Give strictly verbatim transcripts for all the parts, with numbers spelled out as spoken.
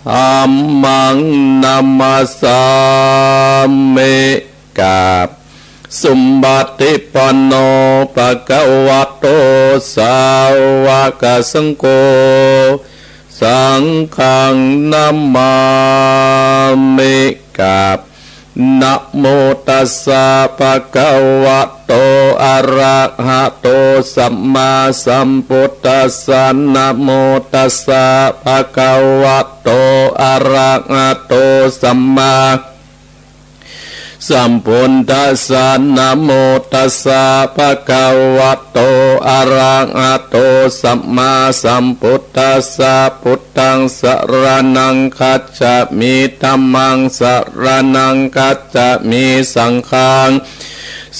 ธัมมัง นะมัสสามิ กราบ สุปะติปันโน ภะคะวะโต สาวกสังโฆ สังฆัง นะมามิ กราบ นะโมตัสสะ ภะคะวะโต อะระหะโต สัมมาสัมพุทธัสสะ นะโมตัสสะ ภะคะวะโต อะระหะโต สัมมาสัมพุทธัสสะ นะโมตัสสะ ภะคะวะโต อะระหะโต สัมมาสัมพุทธัสสะ พุทธัง สะระณัง คัจฉามิ ธัมมัง สะระณัง คัจฉามิ สังฆัง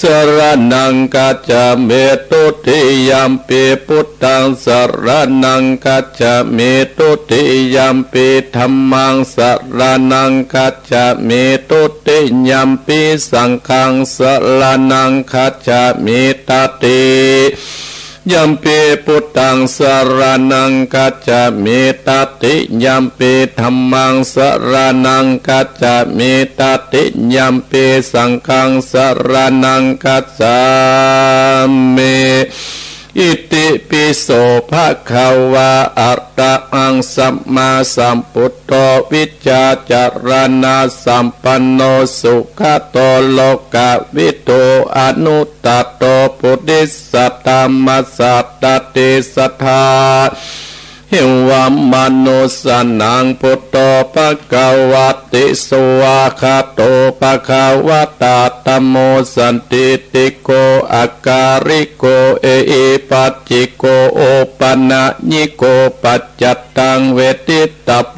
สะระณัง คัจฉามิ ทุติยัมปิ พุทธัง สะระณัง คัจฉามิ ทุติยัมปิ ธัมมัง สะระณัง คัจฉามิ ทุติยัมปิ สังฆัง สะระณัง คัจฉามิ ตติยัมปิ พุทธัง สะระณัง คัจฉามิ ตติยัมปิ ธัมมัง สะระณัง คัจฉามิ ตติยัมปิ สังฆัง สะระณัง คัจฉามิ อิติปิโส ภะคะวะ อะระหัง สัมมาสัมพุทโธ วิชชาจารณะสัมปันโน สุขะโต โลกะวิทู อนุตตะโต ปุริสะธัมมะสะ ตติสัตถา เอวะมะนุสสานัง พุทโธ ภะคะวะติ สวากขาโต ภะคะวะตา ธัมโม สันทิฏฐิโก อะกาลิโก เอหิปัสสิโก โอปะนะยิโก ปัจจัตตัง เวทิตตะโพ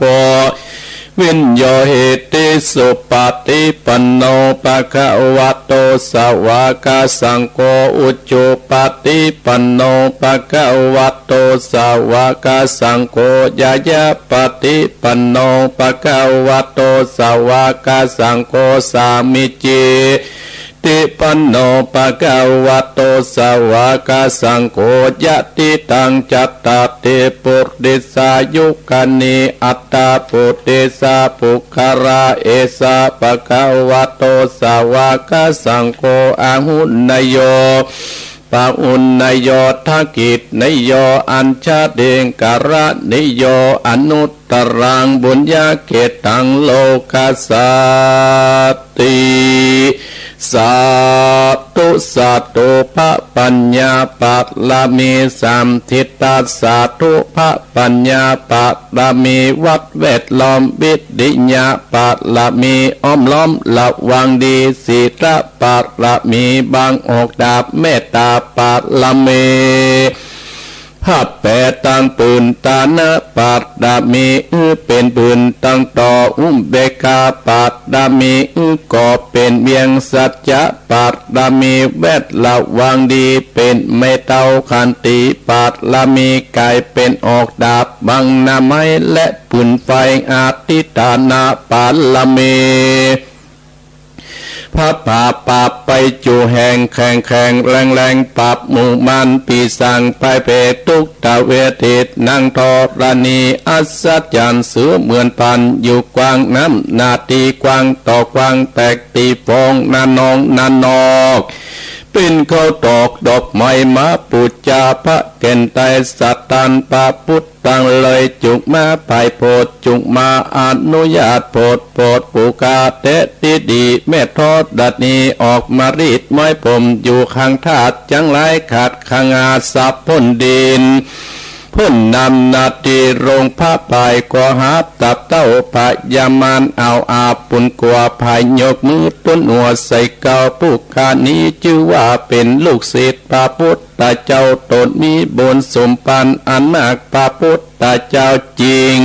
วิญโญหิติ สุปะติปันโน ภะคะวะโต สาวกสังโฆ อุจุปะติปันโน ภะคะวะโต สาวกสังโฆ ญาญาปะติปันโน ภะคะวะโต สาวกสังโฆ สามีจิ ติปันโน ภะคะวะโต สาวกสังโฆ ยะถิตัง จัตตาริ ปุริสายุคานิ อัตถะปุริสะ ปุคคละ เอสะ ภะคะวะโต สาวกสังโฆ อาหุเนยโย ปะหุเนยโย ทักขิเนยโย อัญชลีกรณีโย อนุตตรัง ปุญญะเขตตัง โลกัสสาติ สาธุ สาธุ พระปัญญาบารมีสามทิศ สาธุ พระปัญญาบารมีวัดแวดล้อม วิริยะบารมีอ้อมล้อมระวังดี ศีลบารมีบังออกดาบ เมตตาบารมี พระแปดตังปืน ทานะบารมี อื้อเป๋นปืนตังต่อ อุเบกขาบารมี อื้อก่อเป๋นเวียง สัจจะบารมี แวดระวังดี เป๋นไม้เท้า ขันติบารมี ก๋ายเป๋นออกดาบ บังหน้าไม้และปืนไฟ อธิฐานะบารมี พระป่าบปราบไปจูแห่ง แข็งแข็งแรงแรง ปราบหมู่มารปีศาจพายเผด ทุกตะเวทิต นังธรณี อัศจรรย์เสือเหมือนพัน อยู่กว้างน้ำนาตีกว้าง ต่อกว้างแตกตีฟอง นาน้องนานอก เป๋นข้าวตอกดอกไม้ มาปู๋จาพระแก่นไตร สัตตานพระพุทธ ตังเลยจุกมาพายโพธิ์ จุกมาอนุญาตโพธิ์ โพธิ์ผู้ข้าแต๊ตี้ดี แม่ธรณีออกมารีดไม้ผม อยู่ข้างธาตุจังหลาย ขาดข้างอาสาพ่นดิน พ่นน้ำนาตีลงพระพาย ก็หาตับเต้าพญามาร เอาอาบปุนกัวพาย ยกมือต้นหัวใส่เก้า ผู้ข้านี้จื้อว่าเป๋นลูกศิษย์พระพุทธเจ้า ตนมีบุญสมภารอันมาก พระพุทธ ตาเจ้าจริง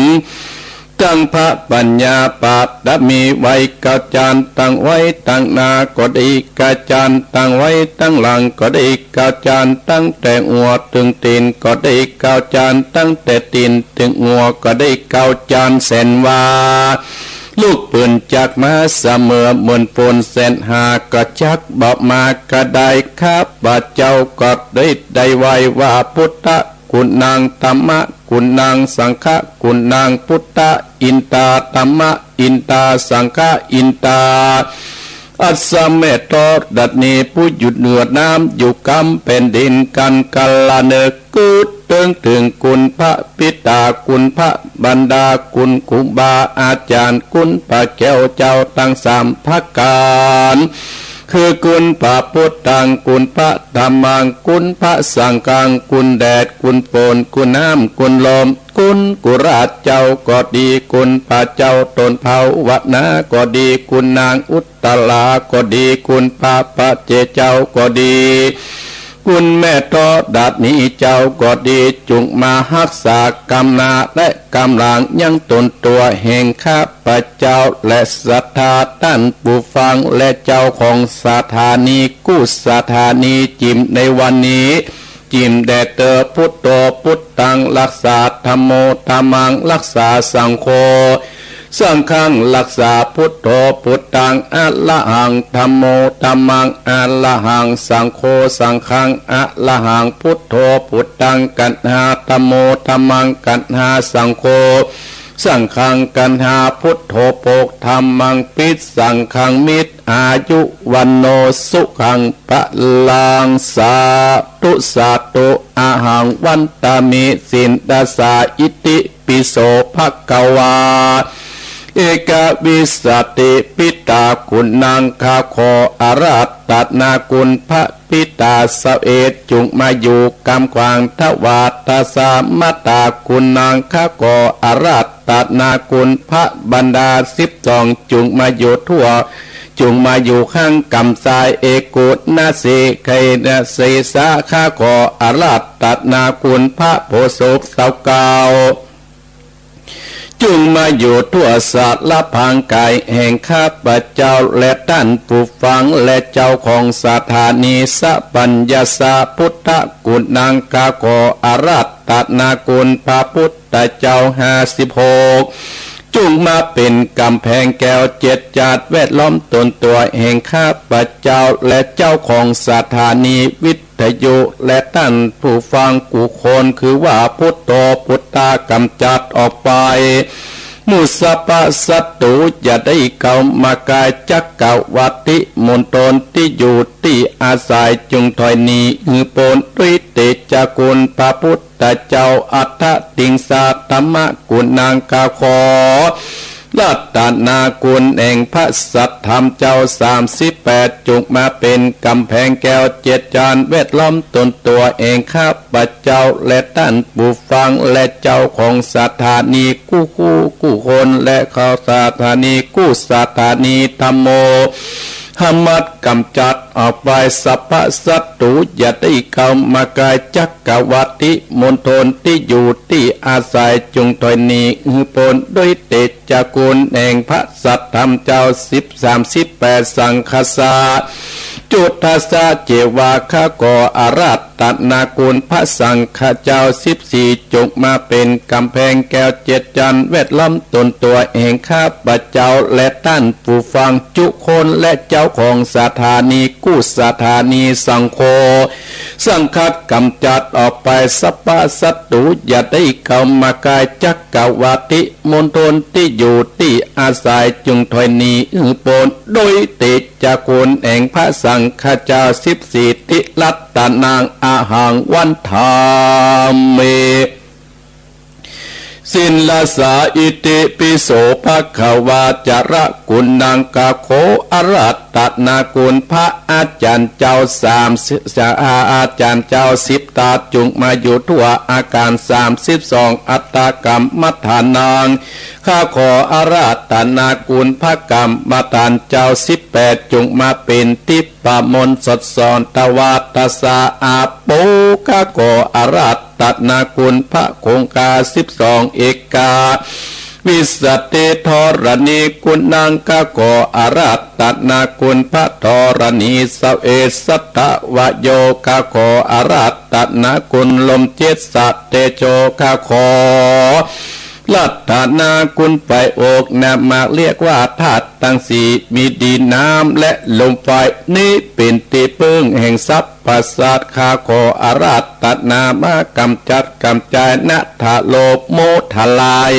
ตั้งพระปัญญาบารมีไว้เก้าจาน ตั้งไว้ตั้งหน้าก็ดีเก้าจาน ตั้งไว้ตั้งหลังก็ดีเก้าจาน ตั้งแต่หัวเถิงตี๋นก็ดีเก้าจาน ตั้งแต่ตี๋นเถิงหัวก็ดีเก้าจาน แสนว่า ลูกปืนจักมาเสมอ เหมือนฝนแสนหาก็จักบ่มาก็ได้ ข้าพเจ้าก็ได้ ได้ไหว้ว่า พุทธกุณัง ธัมมะ คุณัง สังฆคุณัง พุทธอินตา ธัมมอินตา สังฆอินตา อัสสะแม่ธรณีผู้อยู่เหนือน้ำ อยู่กำแผ่นดิน กั๋นกะละเนิก กึ๊ดเถิงเถิงคุณพระปิตา คุณพระมารดา คุณครูบาอาจ๋ารย์ คุณพระแก้วเจ้าตังสามประก๋าน คือคุณพระพุทธัง คุณพระธัมมัง คุณพระสังฆัง คุณแดด คุณฝน คุณน้ำ คุณลม คุณกุราชเจ้าก็ดี คุณพระเจ้าต้นภาวนาก็ดี คุณนางอุตตราก็ดี คุณพระปัจเจกเจ้าก็ดี คุณแม่ธรณีเจ้าก็ดี จุ่งมาฮักษากำหน้าและกำหลังยังต๋นตั๋วแห่งข้าพเจ้า และศรัทธาต้านผู้ฟัง และเจ้าของสถานีกู้สถานีจิ่มในวันนี้ จิ่มแด่เต๊อะ พุทโธ พุทธัง ฮักษา ธัมโม ธัมมัง ฮักษา สังโฆ สังฆัง ฮักษา พุทโธ พุทธัง อะระหัง ธัมโม ธัมมัง อะระหัง สังโฆ สังฆัง อะระหัง พุทโธ พุทธัง ฮักษา ธัมโม ธัมมัง ฮักษา สังโฆ สังฆัง ฮักษา พุทโธ ภก ธัมมัง ภิกข์ สังฆัง มิตร อายุ วัณโณ สุขัง พลัง สาธุ สาธุ อะหัง วันตามิ ศีลรักษา อิติปิโส ภะคะวา เอกวิสสติ ปิตา คุณัง ข้าขออาราธนาคุณพระปิตาสิบเอ็ด จุ่งมาอยู่กำขวาง ถวาทสา มาตา คุณัง ข้าขออาราธนาคุณพระมารดาสิบสอง จุ่งมาอยู่ทั่ว จุ่งมาอยู่ข้างกำซ้าย เอกุณะสี ไขนะสีสา ข้าขออาราธนาคุณพระโพธิ์ศพสิบเก้า จุ่งมาอยู่ทั่วสารพรางกายแห่งข้าพเจ้า และต้านผู้ฟัง และเจ้าของสถานีสัพพัญญาสา พุทธคุณัง ข้าขออาราธนาคุณพระพุทธเจ้าห้าสิบหก จุ่งมาเป๋นก๋ำแพงแก้วเจ็ดจาดแวดล้อมต๋นตั๋วแห่งข้าพเจ้า และเจ้าของสถานีวิทยุ และต้านผู้ฟังกู้คน คือว่า พุทโธ พุทธา ก๋ำจัดออกไป หมู่สรรพศัตรูอย่าได้เข้ามาใก้ จักรวรรดิมณฑลตี้อยู่ตี้อาศัย จุ่งถอยหนีหื้อป๊น ด้วยเตชะคุณพระพุทธเจ้า อัฏฐติงสา ธัมมคุณัง ข้าขออาราธนาคุณแห่งพระสัทธรรมเจ้าสามสิบแปด จุ่งมาเป๋นก๋ำแพงแก้วเจ็ดจาดแวดล้อมต๋นตั๋วแห่งข้าพเจ้า และต้านผู้ฟัง และเจ้าของสถานีกู้กู้กู้คน และข้าสถานีกู้สถานี ธัมโม สามารถก๋ำจัดออกไป สรรพศัตรูอย่าได้เข้ามาใก้ จักรวรรดิมณฑลตี้อยู่ตี้อาศัย จุ่งถอยหนีหื้อป๊น ด้วยเตชะคุณแห่งพระสัทธรรมเจ้าสิบ สามสิบแปด สังฆสา จุทัสสะ เจวา ข้าขออาราธนาคุณพระสังฆเจ้าสิบสี่ จุ่งมาเป๋นก๋ำแพงแก้วเจ็ดจาดแวดล้อมต๋นตั๋วแห่งข้าพเจ้า และต้านผู้ฟังกู้คน และเจ้าของสถานีกู้สถานี สังโฆ สังฆะก๋ำจัดออกไป สรรพศัตรูอย่าได้เข้ามาใก้ จักรวรรดิมณฑลตี้อยู่ตี้อาศัย จุ่งถอยหนีหื้อป๊น ด้วยเตชะคุณแห่งพระสังฆเจ้าสิบสี่ ติรัตตะนัง อะหัง วันทามิ ศีลรักษา อิติปิโส ภะคะวา จาระคุณัง ข้าขออาราธนาคุณพระอาจ๋ารย์เจ้าสามสิบ อาจ๋ารย์เจ้าสิบต๋า จุ่งมาอยู่ทั่วอาคารสามสิบสอง อัฏฐกรรมฐานัง ข้าขออาราธนาคุณพระกรรมฐานเจ้าสิบแปด จุ่งมาเป๋นทิพย์มนต์สดสอน ถวาทสา อาโป ข้าขออาราธนาคุณพระคงคาสิบสอง เอกา วิสสติ ธรณีคุณัง ข้าขออาราธนาคุณพระธรณีสิบเอ็ด สัตวโย ข้าขออาราธนาคุณลมเจ็ด สะเตโช ข้าขอ รัตนาคุณไปอก นามเรียกว่าธาตุตังสี่ มีดินน้ำและลมไฟ นี้เป๋นตี้เปิ้งแห่งสรรพสัตว์ ข้าขออาราธนามากำจัดกำจาย นะ ถ้าโลภโมทลาย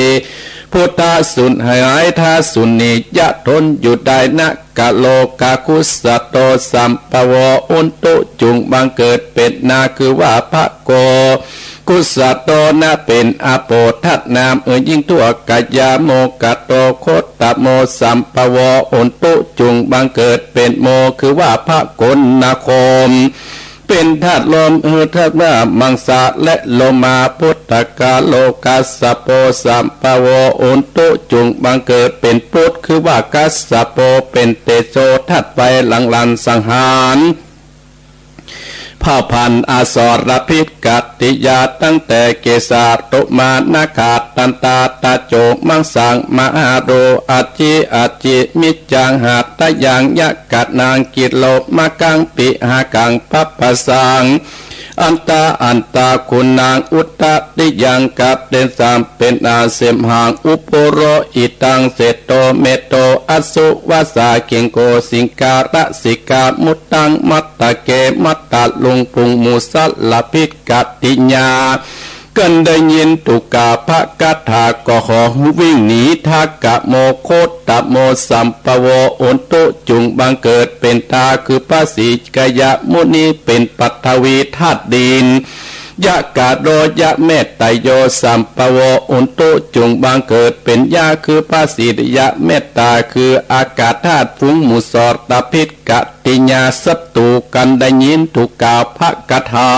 พุทธะสูญหาย ถ้าสูญหนี จะทนอยู่ได้ นะ กะโลกะ กุสโต สัมภโว อุนตุ จุ่งบังเกิดเป๋น นา คือว่าพระโก กุสโต นะ เป๋น อโปธนาม เอ่ยยิ่งทั่ว กะยา โมกะโต โคตโม สัมภโว อุนตุ จุ่งบังเกิดเป๋น โม คือว่าพระโกนคม เป๋นธาตุลม เอ่ยธาตุว่ามังสาและโลมา ปุตตะกะโล กัสสโป สัมภโว อุนตุ จุ่งบังเกิดเป๋นปุตร คือว่ากัสสโป เป๋นเตโชธาตุไฟ หลังหลันสังหาร เผ่าพันธุ์อสรพิษกติยา ตั้งแต่เกสา โลมา นาขา ดันตา ตาโจ มังสัง มหาโร อัจฉิ อัจฉิ มิจจัง หัตถยัง ยะกะนัง กิโลมะกัง ปิหะกัง ปัปปะสัง อันตา อันตา คุณัง อุตตริยัง กะเตนสัง เป๋นอาเสมหัง อุปุโรหิตัง เสโต เมโต อัสสุวัสสา คิงโก สิงการะสิกา มุตตัง มัตตะเก มัตตะลุง ปุง มูสะรพิษกติยา กันได้ยินทุกขะพระคาถาก็ขอวิ่งหนี ทะกะโม โคตโม สัมภโว อุนตุ จุ่งบังเกิดเป๋น ทา คือพระสีกยะมุนี เป๋นปฐวีธาตุดิน ยะกะโร ยะเมตตะโย สัมภโว อุนตุ จุ่งบังเกิดเป๋น ยะ คือพระสียะเมตตา คืออากาศธาตุ ฝูงหมู่สรพิษกติยา ศัตรูกันได้ยินทุกขะพระคาถา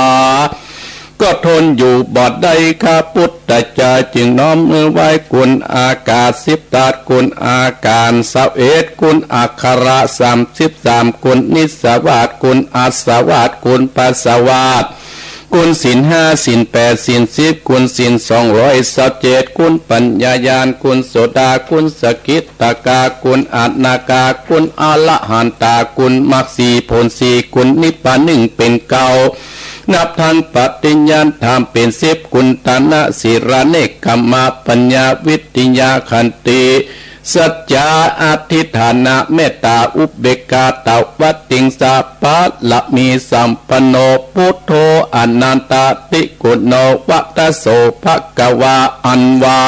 ก็ทนอยู่บ่ได้ ข้าพุทธเจ้าจึงน้อมมือไหว้คุณอากาศสิบธาตุ คุณอาการสิบเอ็ด คุณอักขระสามสิบสาม คุณนิสสวาส คุณอัสสวาส คุณปัสสวาส คุณศีลห้า ศีลแปด ศีลสิบ คุณศีลสองร้อยซาวเจ็ด คุณปัญญาญาณ คุณโสดา คุณสกิทาคา คุณอนาคา คุณอรหันตา คุณมรรคสี่ ผลสี่ คุณนิพพานหนึ่งเป๋นเก้า นับทั้งปฏิญญาณธรรมเป๋นสิบ คุณทานะ ศีลา เนกขัมมะ ปัญญา วิริยะ ขันติ สัจจะ อธิฐานะ เมตตา อุเบกขา ตวติงสา บารมีสัมปันโน พุทโธ อนันตะติคุณโน วะตะโส ภะคะวา อันว่า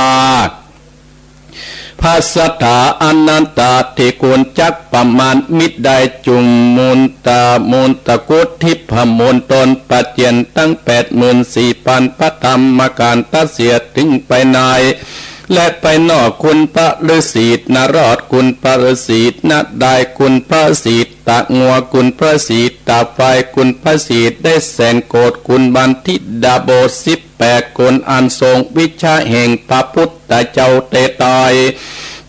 พระสัตถาอนันตะติคุณจักประมาณมิได้ จุ่งมูลตา มูลตะกุด ทิพมณฑล ปะเจียนตั้งแปดหมื่นสี่พันพระธรรมขันธ์ ตั๊ดเสียถึงภายใน และภายนอก คุณพระฤๅษีนรอด คุณพระฤๅษีนารายณ์ คุณพระฤๅษีตางัว คุณพระฤๅษีตาควาย คุณพระฤๅษีได้แสนโกฏ คุณบัณฑิตดาบทสิบแปด คนอันทรงวิชาแห่งพระพุทธเจ้าแต่ตาย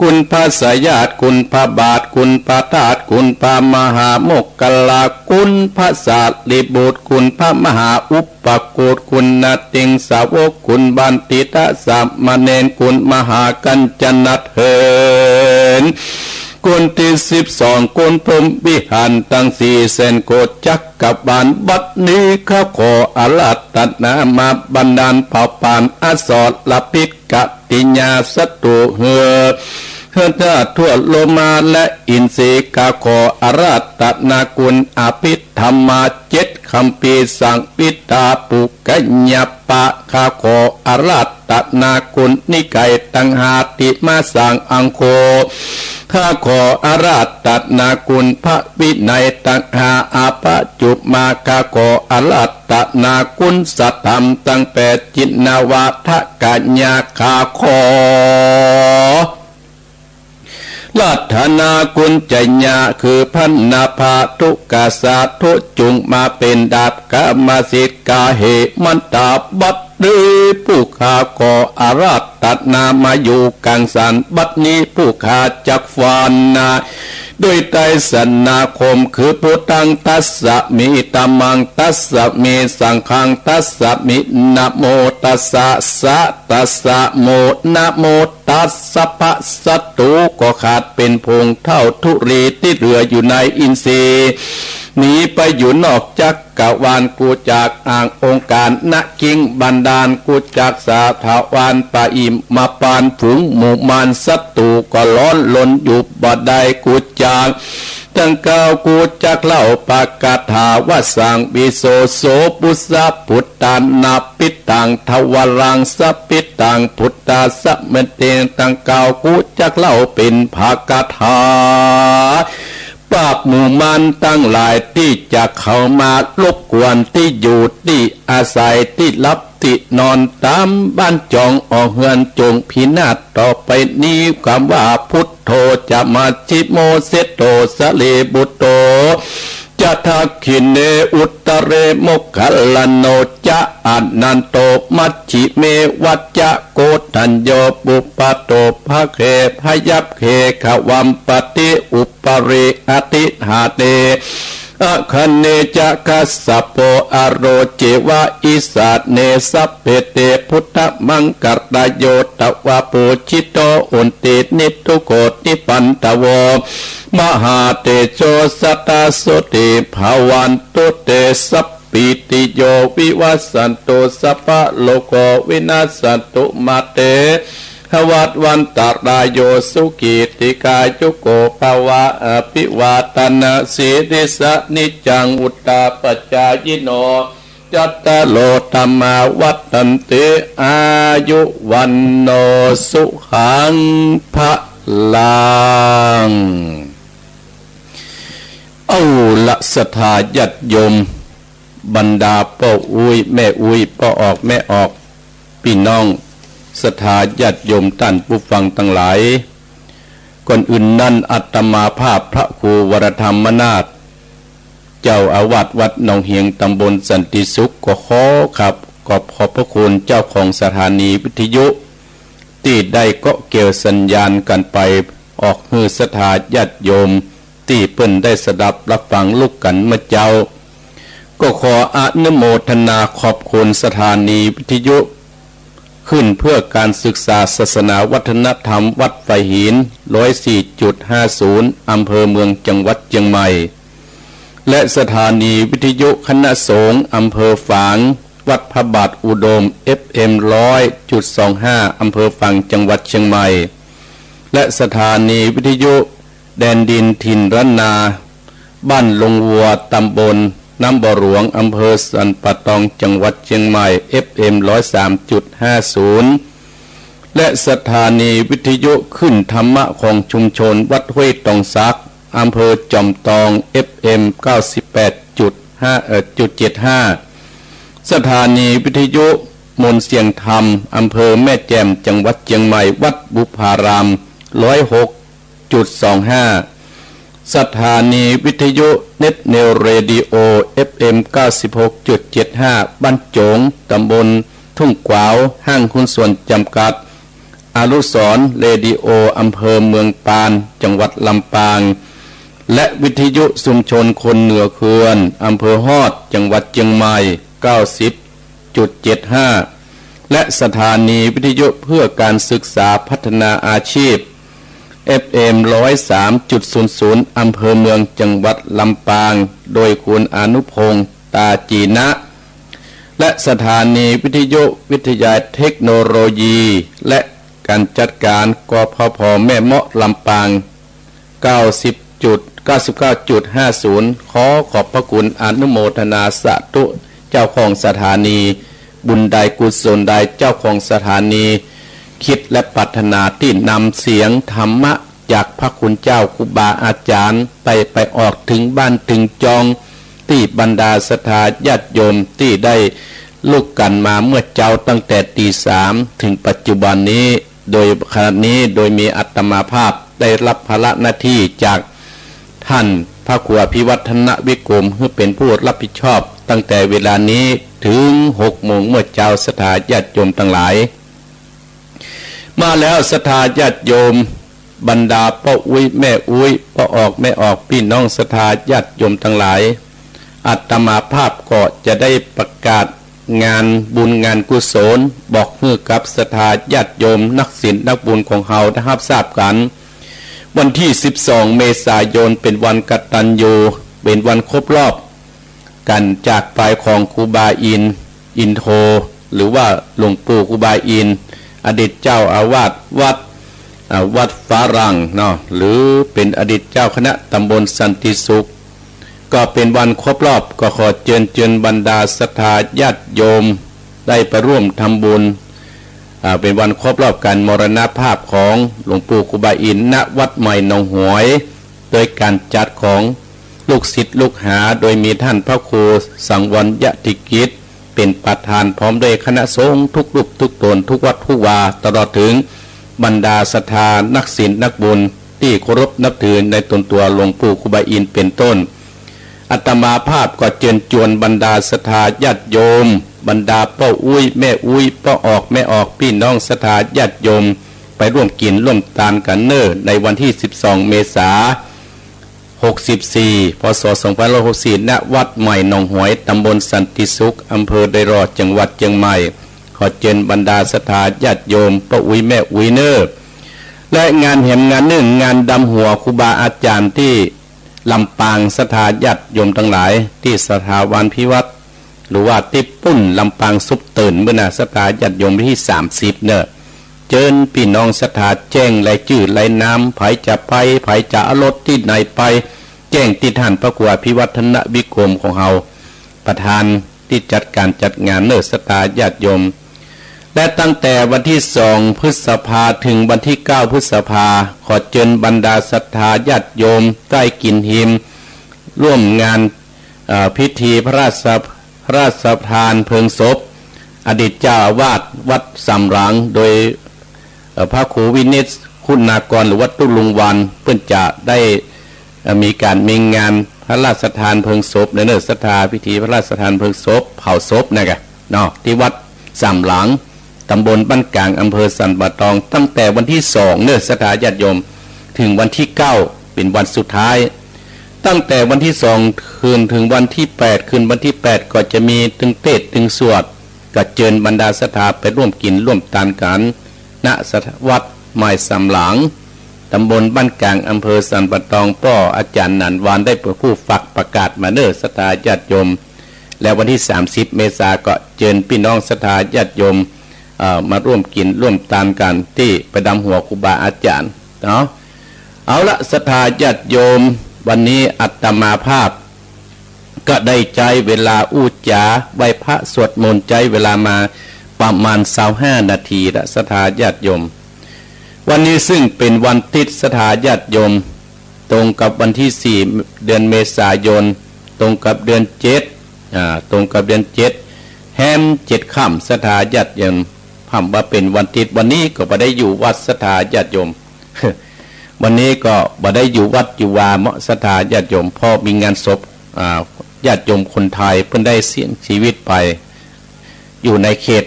คุณพระสยาด คุณพระบาท คุณพระธาตุ คุณพระมหาโมคคัลลา คุณพระสารีบุตร คุณพระมหาอุปโกฏ คุณนาติงสาวก คุณบัณฑิตสามเณร คุณมหากัญจนเถร คนตี้สิบสอง คนพรหมวิหารตังสี่แสนโกฏจักรวาล บัดนี้ข้าขออาราธนามาบันดาลเผ่าผลาญอสรพิษกติยาศัตรูเหือ เหือธาตุทั่วโลมาและอินทรีย์ ข้าขออาราธนาคุณอภิธรรมาเจ็ดคัมภีร์ สังวิตา ปุคคยปะ ข้าขออาราธนาคุณนิกายตังห้า ติมาสังอังโค ข้าขออาราธนาคุณพระวินัยตังห้า อปจุมมา ข้าขออาราธนาคุณสัทธรรมตังแปด จินนวาทกะญา ข้าขอ อาราธนาคุณจยะ คือพระนาภาทุกขสาธุ จุ่งมาเป๋นดาบกำมะสิทธิ์ กาเหมันตา บัดนี้ผู้ข้าขออาราธนามาอยู่กังสัน บัดนี้ผู้ข้าจักฟันนา ด้วยไตรสรณาคม คือพุทธังตัสสะมิ ธัมมังตัสสะมิ สังฆังตัสสะมิ นะโมตัสสะ สะตัสสะโม นะโมตัสสะ พระศัตรูก็ขาดเป๋นผงเถ้าธุลีตี้เหลืออยู่ในอินทรีย์ หนีไปอยู่นอกจักรวาล กู้จักอ้างองค์การ ณ กิ๋งบันดาล กู้จักสถาวร ปะอิมมะปาน ฝูงหมู่มารศัตรู๋ก็ร้อนรนอยู่บ่ได้ กู้จักตังเก้า กู้จักเล่าปากกาถาว่า สังวิโสโส ปุสสะปุตตานา ปิตังทวารัง สะปิตังพุทธาสะเมเตตังเก้า กู้จักเล่าเป๋นปากกาถา ปราบหมู่มารตังหลายตี้จะเข้ามารบกวนตี้อยู่ตี้อาศัยตี้หลับตี้นอนต๋ามบ้านจองออกเฮือน จงพินาศต่อไปนี้ กำว่าพุทโธ จะมัชฌิโม เศรษฐโธ สารีปุตโต จะทักขิเณ อุตตเร โมคคัลลาโน จะอานันโต มัชฌิเม วัจจะโกฏัญโญ ปุปปาโต ภะเค พยัพเข ขวัมปติ อุปริ อติฐาเน อะคะเน จะ คัสสะโป อะโร เจวะ อิสาเน สัพเพ เต พุทธมังคะราโย ตวะ ปูจิโต โหนติ นิทุโข ติปันทโว มหาเตโจ สตาโสติ ภวันตุ เต สัพพีติโย วิวัสสันตุ สัพพะโรโค วินัสสันตุ มา เต ภวัตวันตะราโย สุขี ทีฆายุโก ภะวะ อภิวาทะนะสีลิสสะ นิจจัง วุฑฒาปะจายิโน จัตตาโร ธัมมา วัฑฒันติ อายุ วัณโณ สุขัง พะลัง เอาละ ศรัทธาญาติโยม บรรดาป้ออุ๊ยแม่อุ๊ย ป้อออกแม่ออก ปี้น้องศรัทธาญาติโยมต้านผู้ฟังตังหลาย ก่อนอื่นนั้นอาตมาภาพพระครูวรธรรมนาถ เจ้าอาวาสวัดหนองเหียงตำบลสันติสุข ก็ขอขับขอบขอบพระคุณเจ้าของสถานีวิทยุ ตี้ได้เกาะเกี่ยวสัญญาณกั๋นไปออกหื้อศรัทธาญาติโยม ตี้เปิ้นได้สดับรับฟังลุกกั๋นเมื่อเจ๊า ก็ขออนุโมทนาขอบคุณสถานีวิทยุ ขึ้นเพื่อการศึกษาศาสนาวัฒนธรรมวัดฝายหิน ร้อยสี่จุดห้าศูนย์ อำเภอเมืองจังหวัดเจียงใหม่ และสถานีวิทยุคณะสงฆ์อำเภอฝาง วัดพระบาทอุดม เอฟเอ็ม ร้อยจุดสองห้า อำเภอฝางจังหวัดเชียงใหม่ และสถานีวิทยุแดนดินถิ่นล้านนา บ้านลงวัว ตำบลน้ำบ่อหลวง อำเภอสันป่าตอง จังหวัดเชียงใหม่ เอฟเอ็ม ร้อยสามจุดห้าศูนย์ และสถานีวิทยุคลื่นธรรมะของชุมชนวัดห้วยตองสัก อำเภอจอมตอง เอฟเอ็ม เก้าสิบแปดจุดห้า เอ่อ จุดเจ็ดห้า สถานีวิทยุมนต์เสียงธรรม อำเภอแม่แจ่ม จังหวัดเชียงใหม่ วัดบุพาราม ร้อยหกจุดสองห้า สถานีวิทยุ Net Neo Radio เอฟเอ็ม เก้าสิบหกจุดเจ็ดห้า บ้านโจ๋ง ตำบลทุ่งกวาว ห้างหุ้นส่วนจำกัด อนุสรณ์เรดิโอ อำเภอเมืองปาน จังหวัดลำปาง และวิทยุชุมชนคนเหนือเขื่อน อำเภอฮอด จังหวัดเชียงใหม่ เก้าสิบจุดเจ็ดห้า และสถานีวิทยุเพื่อการศึกษาพัฒนาอาชีพ เอฟเอ็ม ร้อยสามจุดศูนย์ศูนย์ อำเภอเมือง จังหวัดลำปาง โดยคุณอนุพงษ์ ตาจีนะ และสถานีวิทยุวิทยาเทคโนโลยี และการจัดการ กพพ แม่เมาะ ลำปาง เก้าสิบจุด เก้าสิบเก้าจุดห้าศูนย์ ขอขอบพระคุณอนุโมทนาสาธุ เจ้าของสถานี บุญใดกุศลใด เจ้าของสถานี คิดและปรารถนาที่นำเสียงธรรมะจากพระคุณเจ้าครูบาอาจารย์ ไป ไปออกถึงบ้านถึงจอง ตี้บรรดาศรัทธาญาติโยมตี้ได้ลุกกั๋นมาเมื่อเจ๊าตั้งแต่ตีสาม ถึงปัจจุบันนี้ โดยขณะนี้โดยมีอาตมาภาพได้รับภาระหน้าที่จากท่านพระครูอภิวัฒนวิกรม หื้อเป๋นผู้รับผิดชอบตั้งแต่เวลานี้ถึงหกโมงเมื่อเจ๊า ศรัทธาญาติโยมตังหลาย มาแล้วศรัทธาญาติโยม บรรดาป้ออุ๊ยแม่อุ๊ย ป้อออกแม่ออก ปี้น้องศรัทธาญาติโยมตังหลาย อาตมาภาพก็จะได้ประกาศงานบุญงานกุศล บอกหื้อกับศรัทธาญาติโยมนักศีลนักบุญของเฮาได้ฮับทราบกั๋น วันตี้สิบสองเมษายนเป๋นวันกตัญญู เป๋นวันครบรอบก๋านจากไปของครูบาอินทร์ อินโท หรือว่าหลวงปู่ครูบาอินทร์ อดีตเจ้าอาวาสวัด อ่า วัดฝรั่งเนาะ หรือเป๋นอดีตเจ้าคณะตำบลสันติสุข ก็เป๋นวันครบรอบ ก็ขอเจิญจวนบรรดาศรัทธาญาติโยมได้ไปร่วมทำบุญ อ่า เป๋นวันครบรอบก๋านมรณภาพของหลวงปู่ครูบาอินทร์ ณ วัดใหม่หนองหอย โดยก๋านจัดของลูกศิษย์ลูกหา โดยมีต้านพระครูสังวรยติกิจเป๋นประธาน พร้อมด้วยคณะสงฆ์กู้รูปกู้ต๋นกู้วัดกู้วา ตลอดเถิงบรรดาศรัทธานักศีลนักบุญตี้เคารพนับถือในต๋นตั๋วหลวงปู่ครูบาอินทร์เป๋นต้น อาตมาภาพก็เจิญจวนบรรดาศรัทธาญาติโยม บรรดาป้ออุ๊ยแม่อุ๊ย ป้อออกแม่ออก ปี้น้องศรัทธาญาติโยม ไปร่วมกิ๋นร่วมตานกั๋นเน่อ ในวันตี้ สิบสอง เมษา หกสิบสี่ พ.ศ. สองพันห้าร้อยหกสิบสี่ ณ วัดใหม่หนองหอย ตำบลสันติสุข อำเภอดอยหล่อ จังหวัดเจียงใหม่ ขอเจิญบรรดาศรัทธาญาติโยม ป้ออุ๊ยแม่อุ๊ยเน่อ และงานแหมงานนึ่ง งานดำหัวครูบาอาจ๋ารย์ตี้ลำปาง ศรัทธาญาติโยมตังหลาย ตี้สถาบันพิวัตร หรือว่าตี้ปุ้นลำปางสุขเติ่น เมื่อหน้าศรัทธาญาติโยมตี้ สามสิบ เน่อ เจิญปี้น้องศรัทธาแจ้งรายจื้อรายนาม ใผจะไป ใผจะเอารถตี้ไหนไป แจ้งตี้ต้านพระครูอภิวัฒนวิกรมของเฮา ประธานตี้จัดก๋านจัดงานเน่อ ศรัทธาญาติโยม และตั้งแต่วันตี้ สอง พฤษภา เถิงวันตี้ เก้า พฤษภา ขอเจิญบรรดาศรัทธาญาติโยมใต้กิ๋นหิม ร่วมงาน เอ่อ พิธีพระราช พระราชทานเพลิงศพ อดีตเจ้าอาวาสวัดสามหลัง โดย เอ่อ พระครูวินิจคุณากร หรือว่าตุ๊ลุงวัน เปิ้นจะได้ เอ่อ มีก๋านมีงานพระราชทานเพลิงศพเน่อ ศรัทธา พิธีพระราชทานเพลิงศพ เผาศพนะกะเนาะ ตี้วัดสามหลัง ตำบลบ้านกลาง อำเภอสันป่าตอง ตั้งแต่วันตี้ สอง เน่อ ศรัทธาญาติโยม เถิงวันตี้ เก้า เป๋นวันสุดท้าย ตั้งแต่วันตี้ สอง คืนเถิงวันตี้ แปด คืนวันตี้ แปด ก็จะมีตึงเตสน์ตึงสวด ก็เจิญบรรดาศรัทธาไปร่วมกิ๋นร่วมตานกั๋น ณ วัดใหม่สามหลัง ตำบลบ้านกลาง อำเภอสันป่าตอง ป้ออาจ๋ารย์หนานวานได้เป๋นผู้ฝากประกาศมาเน่อ ศรัทธาญาติโยม และวันตี้ สามสิบ เมษา ก็เจิญปี้น้องศรัทธาญาติโยม เอ่อ มาร่วมกิ๋นร่วมตานกั๋นตี้ไปดำหัวครูบาอาจ๋ารย์เนาะ เอาละ ศรัทธาญาติโยม วันนี้อาตมาภาพ ก็ได้ใจ๊เวลาอู้จ๋าไหว้พระสวดมนต์ ใจ๊เวลามาประมาณ ซาวห้า นาทีละ ศรัทธาญาติโยม วันนี้ซึ่งเป๋นวันติ๊ด ศรัทธาญาติโยม ตรงกับวันตี้ สี่ เดือนเมษายน ตรงกับเดือน เจ็ด อ่า ตรงกับเดือน เจ็ด แฮม เจ็ด ค่ำ ศรัทธาญาติโยม คำว่าเป๋นวันติ๊ด วันนี้ก็บ่ได้อยู่วัด ศรัทธาญาติโยม วันนี้ก็บ่ได้อยู่วัดอยู่วาเนาะ ศรัทธาญาติโยม เพราะมีงานศพ อ่า ญาติโยมคนไทยเปิ้นได้เสียชีวิตไป อยู่ในเขต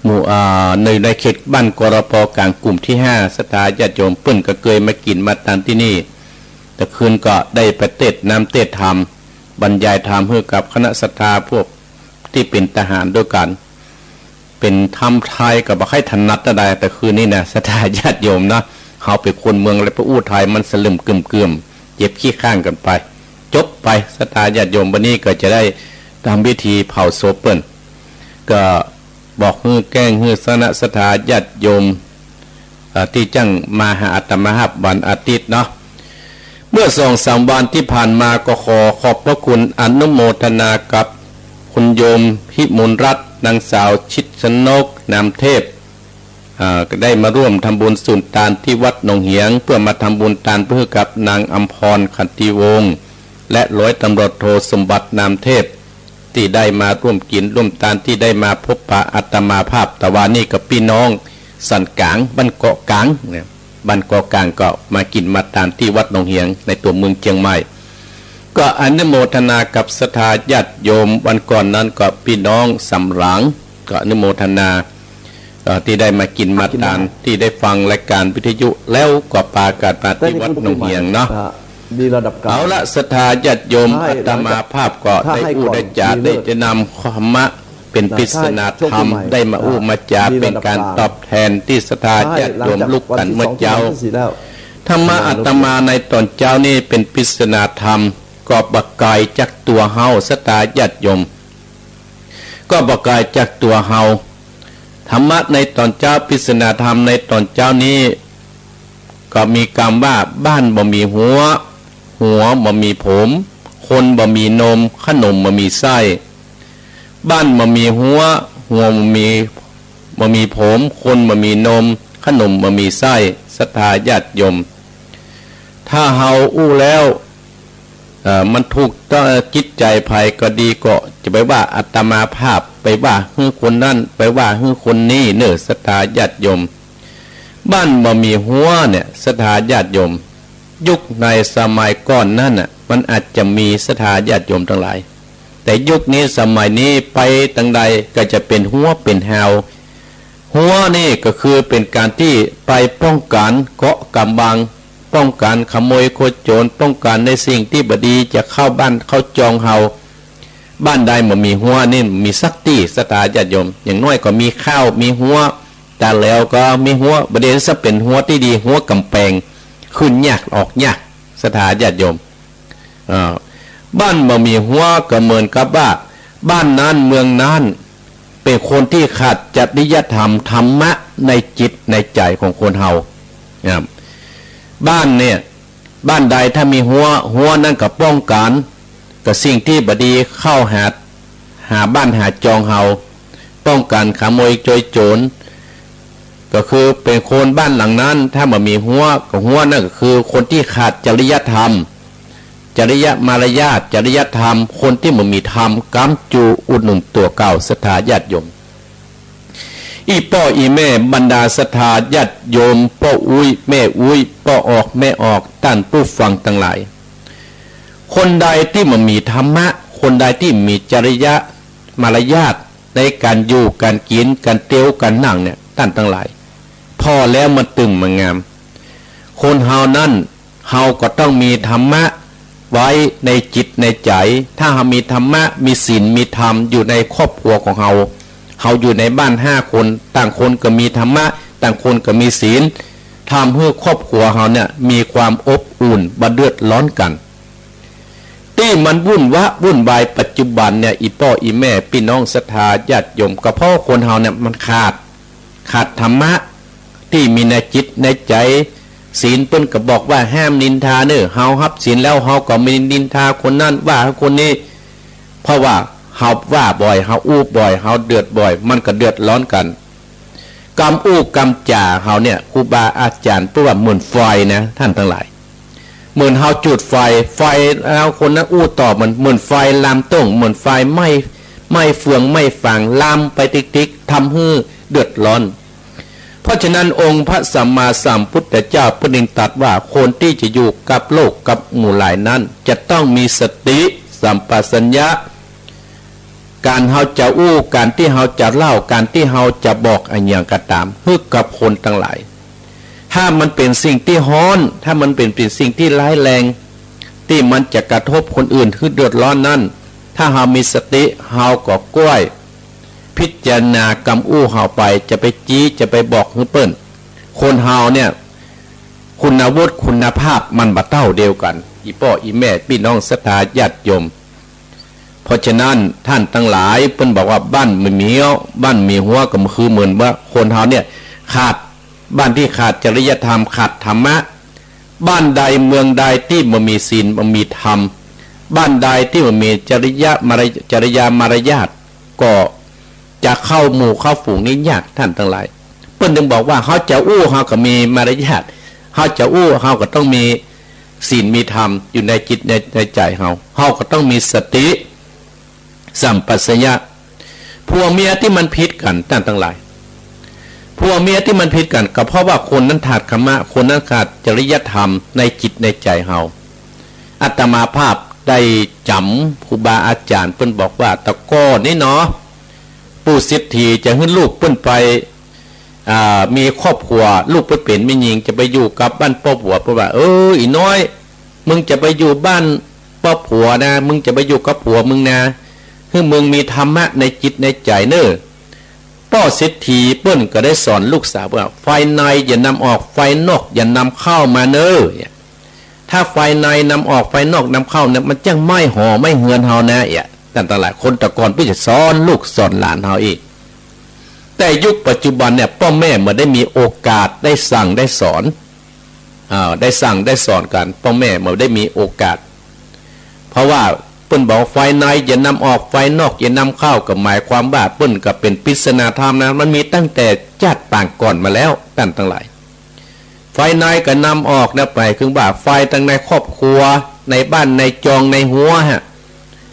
หมู่ อ่า ใน ในเขตบ้าน กรป กลาง กลุ่มตี้ ห้า ศรัทธาญาติโยม เปิ้นก็เกยมากิ๋นมาตานตี้นี่ แต่คืนก็ได้ไปเตสน์น้ำเตสน์ธรรม บรรยายธรรมหื้อกับคณะศรัทธาพวกตี้เป๋นทหารตวยกั๋น เป๋นธรรมไทยก็บ่ใค่ถนัดเต้าใด แต่คืนนี้นะ ศรัทธาญาติโยมเนาะ เฮาเป๋นคนเมืองแล้วไปอู้ไทยมันสลึมกึ่มเกื่อม เจ็บขี้ข้างกั๋นไป จบไป ศรัทธาญาติโยม วันนี้ก็จะได้ทำพิธีเผาศพเปิ้น ก็บอกหื้อแก้งหื้อคณะศรัทธาญาติโยม เอ่อ ตี้จั่งมาหาอาตมาภาพวันอาทิตย์เนาะ เมื่อสองสามวันตี้ผ่านมาก็ขอขอบพระคุณอนุโมทนากับคุณโยมพิมลรัตน์ นางสาวชิดชนก นามเทพ อ่า ได้มาร่วมทำบุญสุนตานตี้วัดหนองเหียง เพื่อมาทำบุญตานเพื่อกับนางอำพร ขันติวงศ์ และร้อยตำรวจโทสมบัติ นามเทพ ตี้ได้มาร่วมกิ๋นร่วมตาน ตี้ได้มาพบปะอาตมาภาพ ตะวานี้กับปี้น้องสันก๋าง บ้านเกาะก๋างนะ บ้านเกาะก๋างก็มากิ๋นมาตานตี้วัดหนองเหียงในตั๋วเมืองเจียงใหม่ ก็อนุโมทนากับศรัทธาญาติโยม วันก่อนนั้นก็ปี้น้องสามหลัง ก็อนุโมทนา เอ่อ ตี้ได้มากิ๋นมาตาน ตี้ได้ฟังรายการวิทยุ แล้วก็ปากั๋นมาตี้วัดหนองเหียงเนาะ อ่า มีระดับการ เอาละ ศรัทธาญาติโยม อาตมาภาพก็ได้อู้ได้จ๋า ได้นำธรรมะเป๋นปริศนาธรรม ได้มาอู้มาจ๋า เป๋นก๋านตอบแทนตี้ศรัทธาญาติโยมลูกกั๋นเมื่อเจ๊า ธรรมะอาตมาในต๋อนเจ๊านี้เป๋นปริศนาธรรม ก็บ่ไก๋จากตั๋วเฮา ศรัทธาญาติโยม ก็บ่ไก๋จากตั๋วเฮา ธรรมะในต๋อนเจ๊า ปิศนาธรรมในต๋อนเจ๊านี้ ก็มีกำว่า บ้านบ่มีฮั้ว หัวบ่มีผม คนบ่มีนม ขนมบ่มีไส้ บ้านบ่มีฮั้ว หัวบ่มี บ่มีผม คนบ่มีนม ขนมบ่มีไส้ ศรัทธาญาติโยม ถ้าเฮาอู้แล้ว เอ่อ มันถูกต้องจิตใจ๋ใผก็ดี ก็จะไปว่าอาตมาภาพ ไปว่าหื้อคนนั้น ไปว่าหื้อคนนี้เน่อ ศรัทธาญาติโยม บ้านบ่มีฮั้วเนี่ย ศรัทธาญาติโยม ยุคในสมัยก่อนนั้นน่ะ มันอาจจะมี ศรัทธาญาติโยมตังหลาย แต่ยุคนี้สมัยนี้ไปตางใดก็จะเป๋นฮั้วเป๋นฮาว ฮั้วนี่ก็คือเป๋นก๋านตี้ไปป้องกั๋นเกราะห์ก๋ำบัง ป้องกั๋นขโมยขโจร ป้องกั๋นในสิ่งตี้บ่ดีจะเข้าบ้านเข้าจองเฮา บ้านใดบ่มีฮั้วนี่มีสักตี้ ศรัทธาญาติโยม อย่างน้อยก็มีข้าวมีฮั้ว ต๋าแหลวก็มีฮั้ว บ่ดีจะเป๋นฮั้วตี้ดี ฮั้วก๋ำแปง ขึ้นยากออกยาก ศรัทธาญาติโยม อ่า บ้านบ่มีฮั้วก็เหมือนกับว่า บ้านนั้นเมืองนั้น เป๋นคนตี้ขาดจริยธรรม ธรรมะในจิตในใจ๋ของคนเฮา อ่า บ้านเนี่ย บ้านใดถ้ามีฮั้ว ฮั้วนั้นก็ป้องกั๋น กับสิ่งตี้บ่ดีเข้าหา หาบ้านหาจองเฮา ป้องกั๋นขโมยโจร ก็คือเป๋นคนบ้านหลังนั้น ถ้าบ่มีฮั้ว ก็ฮั้วนั่นก็คือคนตี้ขาดจริยธรรม จริยมารยาท จริยธรรม คนตี้บ่มีธรรม ก๊ำจูอุดหนุนตั๋วเก่า ศรัทธาญาติโยม อี่ป้ออี่แม่ บรรดาศรัทธาญาติโยม ป้ออุ๊ยแม่อุ๊ย ป้อออกแม่ออก ต้านผู้ฟังตังหลาย คนใดตี้บ่มีธรรมะ คนใดตี้บ่มีจริยมารยาทในก๋านอยู่ก๋านกิ๋น ก๋านเตียวก๋านนั่งเนี่ย ต้านตังหลาย ผ่อแล้วมันตึงบ่งาม คนเฮานั้น เฮาก็ต้องมีธรรมะไว้ในจิตในใจ๋ ถ้าเฮามีธรรมะ มีศีล มีธรรมอยู่ในครอบครัวของเฮา เฮาอยู่ในบ้านห้าคน ต่างคนก็มีธรรมะ ต่างคนก็มีศีล ทำหื้อครอบครัวเฮาเนี่ยมีความอบอุ่น บ่เดือดร้อนกั๋น ตี้มันวุ่นวะวุ่นวายปัจจุบันเนี่ย อี่ป้ออี่แม่ ปี้น้องศรัทธาญาติโยม ก็เพราะคนเฮาเนี่ยมันขาด ขาดธรรมะตี้มีในจิตในใจ๋ ศีลเปิ้นก็บอกว่าห้ามนินทาเน่อ เฮาฮับศีลแล้วเฮาก็บ่นินทาคนนั้นว่าคนนี้ เพราะว่าเฮาว่าบ่อย เฮาอู้บ่อย เฮาเดือดบ่อย มันก็เดือดร้อนกั๋น กำอู้กำจ๋าเฮาเนี่ย ครูบาอาจ๋ารย์เปิ้นว่าเหมือนไฟนะ ต้านตังหลาย เหมือนเฮาจุดไฟ ไฟแล้วคนนั้นอู้ตอบมัน เหมือนไฟลามต้ง เหมือนไฟไหม้ ไหม้เฟืองไหม้ฟาง ลามไปติ๊กๆ ทำหื้อเดือดร้อน เพราะฉะนั้นองค์พระสัมมาสัมพุทธเจ้าเปิ้นจึงตรัสว่า คนตี้จะอยู่กับโลกกับหมู่หลายนั้น จะต้องมีสติสัมปชัญญะ ก๋านเฮาจะอู้ ก๋านตี้เฮาจะเล่า ก๋านตี้เฮาจะบอกอะหยังก็ต๋าม หื้อกับคนตังหลาย ถ้ามันเป๋นสิ่งตี้ฮ้อน ถ้ามันเป๋น เป๋นสิ่งตี้ร้ายแรง ตี้มันจะกระทบคนอื่นหื้อเดือดร้อนนั้น ถ้าเฮามีสติ เฮาก็ก้อย พิจารณากำอู้เฮาไป จะไปจี๊ จะไปบอกหื้อเปิ้น คนเฮาเนี่ย คุณวุฒิคุณภาพมันบ่เต้าเดียวกั๋น อี่ป้ออี่แม่ ปี้น้องศรัทธาญาติโยม เพราะฉะนั้นต้านตังหลาย เปิ้นบอกว่าบ้านบ่มีฮั้ว บ้านบ่มีฮั้ว ก็คือเหมือนว่าคนเฮาเนี่ยขาด บ้านตี้ขาดจริยธรรม ขาดธรรมะ บ้านใดเมืองใดตี้บ่มีศีล บ่มีธรรม บ้านใดตี้บ่มีจริยมารย- จริยามารยาท ก็จะเข้าหมู่เข้าฝูงนี่ยาก ต้านตังหลาย เปิ้นจึงบอกว่า เฮาจะอู้ เฮาก็มีมารยาท เฮาจะอู้ เฮาก็ต้องมีศีลมีธรรมอยู่ในจิตใน- ในใจ๋เฮา เฮาก็ต้องมีสติสัมปชัญญะ ผัวเมียตี้มันผิดกั๋น ต้านตังหลาย ผัวเมียตี้มันผิดกั๋น ก็เพราะว่าคนนั้นขาดธรรมะ คนนั้นขาดจริยธรรมในจิตในใจ๋เฮา อาตมาภาพได้จ๋ำครูบาอาจ๋ารย์เปิ้นบอกว่า แต่ก่อนนี้เนาะ ปู่เศรษฐีจะหื้อลูกเปิ้นไป อ่า มีครอบครัว ลูกเปิ้นเป๋นแม่ญิง จะไปอยู่กับบ้านป้อผัว เปิ้นว่า เออ อี่น้อย มึงจะไปอยู่บ้านป้อผัวนะ มึงจะไปอยู่กับผัวมึงนะ หื้อมึงมีธรรมะในจิตในใจ๋เน่อ ป้อเศรษฐีเปิ้นก็ได้สอนลูกสาวว่า ไฟในอย่านำออก ไฟนอกอย่านำเข้ามาเน่อ ถ้าภายในนำออก ภายนอกนำเข้าเนี่ย มันจะไหม้หอไหม้เฮือนเฮานะ เอ๊ะ ต้านตังหลาย คนแต่ก่อนเปิ้นจะสอนลูกสอนหลานเฮาอี้ แต่ยุคปัจจุบันเนี่ย ป้อแม่บ่ได้มีโอกาสได้สั่งได้สอน อ่า ได้สั่งได้สอนกั๋น ป้อแม่บ่ได้มีโอกาส เพราะว่าเปิ้นบอกว่าภายในอย่านำออก ภายนอกอย่านำเข้า ก็หมายความว่าเปิ้นก็เป๋นปริศนาธรรมนะ มันมีตั้งแต่จาติปางก่อนมาแล้ว ต้านตังหลาย ภายในก็นำออกนะ ไปคือว่าภายตังในครอบครัว ในบ้านในจองในฮั้วฮะ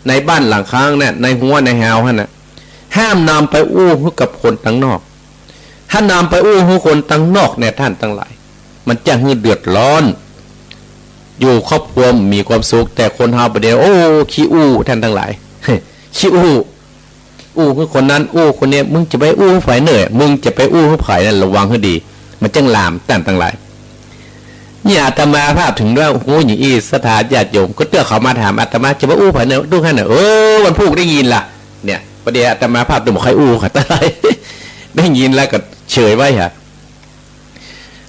ในบ้านหลังข้างเนี่ย ในฮั้วในฮาวหั้นน่ะ ห้ามนำไปอู้หื้อกับคนตังนอก ถ้านำไปอู้หื้อคนตังนอกเนี่ย ต้านตังหลาย มันจะหื้อเดือดร้อน อยู่ครอบครัวมีความสุข แต่คนเฮาบ่าเดี่ยว โอ้ ขี้อู้ ต้านตังหลาย ขี้อู้ อู้หื้อคนนั้น อู้คนนี้ มึงจะไปอู้หื้อใผเน่อ มึงจะไปอู้หื้อใผนั่น ระวังหื้อดี มันจั้งลาม ต้านตังหลาย เนี่ยอาตมาภาพถึงว่า โอ้โห อย่างอี้ ศรัทธาญาติโยม ก็เตื้อเขามาถามอาตมา จะไปอู้ใผเน่อ ดูหั้นน่ะ เออ วันพูกได้ยินละ เนี่ย พอดีอาตมาภาพต้องบ่ใค่อู้เขาเต้าใด ได้ยินแล้วก็เฉยไว้ฮะ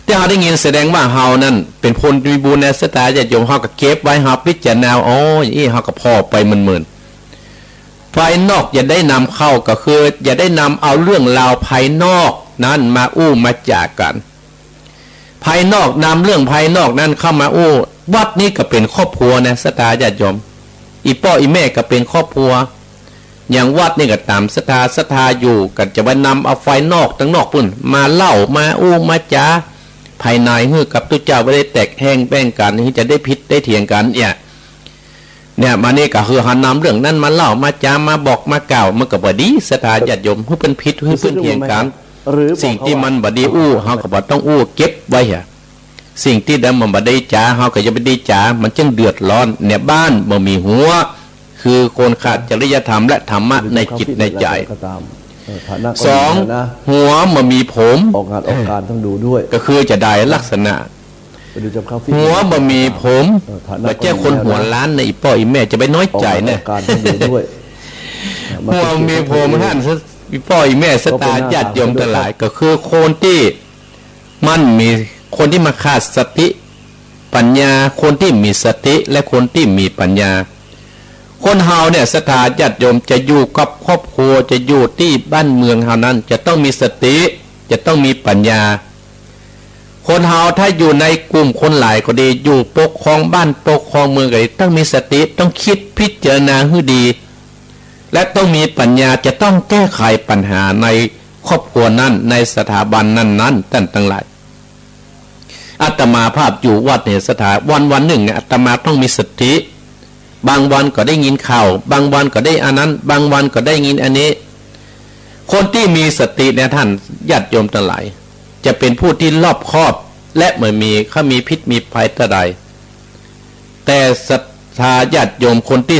ตี้เฮาได้ยินแสดงว่าเฮานั้นเป๋นคนมีบุญนะ ศรัทธาญาติโยม เฮาก็เก็บไว้ เฮาพิจารณา อ๋อ อย่างอี้ เฮาก็ผ่อไปเมินๆ ภายนอกอย่าได้นำเข้า ก็คืออย่าได้นำเอาเรื่องราวภายนอกนั้นมาอู้มาจ๋ากั๋น ภายนอกนำเรื่องภายนอกนั้นเข้ามาอู้ วัดนี้ก็เป๋นครอบครัวนะ ศรัทธาญาติโยม อี่ป้ออี่แม่ก็เป๋นครอบครัว อย่างวัดนี่ก็ต๋ามศรัทธา ศรัทธาอยู่ ก็จะไปนำเอาภายนอกตังนอกปุ้นมาเล่ามาอู้มาจ๋าภายใน หื้อกับตุ๊เจ้าบ่ได้แตกแห้งแบ่งกั๋น หื้อจะได้ผิดได้เถียงกั๋นเนี่ย เนี่ย มานี่ก็คือเฮานำเรื่องนั้นมาเล่ามาจ๋ามาบอกมากล่าว มันก็บ่ดี ศรัทธาญาติโยม หื้อเปิ้นผิด หื้อเปิ้นเถียงกั๋น สิ่งตี้มันบ่ดีอู้ เฮาก็บ่ต้องอู้ เก็บไว้อะ สิ่งตี้ใดมันบ่ดีจ๋า เฮาก็อย่าไปดีจ๋า มันจั้งเดือดร้อน เนี่ย บ้านบ่มีหัว คือคนขาดจริยธรรมและธรรมะในจิตในใจ๋ ก็ตาม เอ่อ ฐานะก็ สอง ดีแล้วนะ หัวบ่มีผม ออกงานออกการต้องดูด้วย ก็คือจะได้ลักษณะ ไปดูจำเข้าฟิต หัวบ่มีผม เอ่อ ฐานะก็ดีแล้วนะ บ่ใจ้คนหัวล้านนะ อี่ป้ออี่แม่ จะไปน้อยใจ๋นะ ออกงานออกการต้องดูด้วย หัวบ่มีผมหั้น อี่ป้ออี่แม่ ศรัทธาญาติโยมตังหลาย ก็คือคนตี้ มันมีคนตี้มาขาดสติปัญญา คนตี้มีสติและคนตี้มีปัญญา คนเฮาเนี่ย ศรัทธาญาติโยม จะอยู่กับครอบครัว จะอยู่ตี้บ้านเมืองเฮานั้น จะต้องมีสติ จะต้องมีปัญญา คนเฮาถ้าอยู่ในกลุ่มคนหลายก็ดี อยู่ปกครองบ้านปกครองเมืองก็ดี ต้องมีสติ ต้องกึ๊ดพิจารณาหื้อดี และต้องมีปัญญา จะต้องแก้ไขปัญหาในครอบครัวนั้น ในสถาบันนั้นๆ ต้านตังหลาย อาตมาภาพอยู่วัดเนี่ย ศรัทธา วันๆ นึ่งเนี่ย อาตมาต้องมีสติ บางวันก็ได้ยินข่าว บางวันก็ได้อันนั้น บางวันก็ได้ยินอันนี้ คนตี้มีสติเนี่ย ต้านญาติโยมตังหลาย จะเป๋นผู้ตี้รอบคอบ และบ่มี บ่มีพิษมีภัยเต้าใด แต่ศรัทธาญาติโยม คนตี้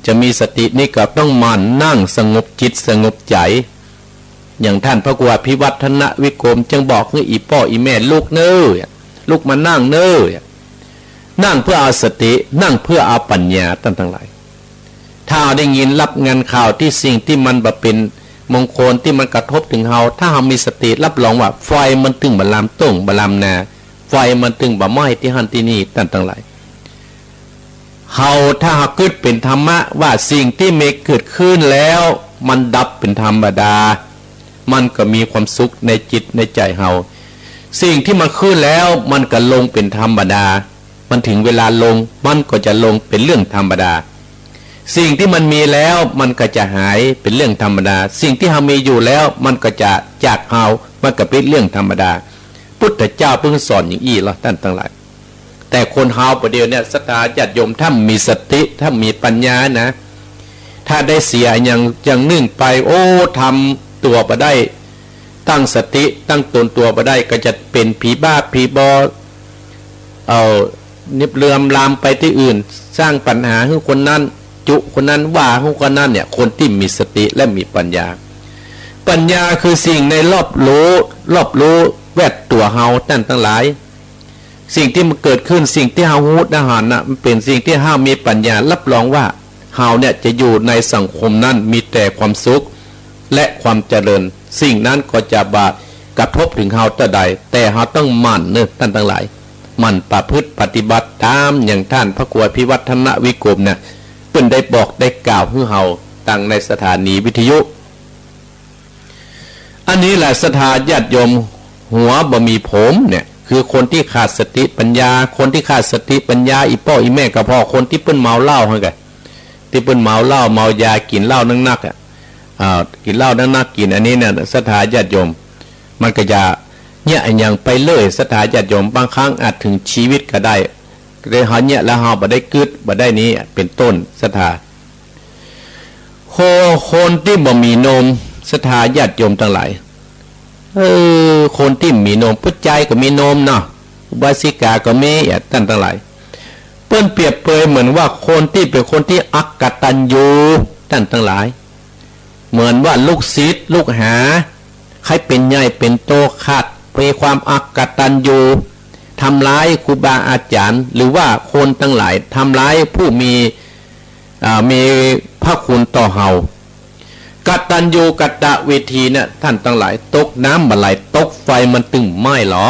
จะมีสตินี่ก็ต้องหมั่นนั่งสงบจิตสงบใจ๋ อย่างต้านพระครูอภิวัฒนวิกรมจึงบอกหื้ออี่ป้ออี่แม่ ลุกเน่อ ลุกมานั่งเน่อ นั่งเพื่อเอาสติ นั่งเพื่อเอาปัญญา ต้านตังหลาย ถ้าได้ยินรับงานข่าวตี้สิ่งตี้มันบ่เป๋นมงคล ตี้มันกระทบเถิงเฮา ถ้าเฮามีสติ รับรองว่าไฟมันตึงบ่ลามต้งบ่ลามนา ไฟมันตึงบ่ไหม้ตี้หั้นตี้นี่ ต้านตังหลาย เฮาถ้าเฮากึ๊ดเป๋นธรรมะว่าสิ่งตี้มันเกิดขึ้นแล้วมันดับเป๋นธรรมดา มันก็มีความสุขในจิตในใจ๋เฮา สิ่งตี้มันขึ้นแล้วมันก็ลงเป๋นธรรมดา มันเถิงเวลาลง มันก็จะลงเป๋นเรื่องธรรมดา สิ่งตี้มันมีแล้วมันก็จะหายเป๋นเรื่องธรรมดา สิ่งตี้เฮามีอยู่แล้วมันก็จะจากเฮา มันก็เป๋นเรื่องธรรมดา พุทธเจ้าเปิ้นสอนอย่างอี้ลอ ต้านตังหลาย แต่คนเฮาประเดี๋ยวเนี่ย ศรัทธาญาติโยม ถ้ามีสติ ถ้ามีปัญญานะ ถ้าได้เสียอย่าง อย่างนึ่งไป โอ้ ทำตั๋วบ่ได้ ตั้งสติ ตั้งต๋นตั๋วบ่ได้ ก็จะเป๋นผีบ้า ผีบอ เอา นิบเลือมลามไปตี้อื่น สร้างปัญหาหื้อคนนั้น จุคนนั้น ว่าหื้อคนนั้นเนี่ย คนตี้มีสติและมีปัญญา ปัญญาคือสิ่งในรอบรู้ รอบรู้แวดตั๋วเฮา ต้านตังหลาย สิ่งตี้มันเกิดขึ้น สิ่งตี้เฮาฮู้ได้หันน่ะ มันเป๋นสิ่งตี้เฮามีปัญญา รับรองว่าเฮาเนี่ยจะอยู่ในสังคมนั้นมีแต่ความสุขและความเจริญ สิ่งนั้นก็จะบ่กระทบเถิงเฮาเต้าใด แต่เฮาต้องหมั่นเน่อ ต้านตังหลาย หมั่นประพฤติปฏิบัติต๋ามอย่างต้านพระครูอภิวัฒนวิกรมเนี่ย เปิ้นได้บอกได้กล่าวหื้อเฮาตังในสถานีวิทยุ อันนี้แหละศรัทธาญาติโยม หัวบ่มีผมเนี่ย คือคนตี้ขาดสติปัญญา คนตี้ขาดสติปัญญา อี่ป้ออี่แม่ก็ผ่อ คนตี้เปิ้นเมาเหล้าหั้นกะ ตี้เปิ้นเมาเหล้าเมายา กิ๋นเหล้านักๆ อ่ะ อ่า กิ๋นเหล้านักๆ กิ๋นอันนี้เนี่ย ศรัทธาญาติโยม มันก็จะเยียะอะหยังไปเลย ศรัทธาญาติโยม บางครั้งอาจเถิงจีวิตก็ได้ แต่เฮาเยียะแล้วเฮาบ่ได้กึ๊ด บ่ได้นี้ เป๋นต้น ศรัทธา โค คนตี้บ่มีโนม ศรัทธาญาติโยมตังหลาย เออ คนตี้มีโนม ผู้จายก็มีโนมเนาะ อุบาสิกาก็มี อ่ะ ต้านตังหลาย เปิ้นเปรียบเปยเหมือนว่าคนตี้เป๋นคนตี้อกตัญญู ต้านตังหลาย เหมือนว่าลูกศิษย์ลูกหา ใค่เป๋นใหญ่เป๋นโต ขาด มีความอกตัญญู ทำร้ายครูบาอาจ๋ารย์ หรือว่าคนตังหลาย ทำร้ายผู้มี อ่า มีพระคุณต่อเฮา กตัญญูกตเวทีเนี่ย ต้านตังหลาย ตกน้ำบ่ไหล ตกไฟมันตึงไหม้หรอ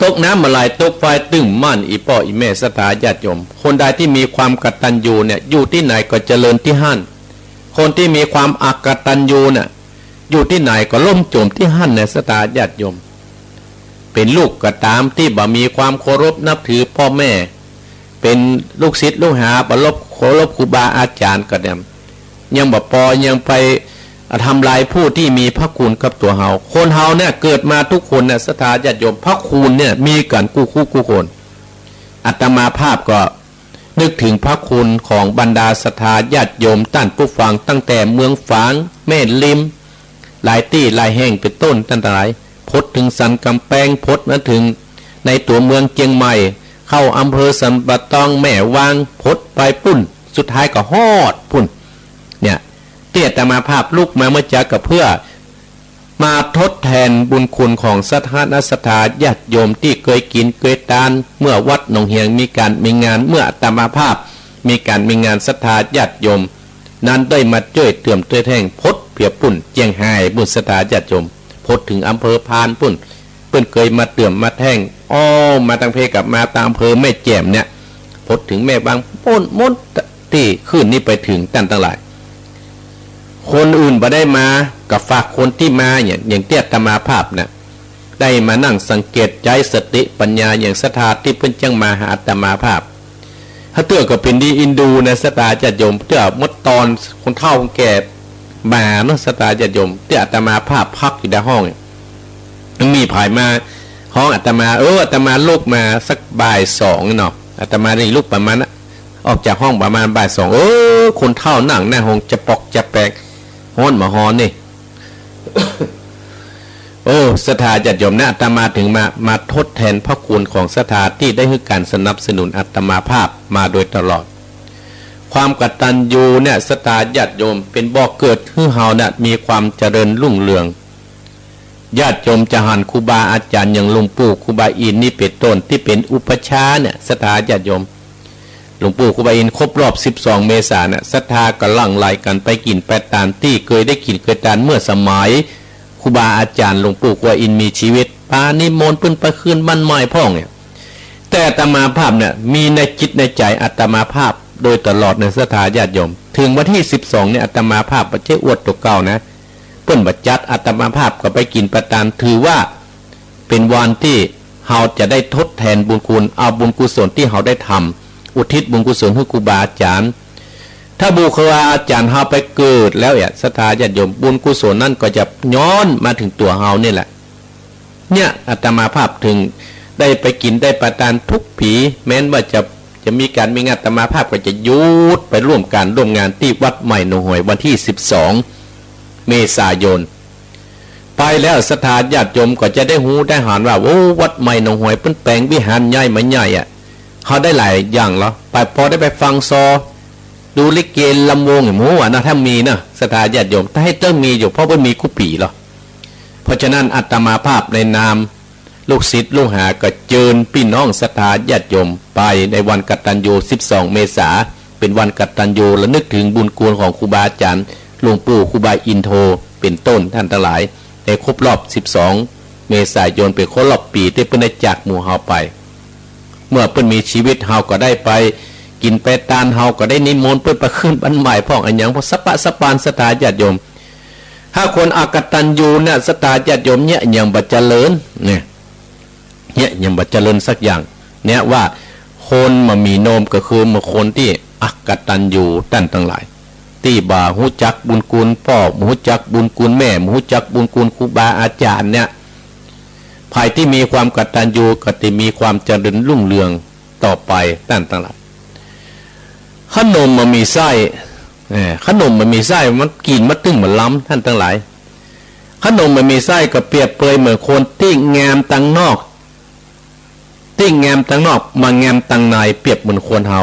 ตกน้ำบ่ไหล ตกไฟตึงไหม้ อี่ป้ออี่แม่ ศรัทธาญาติโยม คนใดตี้มีความกตัญญูเนี่ย อยู่ตี้ไหนก็เจริญตี้หั้น คนตี้มีความอกตัญญูเนี่ย อยู่ตี้ไหนก็ล่มจมตี้หั้นเนี่ย ศรัทธาญาติโยม เป๋นลูกก็ต๋ามตี้บ่มีความเคารพนับถือป้อแม่ เป๋นลูกศิษย์ลูกหาบ่เคารพครูบาอาจ๋ารย์ก็แด่ม ยังบ่ปอ ยังไปทำลายผู้ตี้มีพระคุณกับตั๋วเฮา คนเฮาเนี่ยเกิดมากู้คนเนี่ย ศรัทธาญาติโยม พระคุณเนี่ยมีกั๋นกู้คู่กู้คน อาตมาภาพก็นึกเถิงพระคุณของบรรดาศรัทธาญาติโยมต้านผู้ฟัง ตั้งแต่เมืองฝาง แม่ริม หลายตี้หลายแห่งเป๋นต้น ต้านตังหลาย พดเถิงสันก๋ำแปง พดมาเถิงในตั๋วเมืองเจียงใหม่ เข้าอำเภอสันป่าตอง แม่วาง พดไปปุ้น สุดท้ายก็ฮอดปุ้น เนี่ย ตี้อาตมาภาพลุกมาเมื่อจ๊ะก็เปื้อมาทดแตนบุญคุณของศรัทธา ศรัทธาญาติโยมตี้เกยกิ๋นเกยตาน เมื่อวัดหนองเหียงมีก๋านมีงาน เมื่ออาตมาภาพมีก๋านมีงาน ศรัทธาญาติโยมนั้นได้มาจ้วยเติมจ้วยแตง พดเปื้อปุ้น เจียงฮายปุ้น ศรัทธาญาติโยม พดเถิงอำเภอพานปุ้น เปิ้นเกยมาเติมมาแตง อ้อ มาตังเพกับมาตางอำเภอแม่แจ่มเนี่ย พดเถิงแม่วางปุ้นหมด ตี้คืนนี้ไปเถิงต้านตังหลาย คนอื่นบ่ได้มา ก็ฝากคนตี้มาเนี่ย อย่างตี้อาตมาภาพน่ะ ได้มานั่งสังเกตใจ๊สติปัญญา อย่างศรัทธาตี้เปิ้นจั้งมาหาอาตมาภาพ ถ้าเตื้อก็เป๋นดีอินดูนะ ศรัทธาญาติโยม เตื้อเมื่อตอนคนเฒ่าคนแก่มาเนาะ ศรัทธาญาติโยม ตี้อาตมาภาพพักอยู่ในห้องเนี่ย มันมีผายมาฮ้องอาตมา เออ อาตมาลุกมาสักบ่ายสองเนาะ อาตมาได้ลุกประมาณนะ ออกจากห้องประมาณบ่ายสอง เออ คนเฒ่านั่งหน้าห้องจะปอกจะแปก ฮ้อนบ่ฮ้อนนี่ โอ้ ศรัทธาญาติโยมนะ อาตมาเถิงมา มาทดแตนพระคุณของศรัทธาตี้ได้หื้อก๋านสนับสนุนอาตมาภาพมาโดยตลอด ความกตัญญูเนี่ย ศรัทธาญาติโยม เป๋นบ่อเกิดหื้อเฮาเนี่ยมีความเจริญรุ่งเรือง ญาติโยมจะหันครูบาอาจ๋ารย์อย่างหลวงปู่ครูบาอินทร์นี่เป๋นต้น ตี้เป๋นอุปัชฌาย์เนี่ย ศรัทธาญาติโยม หลวงปู่ครูบาอินทร์ครบรอบสิบสองเมษาเนี่ย ศรัทธาก็หลั่งไหลกั๋นไปกิ๋นไปตานตี้เกยได้กิ๋นเกยตานเมื่อสมัยครูบาอาจ๋ารย์หลวงปู่ครูบาอินทร์มีจีวิต ปานิมนต์เปิ้นไปขึ้นบ้านใหม่พ่องเนี่ย แต่อาตมาภาพเนี่ยมีในจิตในใจ๋อาตมาภาพโดยตลอดในศรัทธาญาติโยม เถิงวันตี้สิบสองเนี่ยอาตมาภาพบ่ใจ้อวดตั๋วเก่านะ เปิ้นบ่จัด อาตมาภาพก็ไปกิ๋นไปตาน ถือว่าเป๋นวันตี้เฮาจะได้ทดแตนบุญคุณ เอาบุญกุศลตี้เฮาได้ทำ อุทิศบุญกุศลหื้อครูบาอาจ๋ารย์ ถ้าบุคคลาอาจ๋ารย์เฮาไปเกิดแล้วเนี่ย ศรัทธาญาติโยม บุญกุศลนั้นก็จะย้อนมาเถิงตั๋วเฮานี่แหละ เนี่ย อาตมาภาพเถิงได้ไปกิ๋นได้ไปตานทุกปี แม้นว่าจะ จะมีก๋านมีงาน อาตมาภาพก็จะหยุดไปร่วมก๋านร่วมงานตี้วัดใหม่หนองหอยวันตี้สิบสองเมษายน ไปแล้วศรัทธาญาติโยมก็จะได้ฮู้ได้หันว่า โอ้ วัดใหม่หนองหอยเปิ้นแป๋งวิหารใหญ่มาใหญ่อะ เฮาได้หลายอย่างเหรอ ไปปอได้ไปฟังซอ ดูลิเกรำวง หมู่อะนะ ถ้ามีนะ ศรัทธาญาติโยม ถ้าหื้อเต๊อะมีอยู่ เพราะว่ามีกู้ปี๋เหรอ เพราะฉะนั้นอาตมาภาพในนามลูกศิษย์ลูกหาก็เจิญปี้น้องศรัทธาญาติโยมไปในวันกตัญญูสิบสองเมษา เป๋นวันกตัญญูระนึกเถิงบุญคุณของครูบาอาจ๋ารย์ หลวงปู่ครูบาอินทร์โท เป๋นต้น ต้านตังหลาย ในครบรอบสิบสอง เมษายนเป๋นครบรอบปี๋ตี้เปิ้นได้จากหมู่เฮาไป เมื่อเปิ้นมีจีวิตเฮาก็ได้ไปกิ๋นไปตาน เฮาก็ได้นิมนต์เปิ้นไปขึ้นบ้านใหม่พ่องอะหยังพ่อง สะปะสะปานศรัทธาญาติโยม ถ้าคนอกตัญญูเนี่ยศรัทธาญาติโยมเนี่ยยังบ่เจริญเนี่ย เนี่ยยังบ่เจริญสักอย่าง เนี่ยว่าคนบ่มีโนมก็คือคนตี้อกตัญญูต้านตังหลาย ตี้บ่ฮู้จักบุญคุณป้อ บ่ฮู้จักบุญคุณแม่ บ่ฮู้จักบุญคุณครูบาอาจ๋ารย์เนี่ย ใผตี้มีความกตัญญูก็จะมีความเจริญรุ่งเรืองต่อไปต้านตังหลาย ขนมบ่มีไส้ เอ่อ ขนมบ่มีไส้ มันกิ๋นมาตึงบ่ล้ำต้านตังหลาย ขนมบ่มีไส้ก็เปรียบเปยเหมือนคนตี้งามตังนอก ตี้งามตังนอกบ่งามตังใน เปรียบเหมือนคนเฮา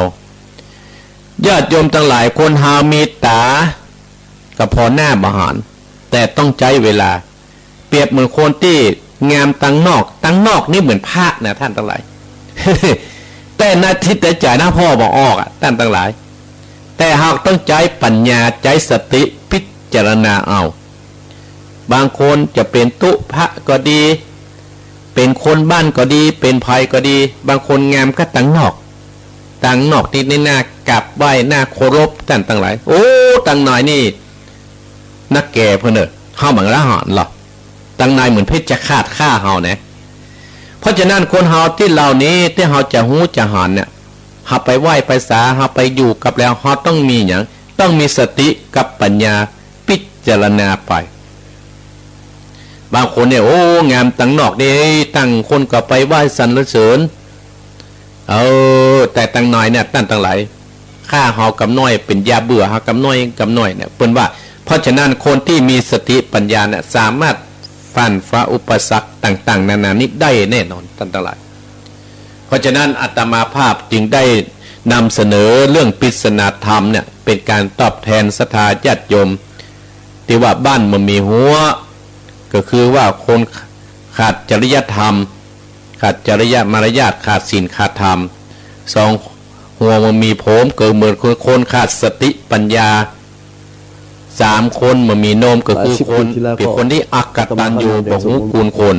ญาติโยมตังหลาย คนเฮามีต๋าก็ผ่อหน้าบ่หัน แต่ต้องใจ๊เวลา เปรียบเหมือนคนตี้งามตังนอก ตังนอกนี่เหมือนพระนะต้านตังหลาย แต่ในจิตในใจ๋นะผ่อบ่ออกอะต้านตังหลาย แต่เฮาต้องใจ๊ปัญญา ใจ๊สติพิจารณาเอา บางคนจะเป๋นตุ๊พระก็ดี เป๋นคนบ้านก็ดี เป๋นใผก็ดี บางคนงามก็ตังนอก ตังนอกนี่ นี่น่ากราบไหว้ น่าเคารพต้านตังหลาย โอ้ ตังในนี่ นักแก่เปิ้นเน่อ เฮาบ่ละหันหรอก ตังในเหมือนเพชฌฆาตฆ่าเฮานะ เพราะฉะนั้นคนเฮาตี้เหล่านี้ตี้เฮาจะฮู้จะหันเนี่ย เฮาไปไหว้ไปสา เฮาไปอยู่กับแล้ว เฮาต้องมีหยัง ต้องมีสติกับปัญญาพิจารณาไป บางคนเนี่ย โอ้ งามตังนอกนี่ ตังคนก็ไปไหว้สรรเสริญ เออ แต่ตังในเนี่ยต้านตังหลาย ฆ่าเฮากำน้อย เป๋นยาเบื่อเฮากำน้อยกำน้อยเนี่ย เปิ้นว่า เพราะฉะนั้นคนตี้มีสติปัญญาเนี่ยสามารถฟั่นฝ่าอุปสรรคต่างๆ นานานี้ได้แน่นอนต้านตังหลาย เพราะฉะนั้นอาตมาภาพจึงได้นำเสนอเรื่องปริศนาธรรมเนี่ย เป๋นก๋านตอบแทนศรัทธาญาติโยม ตี้ว่าบ้านบ่มีฮั้ว ก็คือว่าคนขาดจริยธรรม ขาดจริยมารยาท ขาดศีลขาดธรรม สอง หัวบ่มีผม ก็เหมือนคน คนขาดสติปัญญา สาม คนบ่มีโนม ก็คือคน เป๋นคนตี้อกตัญญู บ่ฮู้คุณคน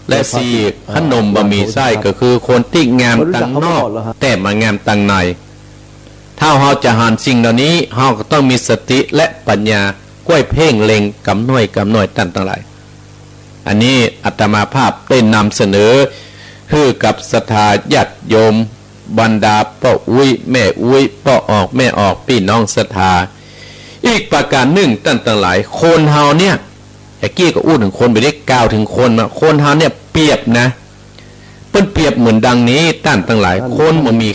และสี่ ขนมบ่มีไส้ ก็คือคนตี้งามตังนอก แต่บ่งามตังใน ถ้าเฮาจะหันสิ่งเหล่านี้ เฮาก็ต้องมีสติและปัญญา ก้อยเพ่งเล็งกำน้อยกำน้อยต้านตังหลาย อันนี้อาตมาภาพได้นำเสนอหื้อกับศรัทธาญาติโยม บรรดาป้ออุ๊ย แม่อุ๊ย ป้อออก แม่ออก ปี้น้องศรัทธา อีกประก๋านนึ่งต้านตังหลาย คนเฮาเนี่ย ตะกี้ก็อู้เถิงคน บ่ได้กล่าวเถิงคนนะ คนเฮาเนี่ยเปรียบนะ เปิ้นเปรียบเหมือนดังนี้ ต้านตังหลาย คนบ่มี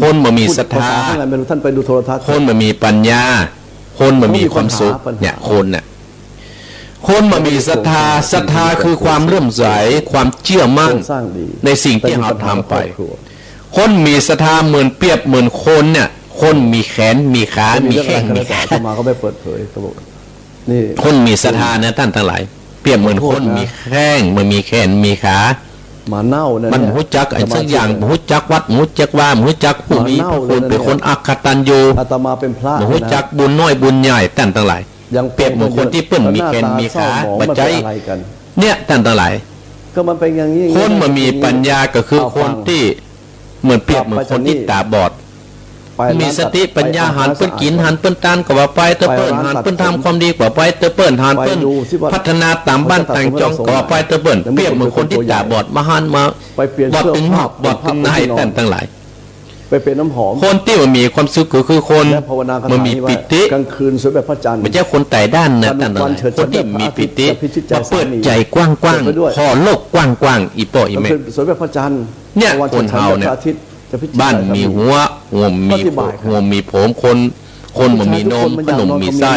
คนบ่มีศรัทธา ท่านไปดูโทรทัศน์ คนบ่มีปัญญา คนบ่มีความสุข เนี่ย คนน่ะ คนบ่มีศรัทธา ศรัทธาคือความเลื่อมใส ความเจื้อมั่นในสิ่งตี้เฮาทำไป คนมีศรัทธาเหมือน เปรียบเหมือนคนเนี่ย คนมีแขน มีขา มีแข้ง มีขา อาตมาก็ไม่เปิดเผย เขาบอก นี่ คนมีศรัทธานะต้านตังหลาย เปรียบเหมือนคนมีแข้ง มันมีแขน มีขา หมาเน่าเนี่ย มันบ่ฮู้จักอะหยังสักอย่าง บ่ฮู้จักวัด บ่ฮู้จักวา บ่ฮู้จักผู้มีพระคุณ เป๋นคนอกตัญญู อาตมาเป็นพระ บ่ฮู้จักบุญน้อยบุญใหญ่ ต้านตังหลาย ยังเปรียบเหมือนคนตี้เปิ้นมีแขน มีขา บ่ใจ้ เนี่ย ต้านตังหลาย ก็มันเป็นอย่างนี้ คนบ่มีปัญญาก็คือคนตี้ เหมือนเปรียบเหมือนคนตี้ต๋าบอด มีสติปัญญา หันเปิ้นกิ๋น หันเปิ้นตานก็ว่าไปเต๊อะเปิ้น หันเปิ้นทำความดีก็ว่าไปเต๊อะเปิ้น หันเปิ้นพัฒนาต๋ามบ้านต๋ามจ้องก็ว่าไปเต๊อะเปิ้น เปรียบเหมือนคนตี้ต๋าบอด บ่หัน บ่บอดเถิงนอก บอดเถิงใน ต้านตังหลาย ไปเป็นน้ำหอม คนตี้บ่มีความสุขก็คือคนบ่มีปีติ กลางคืนสวยแบบพระจันทร์ บ่ใจ้คนต๋ายด้านนะต้านตังหลาย คนตี้มีปีติ มาเปิดใจ๋กว้างๆ ผ่อโลกกว้างๆ อี่ป้ออี่แม่ สวยแบบพระจันทร์ เนี่ย คนเฮาเนี่ย บ้านมีฮั้ว หัวมี หัวมีผม คน คนบ่มีโนม ขนมมีไส้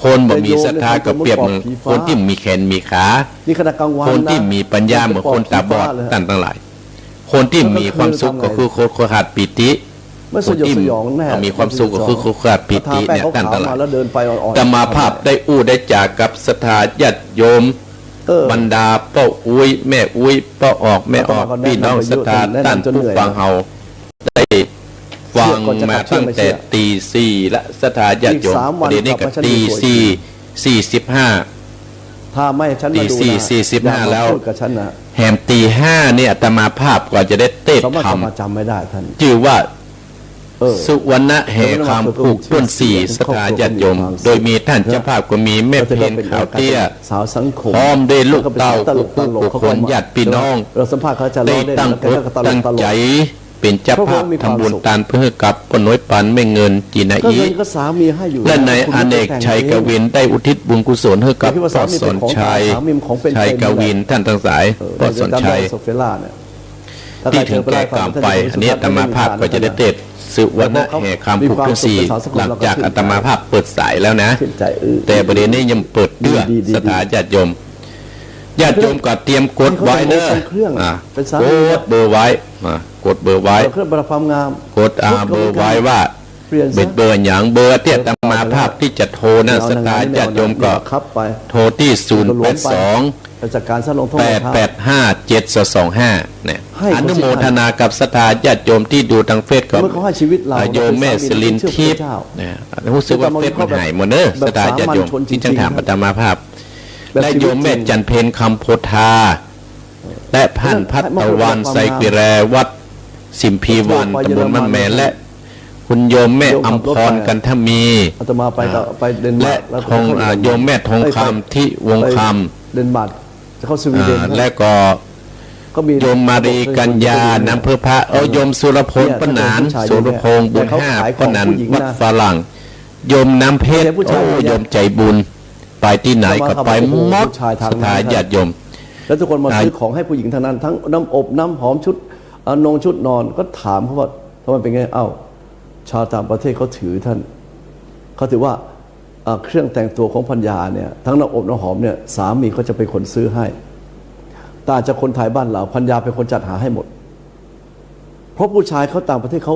คนบ่มีศรัทธาก็เปรียบเหมือนคนตี้มีแขนมีขา คนตี้มีปัญญาเหมือนคนต๋าบอด ต้านตังหลาย คนตี้มีความสุขก็คือคนขาดปีติ คนตี้มีความสุขก็คือคนขาดปีติเนี่ย ต้านตังหลาย อาตมาภาพได้อู้ได้จ๋ากับศรัทธาญาติโยม บรรดาป้ออุ๊ย แม่อุ๊ย ป้อออก แม่ออก ปี้น้องศรัทธาต้านผู้ฟังเฮา ได้ฟังมาตั้งแต่ตีสี่ละ ศรัทธาญาติโยม เดี๋ยวนี้ก็ตีสี่สี่สิบห้า ถ้าไม่ให้ฉันมาดูนะ ตีสี่สี่สิบห้า อย่ามาพูดกับฉันนะ แล้ว แหมตีห้านี่อาตมาภาพก็จะได้เตศน์ สามารถ ธรรม กลับมาจำไม่ได้ท่าน จื้อว่า เออ สุวรรณแห่คำผูกต้นสี่ ศรัทธาญาติโยม โดยมีต้านเจ้าภาพก็มีแม่เพ็ญขาวเตี้ย สาวสังคม พร้อมด้วยลูกเต้า แล้วก็เป็นสาวตลก คู่ผู้ คู่คน ญาติพี่น้อง เราสัมภาษณ์เขาจะล้อเล่น ได้ตั้งอกตั้งใจ เป็นเจ้าภาพทำบุญตานเพื่อกับป้อน้อยปานแม่เงิน จีนาอี ก็เงินก็สามีให้อยู่ และนายอเนกชัยกวินได้อุทิศบุญกุศลให้กับป้อสอนชัย สามีมันของเป็น ชัยกวิน ท่านทั้งหลาย เออ ป้อสอนชัย เดี๋ยวจะเล่าโซเฟล่าเนี่ย ตี้เถิงแก่กรรมไป อันนี้อาตมาภาพก็จะได้เตศน์ สุวรรณแห่คำผูกต้นสี่ หลังจากอาตมาภาพเปิดสายแล้วนะ ชื่นใจ เออ แต่ประเด็นนี้ยังเปิดเตื้อ ดีๆๆ ศรัทธาญาติโยม ญาติโยมก็เตรียมกดไว้เนอะ นี่เขาเป็นโฮสต์เครื่อง อ่ะ เป็นสามี กดเบอร์ไว้ อ่ะ กดเบอร์ไว้ เครื่องประดับความงาม กด อ่า กด เบอร์ไว้ว่า เปลี่ยนซะ เป็นเบอร์หยัง เบอร์ตี้อาตมาภาพตี้จะโทรนะ ศรัทธาญาติโยมก็ ขับไป โทรตี้ ศูนย์แปดสอง ไปจัดการซะ ลงโทษ แปดแปดห้า เจ็ดสองสองห้า เนี่ย ให้เขา อนุโมทนากับศรัทธาญาติโยมตี้ดูตางเฟซก็ เมื่อเขาให้ชีวิตเรา อ่า โยมแม่สิรินทิพย์ เนี่ย รู้สึกว่าเฟซมันหายหมดเนอะ แบบ ศรัทธาญาติโยม สามัญชนจริงๆ ตี้จังถามอาตมาภาพ แบบ และโยมแม่จันเพ็ญคำโพธา และท่านพัฒวัน ไซกิแร วัดสิมพีวัน ตำบลบ้านแมน และคุณโยมแม่อำพร กันทมี อาตมาไปก็ อ่า ไปเดนมาร์ก และ แล้ว ทอง อ่า โยมแม่ทองคำ เอ้ย ไป ทิวงคำ ไปเดนมาร์ก จะเข้าสวีเดน อ่า นะ และก็ ก็มี โยมมารีกัญญา น้ำเพิ่มพระ เออ โยมสุรพล เนี่ย ป้อหนาน ถ้าเป็นผู้ชาย สุรพงษ์ บุญห้า เนี่ย เขาขายของ ป้อหนาน ผู้หญิงนะ วัดฝรั่ง โยมน้ำเพชร ไม่ใช่ผู้ชาย โอ้ คนเดียว โยมใจบุญ ไปตี้ไหนก็ไปหมด โอ้โห ผู้ชายทางนั้น ศรัทธาญาติโยม แล้วทุกคนมา อ่า ซื้อของให้ผู้หญิงทั้งนั้น ทั้งน้ำอบ น้ำหอม ชุด อ่า นงชุดนอน ก็ถามเขาว่า ทำไมเป็นไง เอ้า ชาวต่างประเทศเขาถือท่าน เขาถือว่า อ่า เครื่องแต่งตัวของภรรยาเนี่ย ทั้งน้ำอบน้ำหอมเนี่ย สามีเขาจะเป็นคนซื้อให้ ต่างจากคนไทยบ้านเรา ภรรยาเป็นคนจัดหาให้หมด เพราะผู้ชายเขาต่างประเทศเขา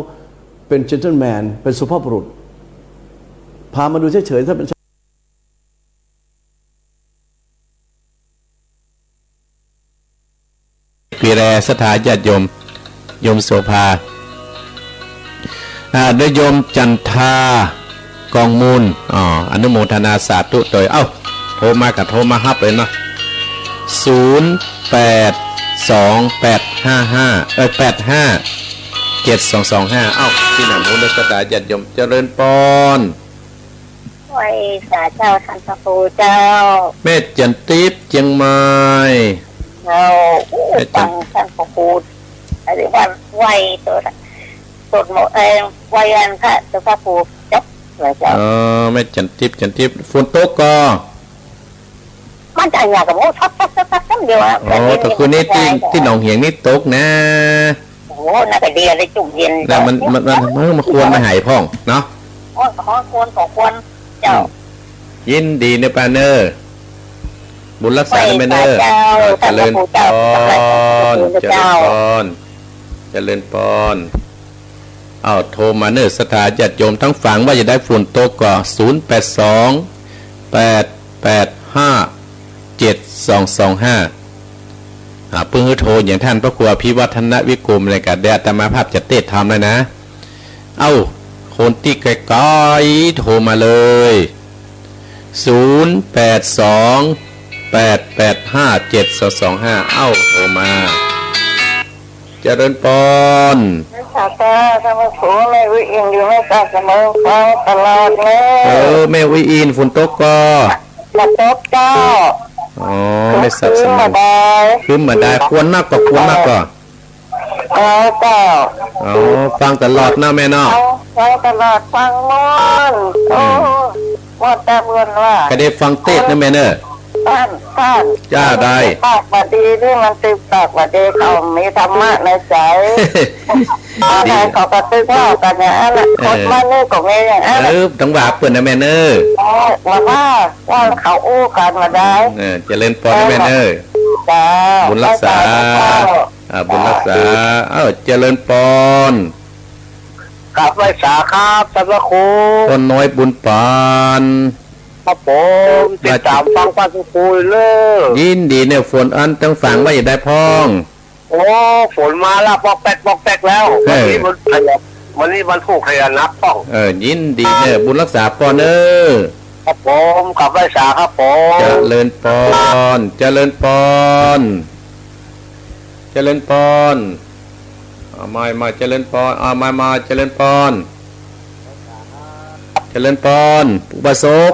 เป็น gentleman เป็นสุภาพบุรุษ พามาดูเฉยๆ ถ้าเป็น กีแร ศรัทธาญาติโยม โยมโสภา อ่า โดยโยมจันทา กองมูล อ๋อ อนุโมทนาสาธุโดย เอ้า โทรมาก็โทรมาฮับเลยเนาะ ศูนย์แปดสองแปดห้าห้า เอ้ย แปดห้าเจ็ดสองสองห้า เอ้า ตี้หน้าหมู่เนอะ ศรัทธาญาติโยม เจริญปอน ไหว้สาเจ้าท่านพระครูเจ้า แม่จันทิพย์เจียงใหม่ เจ้า อู้ แม่จัน ฟังท่านพระครู อะไรว่าไหว้ตัว สวดมนต์ เอ่อ ไหว้อันพระเจ้าพระครูจบเลยเจ้า อ๋อ แม่จันทิพย์ จันทิพย์ ฝนตกก่อ มันจะอยากกับโอ้ ทับทับทับทับทับเดียวอะ อ๋อ แต่เย็นๆ แต่คืนนี้ตี้ มันจะได้ ตี้หนองเหียงนี่ตกนะ โอ้โห น่าจะดีอะไรจุ่มเย็น น่ะ มัน มัน มัน มันควรมาหายพ่องเนาะ โอ้ ขอควร ขอควร เจ้า อืม ยินดีเนอะป้าเนอะ บุญรักษาเนอะแม่เนอะ ไหว้พระเจ้า อ่า เจริญปอน ท่านพระครูเจ้า เจริญปอน เจริญปอน เอ้า โทรมาเนอะ ศรัทธาญาติโยม ตางฝางว่าจะได้ฝนตกก่อ ศูนย์แปดสองแปดแปดห้าเจ็ดสองสองห้า อ่า เปิ้นหื้อโทรอย่างท่านพระครูอภิวัฒนวิกรมเลยก็ได้ อาตมาภาพจะเตศน์ธรรมแล้วนะ เอ้า คนตี้ไกลๆ โทรมาเลย ศูนย์แปดสองแปดแปดห้าเจ็ดสองสองห้า เอ้า โทรมา เจริญปอน แม่สาเจ้า ท่านพระครู แม่อุยอินอยู่แม่สาเสมอฟังตลอดเลย เออ แม่อุยอิน ฝนตกก่อ ฝนตกเจ้า อ๋อ แม่สาเสมอ ครึ้มมาได้ ครึ้มมาได้ ฝนนักก่อ ฝนนักก่อ เออเจ้า อ๋อ ฟังตลอดเนาะแม่เนาะ ฟัง ฟังตลอด ฟังม่วน อืม โอ้ ม่วนแต่ม่วนว่า ก็ได้ฟังเตศน์นะแม่เนอะ ท่าน ท่าน จ้า ได้ ปากบ่ดีนี่มันตึกปากบ่ดี เขามีธรรมะในใจ อะไรเขาก็ตึกว่ากันอย่างนั้นน่ะ เออ คนมานี่ก็มีอย่างนั้นน่ะ เออ ต้องว่าเปิ้นนะแม่เนอะ เออ ว่า ว่า ว่าเขาอู้กันมาได้ เออ เจริญปอนนะแม่เนอะ จ้า บุญรักษา ไหว้สาเจ้า อ่า บุญรักษา เอ้า เจริญปอน กราบไหว้สาครับ ท่านพระครู ป้อน้อยบุญปาน ครับผม ติดตามฟังพระครูเลย ยินดีเนี่ย ฝนอันตางฝางว่าจะได้พ่อง โอ้ ฝนมาละ ป๊อกแป๊ก ป๊อกแป๊กแล้ว เออ วันนี้มันขยัน วันนี้วันพูกขยันนักพ่อง เออ ยินดีเนี่ย บุญรักษาปอนเนอะ ครับผม กราบไหว้สาครับผม เจริญปอน เจริญปอน เจริญปอน อ่า ไม่ ไม่ เจริญปอน อ่า ไม่ ไม่ เจริญปอน เจริญปอน อุบาสก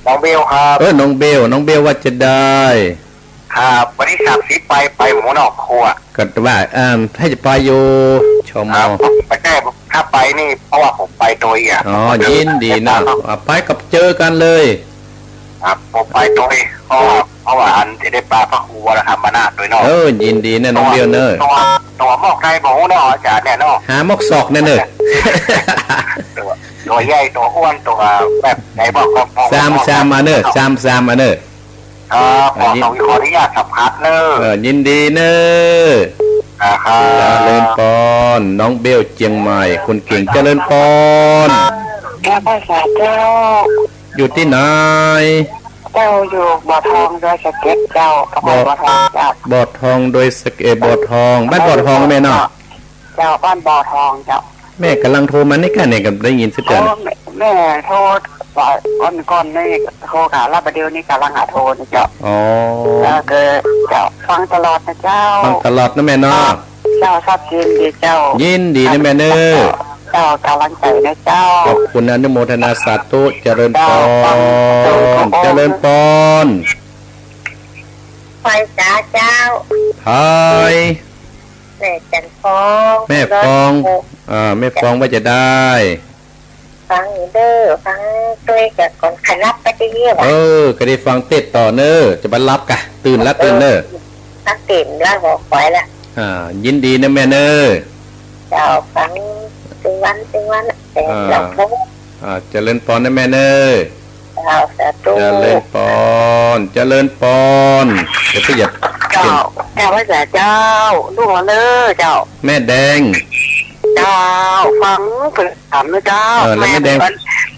น้องเบลครับ เออ น้องเบล น้องเบลว่าจะได้ ครับ วันที่สามสิบไป ไปหมู่นอกครัว ก็ว่า อ่า ถ้าจะไปอยู่ ชม ครับ ผมไปแน่ ถ้าไปนี่ เพราะว่าผมไปโดยอ่ะ อ๋อ ยินดีนะ อ่า ไปกับเจอกันเลย ครับ ผมไปโดย เพราะว่า เพราะว่าอันจะได้ปาพระครูวรธรรมนาถโดยนอก เออ ยินดีนะน้องเบลเนอะ ตัว ตัวมอกได้บ่ฮู้เนาะอาจารย์เนี่ยเนาะ หามอกศอกแน่เนอะ ตัว ตัวใหญ่ ตัวอ้วน ตัวแบบไหนบอกก็พอ สาม สามอันเนอะ สาม สามอันเนอะ ครับ ขอ อ่ะ ยิน ขออนุญาตสัมภาษณ์เนอะ เออ ยินดีเนอะ อ่า ครับ เจริญปอน น้องเบลเจียงใหม่ คนเก่ง เจริญปอน เจ้า ภาษาเจ้า อยู่ตี้ไหน เจ้าอยู่บ่อทองดอยสะเก็ดเจ้า บ่อ บ่อทองเจ้า บ่อทองดอยสะเก็ด บ่อทอง บ้านบ่อทองแม่เนาะ เจ้า บ้านบ่อทองเจ้า แม่ก่ำลังโทรมานี่ก้าเนี่ย ก็ได้ยินเสียง โอ้ แม่ แม่โทร ก่อน ก่อนนี่โทรหาลาบาเดียวนี่ก่ำลังหาโทรนี่เจ้า อ๋อ เออ คือเจ้า ฟังตลอดนะเจ้า ฟังตลอดนะแม่เนาะ เจ้า ชอบกินดีเจ้า ยินดีนะแม่เนอะ เจ้า กำลังใจนะเจ้า ขอบคุณ อนุโมทนาสาธุ เจริญปอน เจ้า ฟัง เจริญปอน ไหว้สาเจ้า ไทย แม่จันฟอง แม่ฟอง อ่า แม่ฟองว่าจะได้ ฟังอยู่เด้อ ฟังตวยกับก่อนขยับไปที่นี่หว่า เออ ก็ได้ฟังเทศน์ต่อเนอะ จะไปหลับกะ ตื่นละ ตื่นเนอะ ถ้าตื่นแล้วหัวคอยละ อ่า ยินดีนะแม่เนอะ เจ้า ฟังตึงวันตึงวัน แต่ อ่า หลับแล้ว อ่า เจริญปอนนะแม่เนอะ เจ้า สาธุ เจริญปอน เจริญปอน เดี๋ยวก็อย่า เจ้า เจ้า ภาษาเจ้า ลูกมาเนอะเจ้า แม่แดง เจ้า ฟังเพิ่นถามนะเจ้า เออ แล้วแม่แดง แม่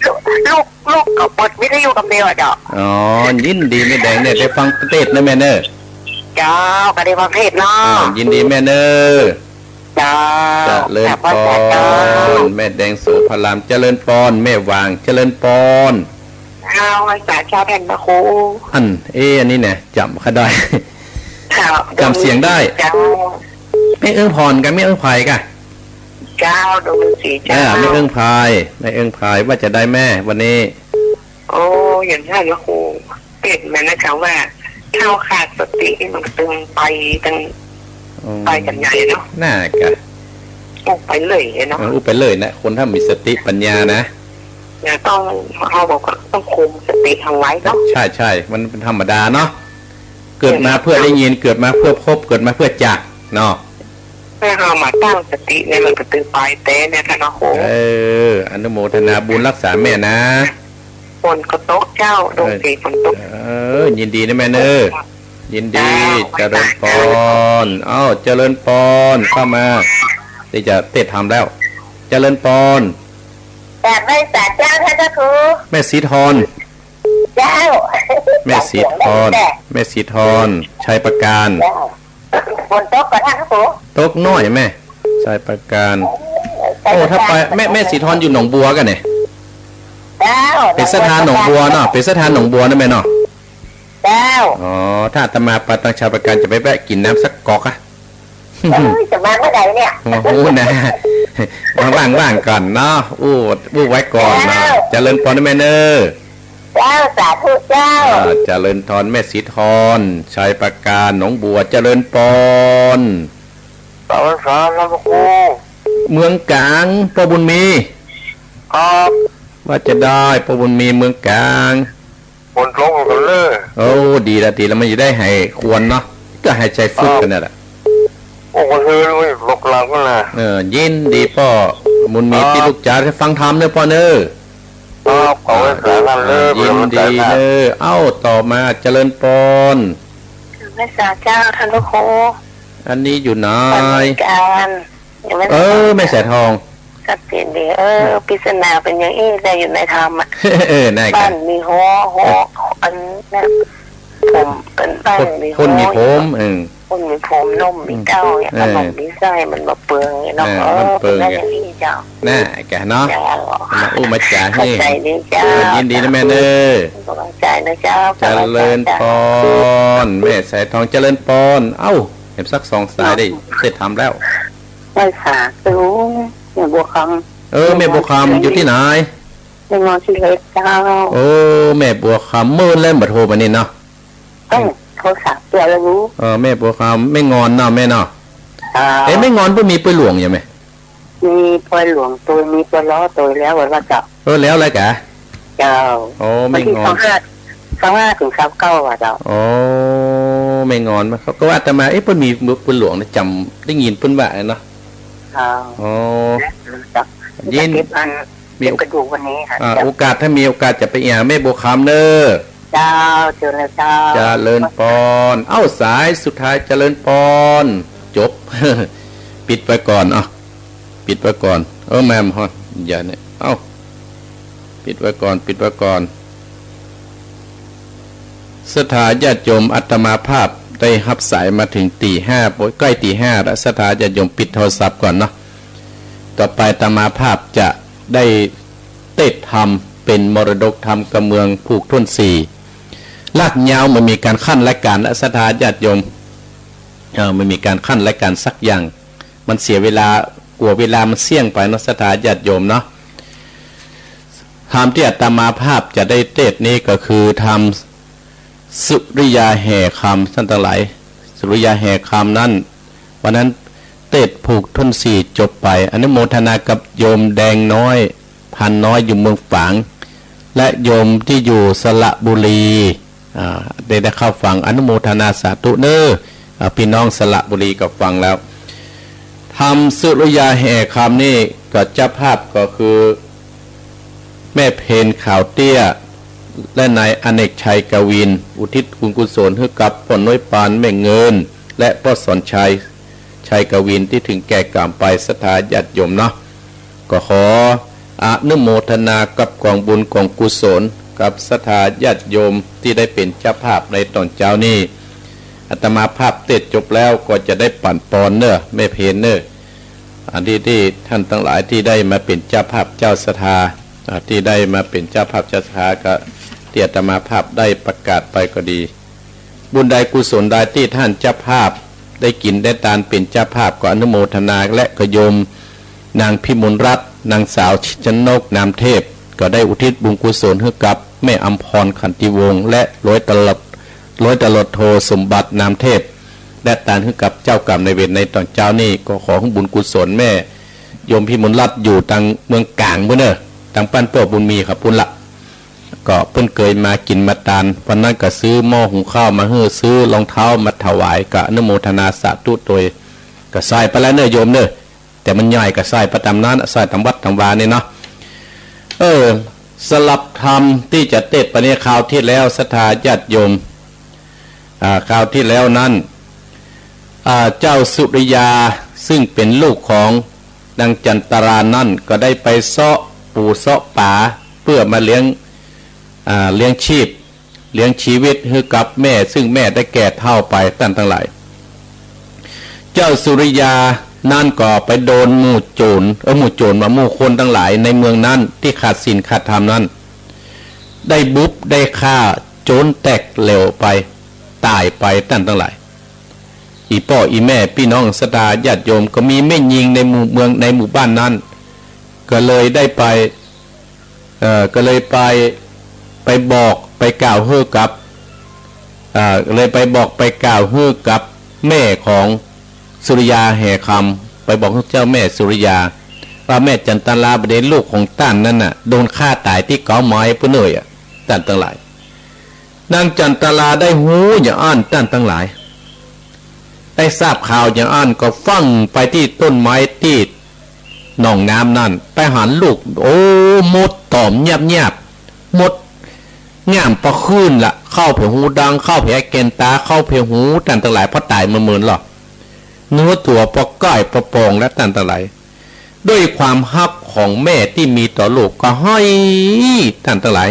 เพิ่น ลูก ลูก ลูกก็เปิดวิทยุกำเดียวอะเจ้า อ๋อ ยินดีแม่แดงเนี่ย ได้ฟังเทศน์นะแม่เนอะ เจ้า ก็ได้ฟังเทศน์เนาะ อ่า ยินดีแม่เนอะ เจ้า เจริญปอน เจ้า แม่แดงโสภาราม เจริญปอน แม่หว่าง เจริญปอน เจ้า ภาษาเจ้าแผ่นพระครู อัน เอ๊ะ อันนี้เนี่ย จ๋ำข้าได้ เจ้า จ๋ำเสียงได้ เจ้า แม่เอื้องพรกับแม่เอื้องไพรกะ เจ้า ดวงฤาษีเจ้า เออ แม่เอื้องไพร แม่เอื้องไพร ว่าจะได้แม่วันนี้ โอ้ อย่างนั้นพระครู เปรียบเหมือนนะเจ้าว่า ถ้าขาดสตินี่มันก็ตึงไปตึง อืม ไปกันใหญ่เนาะ น่ากะ อู้ไปเลยเนาะ เออ อู้ไปเลยนะ คนถ้ามีสติปัญญานะ เนี่ยต้อง เขาบอกว่าต้องคุมสติเอาไว้เนาะ ใช่ ใช่ มันเป็นธรรมดาเนาะ เกิดมาเพื่อได้ยิน เกิดมาเพื่อพบ เกิดมาเพื่อจาก เนาะ ถ้าเฮาบ่ตั้งสติเนี่ย มันก็ตึงไปแต๊เนี่ยค่ะเนาะ โห เออ อนุโมทนาบุญรักษาแม่นะ ฝนก็ตกเจ้า ดวงสีฝนตก เออ ยินดีนะแม่เนอะ ยินดี เจ้า เจริญปอน เอ้า เจริญปอน เข้ามา ที่จะเทศน์ธรรมแล้ว เจริญปอน กราบไหว้สาเจ้าท่านพระครู แม่ศรีทร เจ้า แม่ศรีทร แม่ศรีทร ชัยปราการ เจ้า ฝนตกก่อท่านพระครู ตกน้อยแม่ ชัยปราการ โอ้ ถ้าไป แม่ แม่ศรีทรอยู่หนองบัวกะเนี่ย เจ้า เป๋นศรัทธาหนองบัวเนาะ เป๋นศรัทธาหนองบัวนะแม่เนาะ เจ้า อ๋อ ถ้าอาตมาไปตางชัยปราการจะไปแวะกิ๋นน้ำสักก๊อกอะ เอ้ย จะมาเมื่อใดเนี่ย โอ้โห นะ ว่างๆ ก่อนเนาะ อู้ อู้ไว้ก่อนเนาะ เจ้า เจริญปอนนะแม่เนอะ เจ้า สาธุเจ้า อ่า เจริญพรแม่ศรีทร ชัยปราการ หนองบัว เจริญปอน กราบไหว้สาท่านพระครู เมืองก๋าง ป้อบุญมี ครับ ว่าจะได้ ป้อบุญมี เมืองก๋าง ฝนตกกันเลย โอ้ ดีละ ดีละ มันจะได้หายครวญเนาะ ก็หายใจ๋ฟึบกันเนี่ยแหละ โอ้ ก็คือตกหลังนั่นแหละ เออ ยินดีป้อบุญมี ครับ ตี้ลูกจ๋าได้ฟังธรรมเนอะป้อเนอะ ครับ ขอให้สาธุเนอะ เออ ยินดีเนอะ เอ้า ต่อมา เจริญปอน แม่สาเจ้า ท่านพระครู อันนี้อยู่ไหน เมืองก๋าง เออ แม่สายทอง ชัดเจนดี เออ ปริศนาเป๋นอย่างอี้ ได้อยู่ในธรรมอะ เออ ได้ครับ บ้านมีหอ หอ อันเนี่ย ผมเป๋นบ้านมีหอ คนมีผม เออ คนมีผม นมมีเต้าเนี่ย เออ ขนมมีไส้ มันบ่เปืองเนี่ยเนาะ เออ เออ มันเปือง เป๋นได้อย่างอี้ เจ้า น่ะ แกเนาะ เจ้า มาอู้มาจ๋าหื้อ ขอบใจ๋เน้อเจ้า เออ ยินดีนะแม่เน้อ ขอบใจ๋เน้อเจ้า จ๋าเริญปอน แม่สายทองจ๋าเริญปอน เอ้า แหมสักสองสายได้ เนาะ เสร็จทำแล้ว ไหว้สาธุ แม่บัวคำ เออ แม่บัวคำ แม่งอน อยู่ตี้ไหน แม่งอนตี้เหล็กเจ้า โอ้ แม่บัวคำ เมินแล้วบ่โทรมานี่เนาะ เอ้ย โทรศัพท์เสียแล้วรู้ เออ แม่บัวคำ แม่งอนเนาะแม่เนาะ อ่า เอ๊ะ แม่งอนเปิ้นมีปอยหลวงอยู่ไหม มีปอยหลวงตวย มีปอยล้อตวยแล้วว่าเจ้า เออ แล้วอะไรกะ เจ้า โอ้ วันตี้ แม่งอน ซาวห้า ซาวห้าเถิงซาวเก้าอะเจ้า โอ้ แม่งอน เขาก็ว่าอาตมา เอ๊ะ เปิ้นมีปอยหลวงนะ จ๋ำได้ยินเปิ้นว่าเนาะ เจ้า โอ้ เจ้า ยิน เก็บอัน มี เก็บกระดูกวันนี้ค่ะ อ่า เจ้า โอกาส ถ้ามีโอกาสจะไปหาแม่บัวคำเน้อ เจ้า เจิญเลยเจ้า จ๋าเริญปอน เอ้า สายสุดท้ายจ๋าเริญปอน จบ ปิดไว้ก่อน เอ้า ปิดไว้ก่อน เออ แม่มฮอน อย่าเนี่ย เอ้า ปิดไว้ก่อน ปิดไว้ก่อน ศรัทธาญาติโยม อาตมาภาพได้ฮับสายมาเถิงตีห้า โอ๊ย ใก้ตีห้าแล้ว ศรัทธาญาติโยมปิดโทรศัพท์ก่อนเนาะ ต่อไปอาตมาภาพจะได้เตสน์ธรรม เป๋นมรดกธรรมกำเมืองผูกถ้วนสี่ ลากยาว บ่มีก๋านขั้นรายก๋านนะ ศรัทธาญาติโยม เอ่อ บ่มีก๋านขั้นรายก๋านสักอย่าง มันเสียเวลา กั๋วเวลามันเสี้ยงไปเนาะ ศรัทธาญาติโยมเนาะ ธรรมตี้อาตมาภาพจะได้เตสน์นี้ก็คือธรรมสุริยาแห่คำ ต้านตังหลาย สุริยาแห่คำนั้น วันนั้นเตสน์ผูกถ้วนสี่จบไป อนุโมทนากับโยมแดงน้อย พันน้อย อยู่เมืองฝาง และโยมตี้อยู่สระบุรี อ่า ได้ ได้เข้าฟัง อนุโมทนาสาธุเน้อ อ่า ปี้น้องสระบุรีก็ฟังแล้ว ธรรมสุริยาแห่คำนี่ก็เจ้าภาพก็คือ แม่เพนขาวเตี้ย และนายอเนกชัยกวิน อุทิศบุญกุศลหื้อกับป้อน้อยปาน แม่เงิน และป้อสอนชัย ชัยกวิน ตี้เถิงแก่ก๋รรมไป ศรัทธาญาติโยมเนาะ ก็ขออนุโมทนากับก๋องบุญก๋องกุศล กับศรัทธาญาติโยมตี้ได้เป๋นเจ้าภาพในต๋อนเจ๊านี้ อาตมาภาพเตสน์จบแล้วก็จะได้ปั๋นปอนเน้อ แม่เพนเน้อ อันตี้ ตี้ต้านตังหลายตี้ได้มาเป๋นเจ้าภาพเจ้าศรัทธา อ่า ตี้ได้มาเป๋นเจ้าภาพเจ้าศรัทธา ก็ตี้อาตมาภาพได้ประกาศไปก็ดี บุญใดกุศลใดตี้ต้านเจ้าภาพได้กิ๋นได้ตานเป๋นเจ้าภาพ ก็อนุโมทนา และก็โยมนางพิมลรัตน์ นางสาวชิดชนก นามเทพ ก็ได้อุทิศบุญกุศลหื้อกับแม่อำพร ขันติวงศ์ และร้อยตำรวจ ร้อยตำรวจโทสมบัติ นามเทพ และตานหื้อกับเจ้ากรรมนายเวรในต๋อนเจ๊านี้ ก็ขอหื้อบุญกุศลแม่โยมพิมลรัตน์อยู่ตางเมืองก๋างปู๊นเน้อ ตางบ้านป้อบุญมีครับปู๊นละ ก็เปิ้นเกยมากิ๋นมาตาน วันนั้นก็ซื้อหม้อหุงข้าวมาหื้อ ซื้อรองเท้ามาถวาย ก็อนุโมทนาสาธุตวย ก็ใส่ไปแล้วเน้อโยมเน้อ แต่มันใหญ่ก็ใส่ไปต๋ามนั้น ใส่ต๋ามวัดต๋ามวานี่เนาะ เออ สำหรับธรรมตี้จะเตสน์ไปในคราวตี้แล้ว ศรัทธาญาติโยม อ่า คราวตี้แล้วนั้น อ่า เจ้าสุริยา ซึ่งเป๋นลูกของนางจันตรานั้น ก็ได้ไปเซาะปูเซาะป๋า เปื้อมาเลี้ยง อ่า เลี้ยงชีพ เลี้ยงชีวิตหื้อกับแม่ ซึ่งแม่ได้แก่เฒ่าไป ต้านตังหลาย เจ้าสุริยานั้นก็ไปโดนหมู่โจ๋ร เออ หมู่โจ๋รว่าหมู่คนตังหลายในเมืองนั้นตี้ขาดศีลขาดธรรมนั้น ได้บุบได้ฆ่าจ๋นแตกเหลวไป ต๋ายไป ต้านตังหลาย อี่ป้ออี่แม่ปี้น้องศรัทธาญาติโยม ก็มีแม่ญิงในหมู่เมืองในหมู่บ้านนั้น ก็เลยได้ไป เอ่อ ก็เลยไป ไปบอกไปกล่าวหื้อกับ เอ่อ เลยไปบอกไปกล่าวหื้อกับแม่ของสุริยาแห่คำ ไปบอกหื้อเจ้าแม่สุริยา ว่าแม่จันตราบ่ดี ลูกของต้านนั้นน่ะ โดนฆ่าต๋ายตี้เก๊าไม้ปู๊นเน่อ ต้านตังหลาย นางจันตราได้ฮู้อย่างอั้น ต้านตังหลาย ได้ทราบข่าวอย่างอั้นก็ฟั่งไปตี้ต้นไม้ตี้หนองน้ำนั้น ไปหันลูก โอ้ มดต๋อมแยบๆ มดง่ามปะขึ้นละ เข้าแผวหูดัง เข้าแผวแก่นต๋า เข้าแผวหู ต้านตังหลาย เพราะต๋ายเมินๆ ลอ เนื้อตั๋วปอก้ายปอปองแล้ว ต้านตังหลาย ด้วยความฮักของแม่ตี้มีต่อลูกก็ฮ้อย ต้านตังหลาย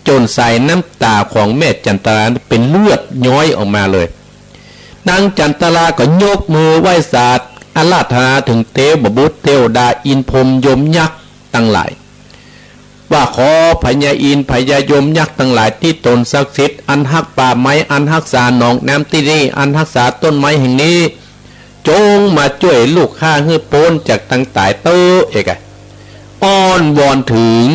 จ๋นสายน้ำต๋าของแม่จันตราเป๋นเลือดย้อยออกมาเลย นางจันตราก็ยกมือไหว้สา อาราธนาเถิงเตวบุตร เตวดา อินทร์พรหม ยมยักษ์ตังหลาย ว่าขอพญาอินทร์พญายมยักษ์ตังหลายตี้ต๋นศักดิ์สิทธิ์ อันฮักป่าไม้ อันฮักษาหนองน้ำตี้นี่ อันฮักษาต้นไม้แห่งนี้ จงมาจ้วยลูกข้าหื้อป๊นจากตังต๋ายเต๊อะ เอกอะ อ้อนวอนเถิง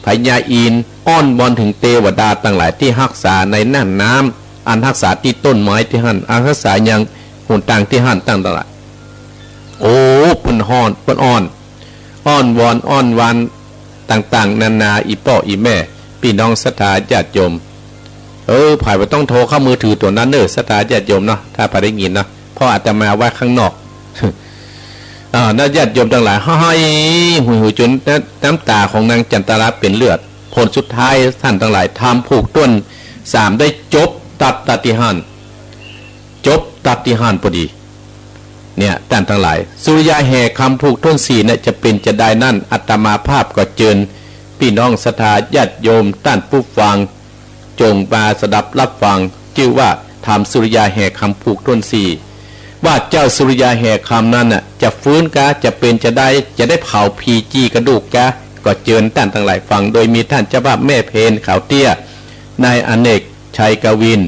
พญาอินทร์ อ้อนวอนเถิงเตวดาตังหลายตี้ฮักษาในน่านน้ำ อันฮักษาตี้ต้นไม้ตี้หั้น อันฮักษายังหนตางตี้หั้นตังหลาย โอ้ เปิ้นฮ้อน เปิ้นอ้อน อ้อนวอนอ้อนวานต่างๆ นานา อี่ป้ออี่แม่ ปี้น้องศรัทธาญาติโยม เออ ใผบ่ต้องโทรเข้ามือถือตั๋วนั้นเน่อ ศรัทธาญาติโยมเนาะ ถ้าใผได้ยินเนาะ เพราะอาตมาไว้ข้างนอก อ่า นะญาติโยมตังหลาย ห้อยหูยหูยจนน้ำ น้ำต๋าของนางจันตาราเป๋นเลือด ผลสุดท้ายต้านตังหลาย ธรรมผูกถ้วนสามได้จบตัดตัดตี้หั้น จบตัดตี้หั้นปอดี เนี่ย ต้านตังหลาย สุริยาแห่คำผูกถ้วนสี่เนี่ย จะเป๋นจาใดนั้น อาตมาภาพก็เจิญปี้น้องศรัทธาญาติโยมต้านผู้ฟัง จงมาสดับรับฟัง จื้อว่าธรรมสุริยาแห่คำผูกถ้วนสี่ ว่าเจ้าสุริยาแห่คำนั้นน่ะ จะฟื้นกา จะเป๋นจาใด จะได้เผาผีจีกระดูกกา ก็เจิญต้านตังหลายฟัง โดยมีต้านเจ้าภาพแม่เพนขาวเตี้ย นายอเนกชัยกวิน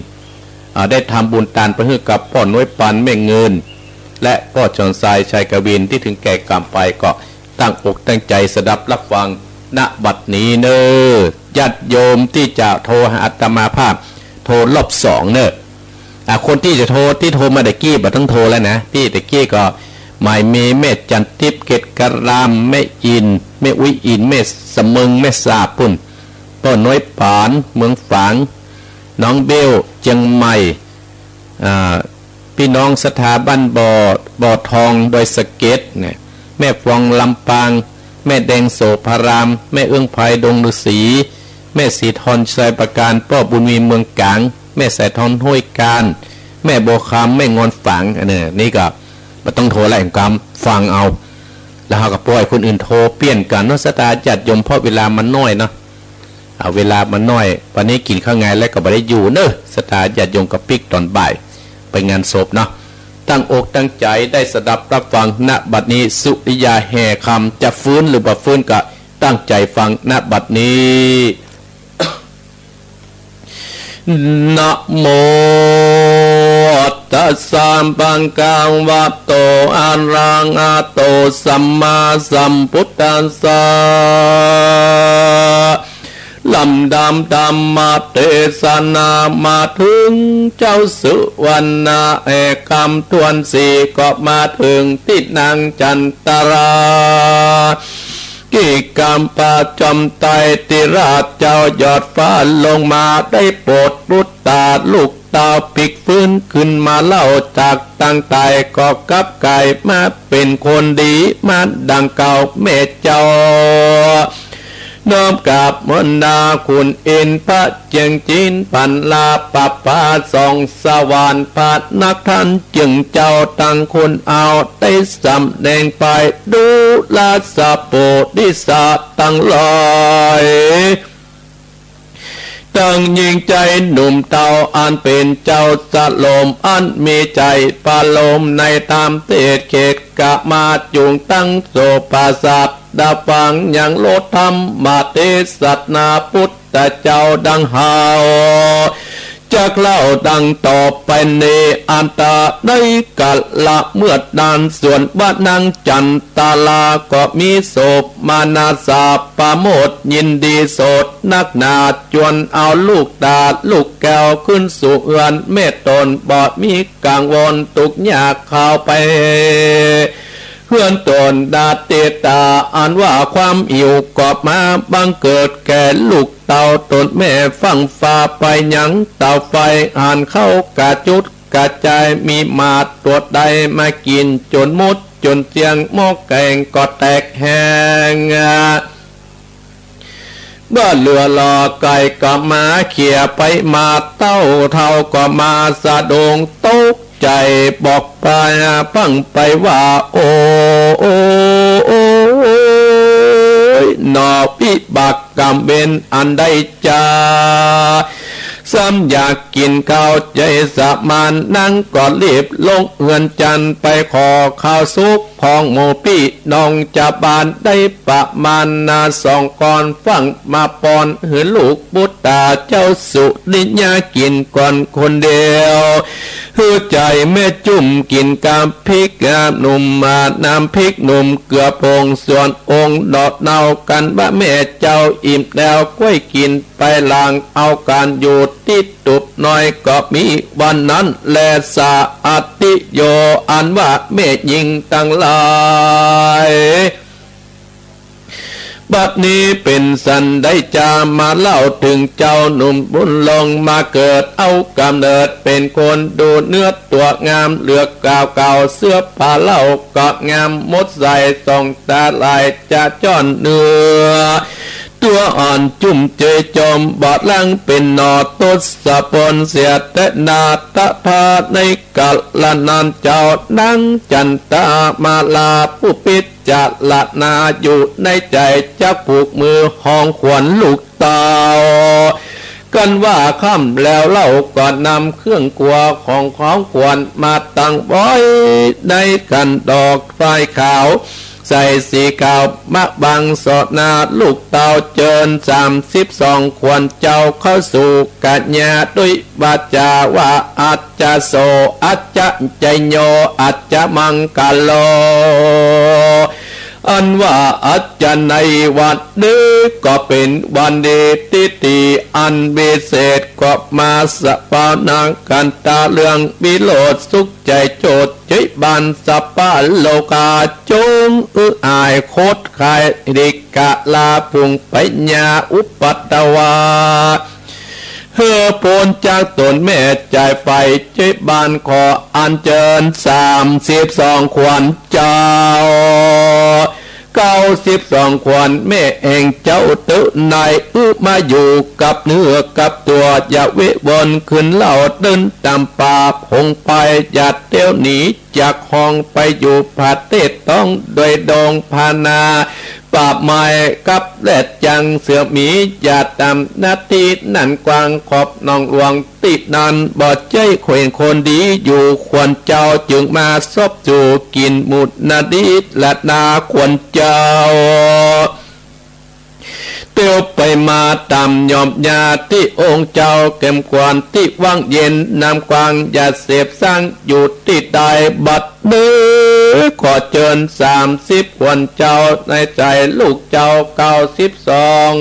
อ่า ได้ทำบุญตานไปหื้อกับป้อน้อยปาน แม่เงิน และป้อจอนทรายชัยกวิน ตี้เถิงแก่กรรมไป ก็ตั้งอกตั้งใจ๋สดับรับฟัง ณ บัดนี้เน่อ ญาติโยมตี้จะโทรหาอาตมาภาพ โทรรอบสองเน่อ อ่า คนตี้จะโทร ตี้โทรมาตะกี้บ่ต้องโทรแล้วนะ ตี้ตะกี้ก็หมายมีแม่จันทิพย์ เกตการาม แม่อิน แม่อุ๊ยอิน แม่สะเมิง แม่สาบปุ้น ป้อน้อยปาน เมืองฝาง น้องเบล เจียงใหม่ อ่า ปี้น้องศรัทธาบ้านบ่อ บ่อทอง ดอยสะเก็ดเนี่ย แม่ฟองลำปาง แม่แดงโสภาราม แม่เอื้องไพรดงฤๅษี แม่ศรีทรชัยประการ ป้อบุญมีเมืองก๋าง แม่สายทองห้วยกาญ แม่บัวคำ แม่งอนฝาง อันนี้ นี่ก็บ่ต้องโทรแล้ว กำฟังเอา แล้วเฮาก็ปล่อยคนอื่นโทรเปลี่ยนกั๋นเนาะ ศรัทธาญาติโยม เพราะเวลามันน้อยเนาะ เอาเวลามันน้อย วันนี้กิ๋นข้าวงายแล้วก็บ่ได้อยู่เน่อ ศรัทธาญาติโยม ก็ปิ๊กต๋อนบ่ายไปงานศพเนาะ ตั้งอกตั้งใจ๋ได้สดับรับฟัง ณ บัดนี้ สุริยาแห่คำ จะฟื้นหรือบ่ฟื้นก็ตั้งใจ๋ฟัง ณ บัดนี้ นะโมตัสสะ ภะคะวะโต อะระหะโต สัมมาสัมพุทธัสสะ ลำดับธรรมเทศนามาเถิงเจ้าสุวรรณะแห่คำถ้วนสี่ ก็มาเถิงตี้นางจันตารา กิกำปะจอมไตร ตี้ราชเจ้ายอดฟ้าลงมาได้โปรดปุตตาลูกเต้าปิ๊กฟื้นขึ้นมาเล่าจากตังต๋าย ก็กลับก๋ายมาเป๋นคนดีมาดังเก่า แม่เจ้า น้อมกราบมนดาคุณอินทร์พระเจียงจีน ปันลาปะปาสองสวรรค์ พระนักท่านเจิงเจ้าตังคุณเอา ได้สำแดงไปดูราชโพธิสัตว์ตังหลาย ตังญิงจายหนุ่มเฒ่า อันเป๋นเจ้าสะโลม อันมีใจ๋ปะโลมในธรรมเทศน์ เขตกะมาจุงตังโสภาสัตว์ ดาฟังยังโลธรรมเทศนาพุทธเจ้าดังเฮา จะเล่าดังต่อไปนี้ อันตะในกาละเมื่อนั้น ส่วนว่านางจันตาราก็มีโสมนัสสะประโมทย์ยินดีโสดนักหนา จวนเอาลูกต๋าลูกแก้วขึ้นสู่เฮือนแม่ต๋น บ่มีกังวลตุ๊กยากเข้าไป เฮือนต๋นดาเตตา อันว่าความหิวก็มาบังเกิดแก่ลูกเต้าต๋นแม่ ฟั่งฟ้าไปยังเตาไฟ หันเข้ากระจุดกระจาย มีหมาตั๋วใดมากิ๋นจ๋นหมดจ๋นเสี้ยง หม้อแก๋งก็แตกแห้ง บ่เหลือหล่อ ไก่ก็มาเขี่ยไป หมาเต้าเฒ่าก็มาสะดุ้งตกใจ๋ บอกไปฟั่งไปว่า โอ้ โอ้ โอ้ย หนอ วิบากกรรมเวรอันใดจา ซ้ำอยากกิ๋นข้าวใจ๋สะหมาน นางก็รีบลงเฮือนจันทน์ ไปขอข้าวสุก พ่องหมู่ปี้น้องจาวบ้าน ได้ประมาณนาสองก้อน ฟั่งมาป้อนหื้อลูกบุตราเจ้าสุริยากิ๋นก่อนคนเดียว หื้อใจ๋แม่จุ่มกิ๋นกับพริกหนุ่ม มาน้ำพริกหนุ่มเกลือผง ส่วนองค์ดอกเนา กันว่าแม่เจ้าอิ่มแล้ว ค่อยกิ๋นไปหลัง เอาก๋านอยู่ตี้ ตูบน้อยก็มีวันนั้นแล สาอัตถิโย อันว่าแม่ญิงตังหลาย บัดนี้เป๋นสันใดจา มาเล่าเถิงเจ้าหนุ่มบุญหลง มาเกิดเอาก๋ำเนิดเป๋นคน ดูเนื้อตั๋วงามเหลือกาวเก่า เสื้อผ้าเล่าก็งามหมดใส่ ส่องตาหลายจะจ้อนเนื้อ ตั๋วอ่อนจุ่มเจยจม บ่หลังเป๋นหน่อ ทศพลเสียแต๊นา ตถาในกาละนั้นเจ้า นางจันตามาลา ผู้พิจารณาอยู่ในใจ๋ จักผูกมือฮ้องขวัญลูกเต้า กันว่าค่ำแล้วเล่า ก็นำเครื่องครัวของของขวัญมาตั้งไว้ ในขันดอกฝ้ายขาว ใส่สีขาวมาบังเสาะหน้า ลูกเต้าเจิญสามสิบสองขวัญเจ้า เข้าสู่กัญญาด้วยวาจาว่า อัจจะโส อัจจะจโย อัจจะมังคโล อันว่าอัจจะในวันนี้ก็เป๋นวันดีทิฏฐิอันวิเศษ ก็มาสะปานากันตาเรื่องวิโรจน์สุขใจ๋โจทย์ ใจ๋บานสะปาโลกา จงอื้ออายคดคาย หลีกกะลาผุงพญาอุปัตตวา หื้อป๊นจากต๋นแม่ใจ๋ไฟ ใจ๋บานขออัญเจิญสามสิบสองขวัญเจ้า เก้าสิบสองขวัญแม่แอ่งเจ้าเต๊อะ นายอื้อมาอยู่กับเนื้อกับตั๋ว อย่าวิวนขึ้นเล่า เดินต๋ามป่าผงไป อย่าเตียวหนี จากห้องไปอยู่ประเทศต้อง โดยดงพนา ป่าไม้กับแลดจังเสือหมี อย่าต๋ามนาตี้นั้นกว้าง ขอบหนองหลวงตี้นั้น บ่ใจ้แคว้นคนดีอยู่ ขวัญเจ้าจึงมาซบสู่กิ๋นหมู่นาดีละนาขวัญเจ้า เตียวไปมาต๋ามหย่อมหญ้าตี้องค์เจ้า แก้มขวัญตี้ว่างเย็น น้ำกว้างอย่าเสพสร้าง อยู่ตี้ใดบัดนี้ ขอเจิญสามสิบขวัญเจ้า ในใจ๋ลูกเจ้าเก้าสิบสอง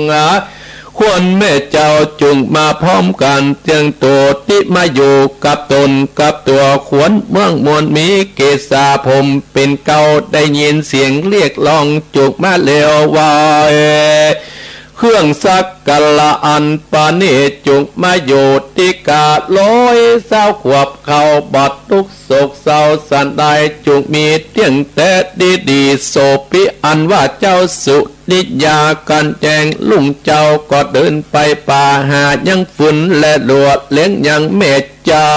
ขวัญแม่เจ้า จึงมาพร้อมกั๋นเตียงโต ตี้มาอยู่กับต๋นกับตั๋ว ขวัญเมืองมวลมี เกศาผมเป๋นเกล้า ได้ยินเสียงเรียกร้อง จึงมาแล้วไหว้ เครื่องสักการะอันประณีต จึงมาอยู่ตี้กา ร้อยซาวขวบเข้า บ่ตุ๊กข์โศกเศร้าสันใด จึงมีเตี้ยงแต๊ดีๆ โสภิ อันว่าเจ้าสุริยากั๋นแจ้ง ลุงเจ้าก็เดินไปป่า หายังฟืนและลัว เลี้ยงยังแม่เจ้า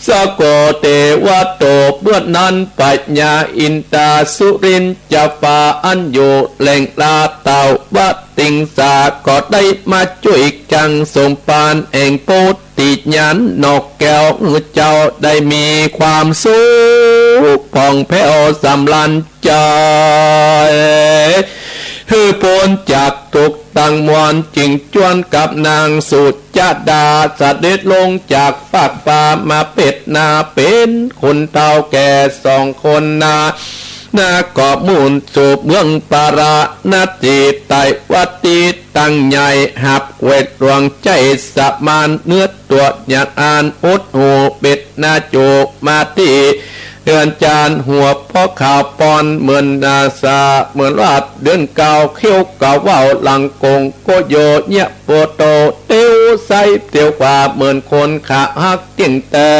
สะโกเตวะโต เมื่อนั้นพญาอินทาสุรินทร์ จาฟ้าอันอยู่แหล่งลาตาวติงสา ก็ได้มาจ้วยจังสมภารแห่งโพธิญาณนกแก้ว หื้อเจ้าได้มีความสุขผ่องแผ้วสำราญใจ๋ หื้อป๊นจากทุกข์ตังมวล จึงจวนกับนางสุจาดา เสด็จลงจากฟากฟ้า มาเปรตนาเป๋นคนเฒ่าแก่สองคนนา นาก็มุ่งสู่เมืองปาราณสี ไตรวตีตังใหญ่ หับแคว้นหลวงใจ๊สมาน เนื้อตั๋วอย่างอันหดหู่ เปรตนาจุมาตี้ เฮือนจานหัวป้อขาวปอน เหมือนนาสา เหมือนว่าเดือนเก้า เขี้ยวกะว่าวหลังกง โกโยเยียะโปโต เตียวซ้ายเตียวขวา เหมือนคนขาหักเตี้ยงแต๊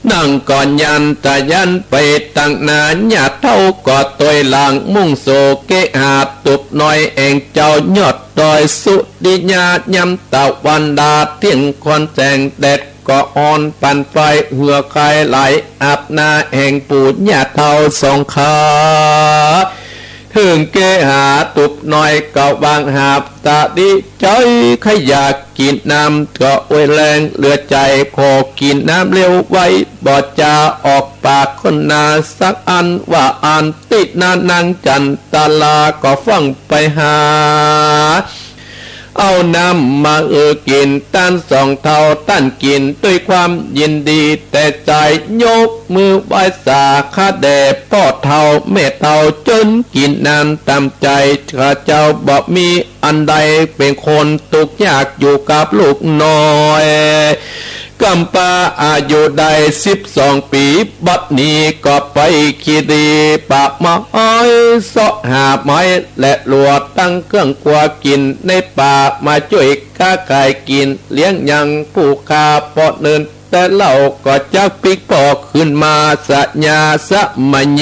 นางก็ยันตะยันไปตังหน้า ญาติเฒ่าก็ตวยหลัง มุ่งสู่เกหาตุบน้อย แอ่งเจ้ายอดดอยสุริยา ยามตะวันดาเตี้ยง ค่อนแสงแดด ก็อ่อนปันไฟ เหื่อใคไหลอาบหน้า แห่งปู่ย่าเฒ่าสองข้า เท ตึงเก้หาตุ๊บน้อยก็วางหาบ ตาดีใจ๋ใค่อยากกิ๋นน้ำ ก็อวยแฮงเหลือใจ๋ ขอกิ๋นน้ำเร็วไว บ่จ๋าออกปากคนนาสักอัน ว่าอั้น ตี้นั้นนางจั๋นตะลาก็ฟั่งไปหา เอาน้ำมาหื้อกิ๋น ต้านสองเฒ่า ต้านกิ๋นตวยความยินดีแต่ใจ๋ ยกมือไหว้สาขาแด่ป้อเฒ่าแม่เฒ่า เจิญกิ๋นน้ำต๋ามใจ๋ ข้าเจ้าบ่มีอันใด เป๋นคนตุ๊กข์ยากอยู่กับลูกน้อย ก๋ำปร้าอายุได้สิบสองปี๋ บัดนี้ก็ไปขี้ดีป่าไม้ เซาะหาไม้และหลัว ตึงเครื่องครัวกิ๋นในป่า มาจ้วยค้าขายกิ๋น เลี้ยงยังผู้ข้า ป้อเนินแต่เล่า ก็จักปิ๊กป้อคืนมา สะยาสะมะเย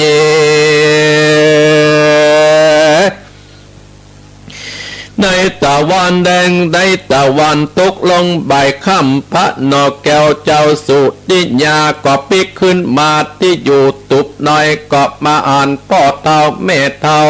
ในตะวันแดง ในตะวันตกลงบ่ายค่ำ พระหน่อแก้วเจ้าสุริยา ก็ปิ๊กคืนมาตี้อยู่ตุ๊บน้อย ก็มาอั้นป้อเฒ่าแม่เฒ่า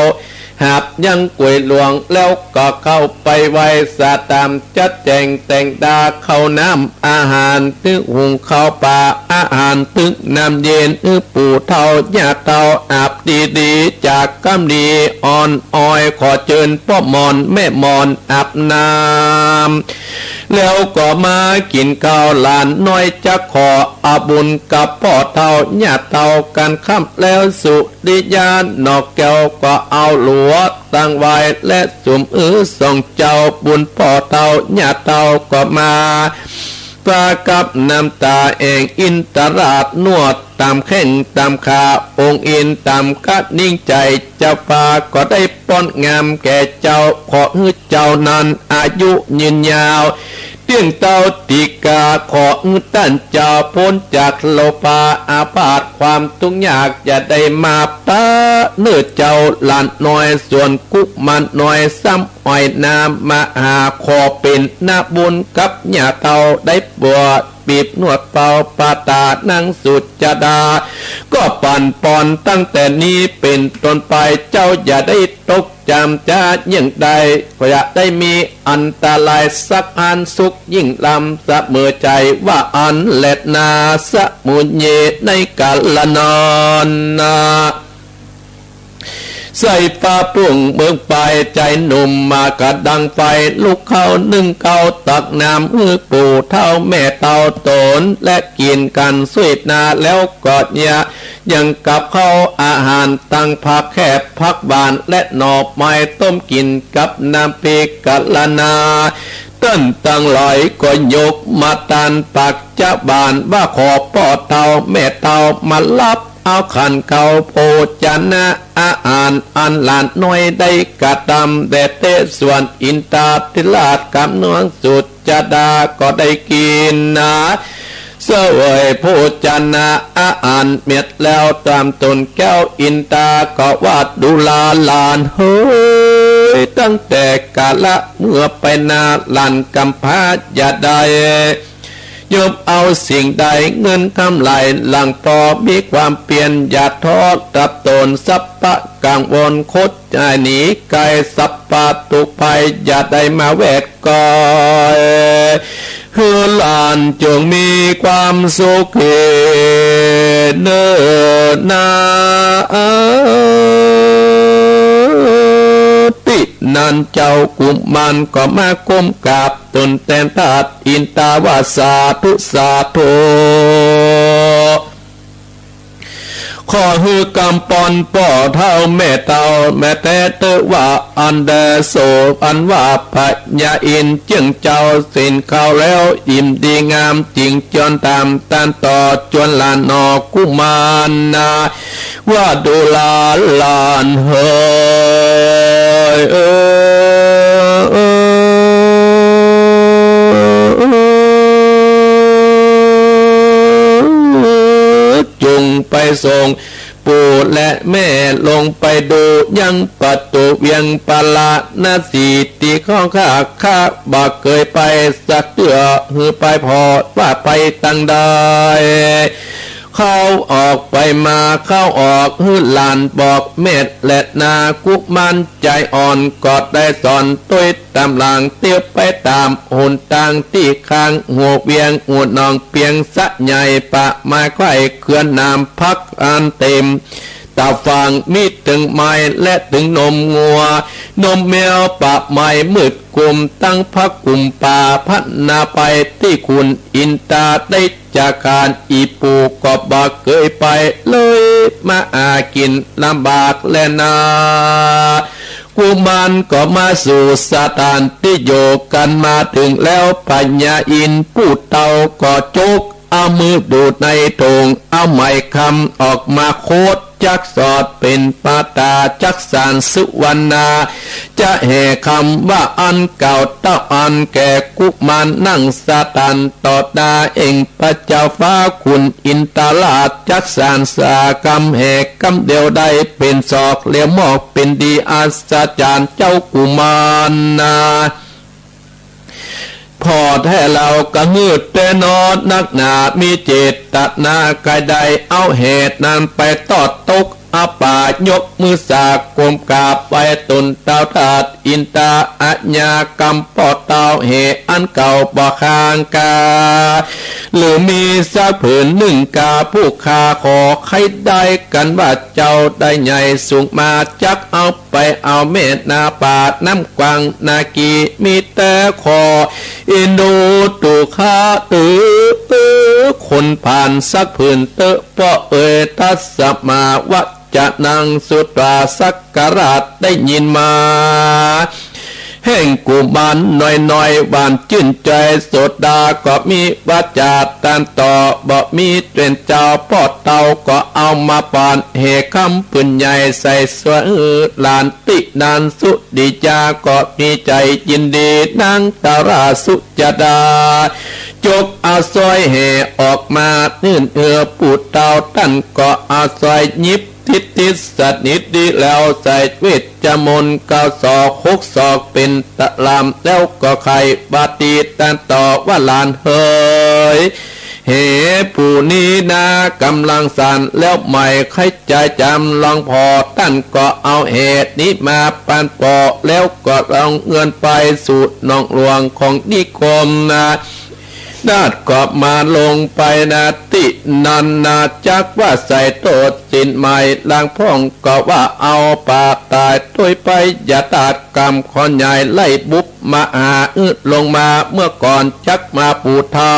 หาบยังก๋วยหลวง แล้วก็เข้าไปไหว้สาตามจัดแจ๋งแต่งดา ข้าวน้ำอาหาร ตึกหุงข้าวปลาอาหาร ตึกน้ำเย็น หื้อปู่เฒ่าย่าเฒ่า อาบดีๆ จากกำดีอ่อนอ้อย ขอเจิญป้อหมอนแม่หมอนอาบน้ำ แล้วก็มากิ๋นข้าว หลานน้อยจักขอเอาบุญกับป้อเฒ่าย่าเฒ่า กั๋นค่ำแล้วสุริยาหน่อแก้ว ก็เอาหลัวตั้งไหว้ และสุมอื้อสองเจ้า บุญป้อเฒ่าย่าเฒ่าก็มา ปากับน้ำต๋าแอ่งอินทราช นวดต๋ามแข้งต๋ามขา องค์อินทร์ต๋ามกระนิ่งใจ๋ เจ้าฟ้าก็ได้ป้อนงามแก่เจ้า ขอหื้อเจ้านั้นอายุยืนยาว เตี้ยงเต้าติกา ขอหื้อต้านเจ้าป๊นจากโรคาอาพาธ ความตุ๊กข์ยากอย่าได้มาปะเนิ่นเจ้า หลานน้อยส่วนกุมารน้อย ซ้ำอ้อยน้ำมาหา ขอเป๋นนาบุญกับย่าเฒ่า ได้บวช บีบนวดเป่าปาต๋านางสุจดา ก็ปั๋นปอนตั้งแต่นี้เป๋นต้นไป เจ้าอย่าได้ตกจ๋ำจ๊าเยี่ยงใด ก็อย่าได้มีอันตรายสักอัน สุขยิ่งล้ำเสมอใจ๋ ว่าอั้นแลนา สะมุเย ในก๋าละนั้นนา ใส่ฟ้าปุ้งเมืองไป ใจ๋หนุ่มมากระดังไฟ ลุกเข้านึ่งข้าวตักน้ำ หื้อปู่เฒ่าแม่เฒ่าต๋น และกิ๋นกั๋นสุยนา แล้วก็เยียะยังกับข้าวอาหาร ตังผักแคบผักหวาน และหน่อไม้ต้มกิ๋นกับน้ำพริกก๋าละนา ต้านตังหลายก็ยกมาตานปากจ๊ะบาน ว่าขอป้อเฒ่าแม่เฒ่ามาฮับ เอาขันข้าวโภชนะอาหาร อันหลานน้อยได้กระตำแด่เต๊ส ส่วนอินทาธิราชกับนางสุจดาก็ได้กิ๋นนา เสวยโภชนะอาหารเม็ดแล้ว ต๋ามต้นแก้วอินทาก็ว่า ดูราหลานเหย ตั้งแต่กาละเมื่อไปนา หลานก๋ำพร้าอย่าได้ ย่อมเอาสิ่งใด เงินคำไหลหลังปอ มีความเปียรอย่าท้อ ดับตนสัพพะกังวล คดหนีไกลสัพพะทุกข์ภัย อย่าได้มาแวดก้อย หื้อหลานจงมีความสุขเขเน่อนา ตี้นั้นเจ้ากุมารก็มาก้มกราบ ต้นแตนทาสอินทาว่า สาธุ สาธุ ขอหื้อกำปอนป้อเฒ่าแม่เฒ่า แม่แต๊เต๊อะว่าอันแด โสอันว่าพญาอินทร์เจื้องเจ้า เส้นข้าวแล้วอิ่มดีงาม จึงจวนต๋ามตานต่อ จวนหลานหน่อกุมารนา ว่าดูราหลานเหย เออ จงไปส่งปู่และแม่ลงไปดูยังประตูเวียงปาราณสี ตี้ของข้า ข้าบ่เกยไปสักเตื้อ หื้อไปผ่อว่าไปตางใด เข้าออกไปมาเข้าออก หื้อหลานบอกแม่แลนา กุมารใจ๋อ่อนก็ได้สอนตวยต๋ามหลัง เตียวไปต๋ามหนตางตี้ข้าง หัวเวียงหัวนองเปียงสะใหญ่ ป่าไม้ไคร่เขื่อนน้ำพักอันเต๋ม ต๋ามฝั่งมีเถิงไม้และเถิงนมงัว นมแมว ป่าไม้มืดกุม ตึงพระกุมป่า พรรณนาไปตี้คุณอินตา ได้จากการ อี่ปู่ก็บ่เกยไป เลยมาหากิ๋นลำบากแลนา กุมารก็มาสู่สถานตี้อยู่ กั๋นมาเถิงแล้ว พญาอินทร์ผู้เฒ่าก็จก เอามือดูในโถง เอาไหมคำออกมาโคด จักสอดเป๋นปาตา จักสานสุวรรณา จะแห่คำว่าอันเก่าเต้าอันแก่ กุมารนั่งสถานต่อหน้าเอง พระเจ้าฟ้าคุณอินทราช จักสานสากำแห่กำเดียวได้เป๋นศอก เหลียวมอกเป๋นดีอัศจรรย์เจ้ากุมารนา ผ่อแต๊เฮากะหื้อแต๊นอนักหนา มีเจตนาใค่ได้ เอาแหนั้นไปตอดตกอาป่า ยกมือสากมกราบไหว้ต๋นเต้าทาสอินตา อาญากรรมป้อเต้า แหอันเก่าบ่ค้างกา หรือมีสักผืนนึ่งกา ผู้ข้าขอใค่ได้กั๋นว่า เจ้าได้ใหญ่สูงมา จักเอาไปเอาแม่นาป่า น้ำกว้างนากี มีแต่ขออินดูตุข้า เออ เออ คนผ่านสักผืนเต๊อะ ป้อเอ๋ย ตัสมาวัจจะนังสุตวา สักการาชได้ยินมา แห่งกุมารน้อยๆ หวานจื้นใจ๋ โสดาก็มีวาจาตรัสต่อ บ่มีเป๋นเจ้า ป้อเต้าก็เอามาป้อน แห่คำผืนใหญ่ใส่สวยหลาน ตี้นั้นสุริยาก็มีใจ๋ยินดี นางตาราสุจดา จกเอาสร้อยแหออกมายื่นเอือ ผู้เฒ่าต้านก็เอาสร้อยหยิบ ติดติดสนิทดีแล้ว ใส่เวชมนต์เก้าศอกหกศอกเป๋นตะลาม แล้วก็ใค่ว่าตี้ตรัสต่อว่า หลานเหย แหผู้นี้นาก๋ำลังสานแล้ว ใหม่ใค่จะจ๋ำ หลวงพ่อต้านก็เอาแหนี้มาปันป้อ แล้วก็ลองเฮือนไปสู่หนองหลวงของนิคมนา นาฏก็มาลงไปนาตี้นั้นนา จักว่าใส่โต้ษศีลใหม่ ลางพ่องก็ว่าเอาป่าต๋าย ตวยไปอย่าตาดกรรม ขอใหญ่ไล่บุพมหาอืดลงมา เมื่อก่อนจักมาผู้เฒ่า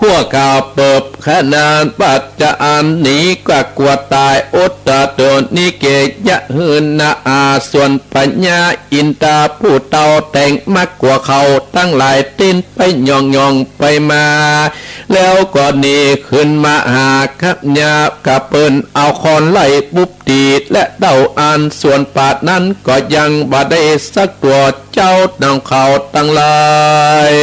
หัวข่าวเปิบขนาดว่าจะอันหนีก็กลัวต๋าย อดตะโดนนิเกยะหืนนาอา ส่วนพญาอินตาผู้เฒ่าแต่งมากกว่าเขาตังหลาย เต้นไปหย่องๆ ไปมา แล้วก็หนีขึ้นมาหาขะยา กะเปิ้นเอาค้อนไล่บุพตีและเต้าอัน ส่วนป่านั้นก็ยังบ่ได้สักตั๋ว เจ้าหนองเขาตังหลาย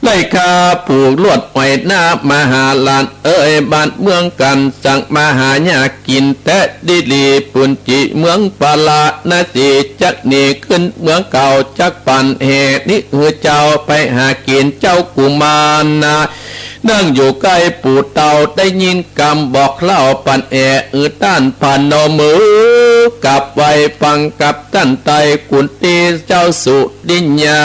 ไล่ฆ่าผูกลวดอ้อยหน้ามหาหลานเอ๋ย บ้านเมืองกั๋นสังมาหายากกิ๋นแต๊ดีหลี ปุญจีเมืองปาราณสี จักหนีขึ้นเมืองเก่า จักปันแหนี้หื้อเจ้าไปหากิ๋น เจ้ากุมารนา นั่งอยู่ใก้ปู่เฒ่า ได้ยินกำบอกเล่า ปันแหหื้อต้านพนมมือกราบไหว้ฟังกับต้านไต้ กุณตี้เจ้าสุริยา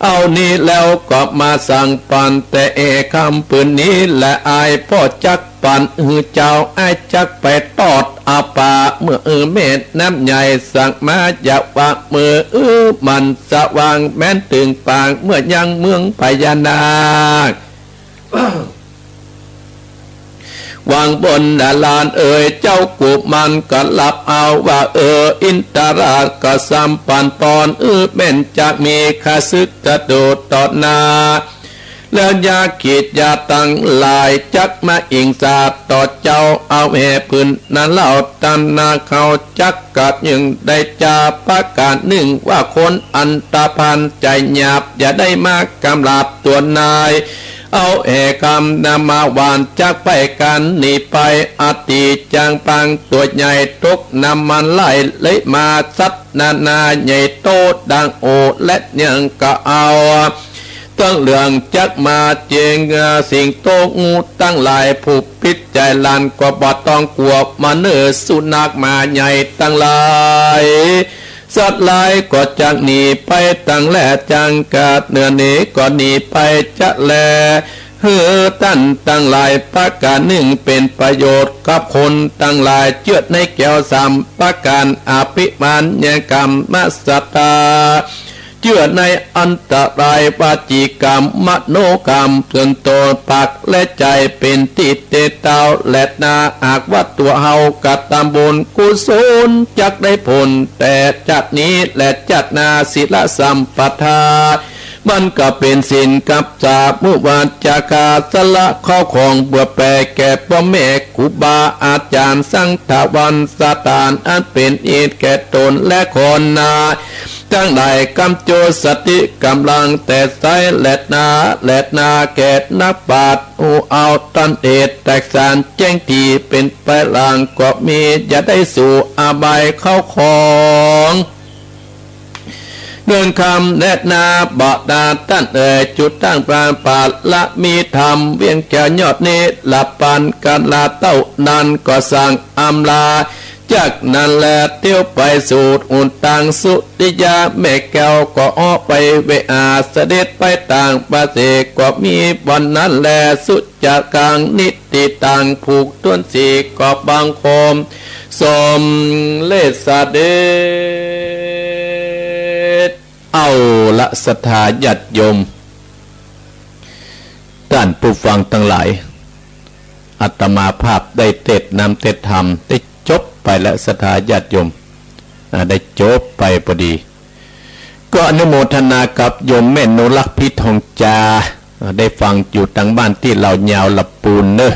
เอานี้แล้วก็มาสั่งปันแต่แหคำปืนนี้แหละ อ้ายป้อจักปันหื้อเจ้า อ้ายจักไปตอดอาป่า เมืออื้อแม่น้ำใหญ่ สังมาจะวางมืออื้อมันสว่างแม้นเถิงปาง เมือยังเมืองพญานาค วางบนหลานเอ๋ย เจ้ากุมารก็รับเอาว่า เออ อินทราชก็สำปันปอน อื้อแม่นจักมีข้าศึกศัตรูต่อหน้า แล้วยาขีดยาตังหลาย จักมาอิงสาต่อเจ้า เอาแหปืนนั้นเล่า ตันนาเขาจักกัดยึงได้จาประการนึ่ง ว่าคนอันตพานใจ๋หยาบ อย่าได้มากำราบตัวนาย เอาแหกำนำมาหว่าน จักไปกันหนีไป อติจังปังตั๋วใหญ่ ตกน้ำมันไหล เลยมาสัตว์นานาใหญ่โตดังโอ และยังก็เอา ตึงเรื่องจักมาเจ๋ง สิ่งโตงูตังหลาย ผู้ปิดใจ๋ลั้นก็บ่ต้องกั๋ว มาเน่อสุนัขหมาใหญ่ตังหลาย สัตว์หลายก็จักหนีไปตังแล จังกาดเหนือหนีก็หนีไปจะแล หื้อต้านตังหลาย ประก๋านนึ่งเป๋นประโยชน์กับคนตังหลาย เจื้อในแก้วสามประก๋าน อภิมัญญกรรมศรัทธา เจื้อในอันตราย วจีกรรม มโนกรรม เปื้อนตั๋วปากและใจ๋ เป๋นตี้เตเต้าแลนา หากว่าตั๋วเฮากระตำบุญกุศล จักได้ผลแต่จาตินี้และจาติหน้า ศีลสัมปทา มันก็เป๋นศีลกับสามุวาจา สละข้าวของเปื้อแผ่แก่ป้อแม่ครูบาอาจ๋ารย์ สังฆวรรณสถาน อันเป๋นอิทธิ์แก่ต๋นและคนนา ตังหลาย ก๋ำโจสติก๋ำลังแต่ใสแลนา แลนาแก่นักปราชญ์ ฮู้เอาต้นเหตุแตกฉาน แจ้งตี้เป๋นไปหลังก็มี อย่าได้สู่อบายเข้าของ เงินคำแลนา บ่ดาต้านเอ๋ย จุดตั้งปราปาละมีธรรม เวียงแก้วยอดนิรปันธ์ กาละเต้านั้นก็สั่งอำลา จากนั้นแลเตียวไปสู่หนตางสุริยา แม่แก้วก็ออกไปเวอา เสด็จไปตางประเสริฐ ก็มีบ่อนนั้นแล สุจจกังนิติตัง ผูกถ้วนสี่ก็บังคมสมเร็จเสด็จ เอาละศรัทธาญาติโยม ต้านผู้ฟังตังหลาย อาตมาภาพได้เตสน์นำเตสน์ธรรมได้จบไปแล้ว ศรัทธาญาติโยม อ่า ได้จบไปพอดี ก็อนุโมทนากับโยมแม่หนูรักพี่ทองจา อ่า ได้ฟังอยู่ตางบ้านตี้เหล่ายาวละปูนเน่อ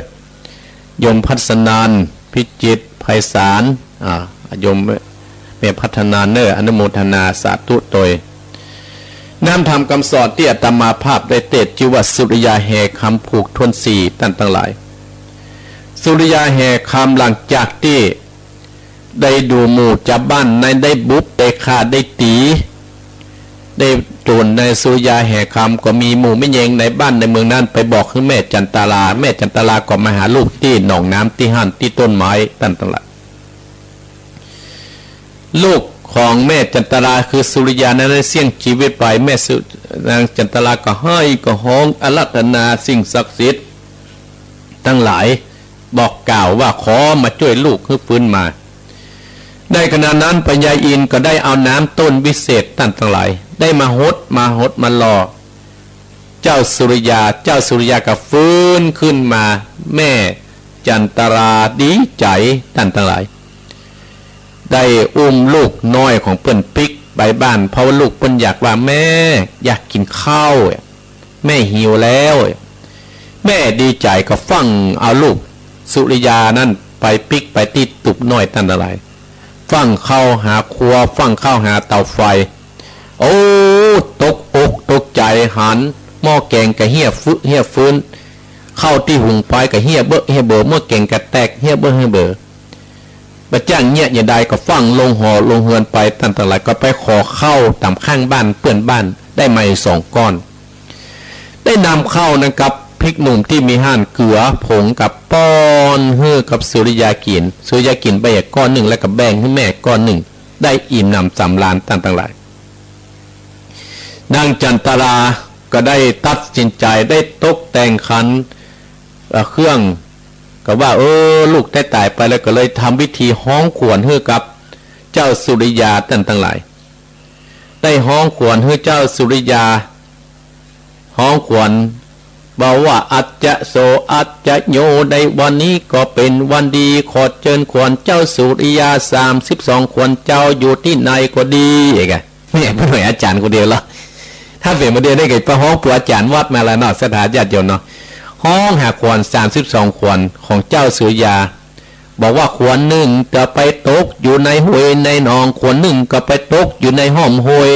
โยมพัฒนาน พิจิตรไพศาล อ่า โยมแม่พัฒนานเน่อ อนุโมทนาสาธุโตย นำธรรมกำสอนตี้อาตมาภาพได้เตสน์ จื้อว่าสุริยาแห่คำ ผูกถ้วนสี่ ต้านตังหลาย สุริยาแห่คำ หลังจากตี้ได้ดูหมู่จาวบ้านในได้บุบ ได้ฆ่า ได้ตี๋ ได้โจรในสุริยาแห่คำ ก็มีหมู่แม่เยงในบ้านในเมืองนั้นไปบอกหื้อแม่จันตารา แม่จันตาราก็มาหาลูกตี้หนองน้ำตี้หั้นตี้ต้นไม้ ต้านตังหลาย ลูกของแม่จันตาราคือสุริยานั้นได้เสี้ยงจีวิตไป แม่สุ- นางจันตาราก็ไห้ก็ฮ้องอาราธนาสิ่งศักดิ์สิทธิ์ตังหลาย บอกกล่าวว่าขอมาจ้วยลูกหื้อฟื้นมา ในขณะนั้นพญาอินทร์ก็ได้เอาน้ำต้นวิเศษ ต้านตังหลาย ได้มาหด มาหดมาหล่อเจ้าสุริยา เจ้าสุริยาก็ฟื้นขึ้นมา แม่จันตาราดีใจ๋ ต้านตังหลาย ได้อุ้มลูกน้อยของเปิ้นปิ๊กไปบ้าน เพราะว่าลูกเปิ้นอยากว่า แม่อยากกิ๋นข้าว แม่หิวแล้ว แม่ดีใจ๋ก็ฟั่งเอาลูกสุริยานั้นไปปิ๊กไปตี้ตุ๊บน้อย ต้านตังหลาย ฟั่งเข้าหาครัว ฟั่งเข้าหาเตาไฟ โอ้ ตกอกตกใจ๋ หันหม้อแกงก็เหี้ยฟึเหี้ยฟื้น ข้าวตี้หุงไปก็เหี้ยเบ้อเหี้ยเบ้อ หม้อแกงก็แตกเหี้ยเบ้อเหี้ยเบ้อ บ่จ้างเยียะอย่างใดก็ฟั่งลงหอลงเฮือนไป ต้านตังหลายก็ไปขอข้าวต๋ามข้างบ้านเปื้อนบ้าน ได้มาอีกสองก้อน ได้นำข้าวนั้นกับพริกหนุ่มตี้มีหั้น เกลือผงกับป้อนหื้อกับสุริยากิ๋น สุริยากิ๋นไปก้อนนึ่ง แล้วก็แบ่งหื้อแม่ก้อนนึ่ง ได้อิ่มหนำสำราญ ต้านตังหลาย นางจันตาราก็ได้ตัดสินใจ๋ได้ตกแต่งขัน เอ่อ เครื่อง ก็ว่า เออ ลูกได้ต๋ายไปแล้ว ก็เลยทำพิธีฮ้องขวัญหื้อกับเจ้าสุริยา ต้านตังหลาย ได้ฮ้องขวัญหื้อเจ้าสุริยา ฮ้องขวัญ บอกว่า อัจจะโส อัจจะโย ในวันนี้ก็เป๋นวันดี ขอเจิญขวัญเจ้าสุริยา สามสิบสองขวัญเจ้า อยู่ตี้ไหนก็ดี เอกอะ แม่ เปิ้นหน่วยอาจ๋ารย์คนเดียวเหรอ ถ้าเป๋นคนเดียวได้ก็ไปฮ้องปู่อาจ๋ารย์วัดมาแล้วเนาะ ศรัทธาญาติโยมเนาะ ฮ้องหาขวัญ สามสิบสองขวัญของเจ้าสุริยา บอกว่าขวัญนึ่งจะไปตกอยู่ในห้วยในหนอง ขวัญนึ่งก็ไปตกอยู่ในห้อมห้วย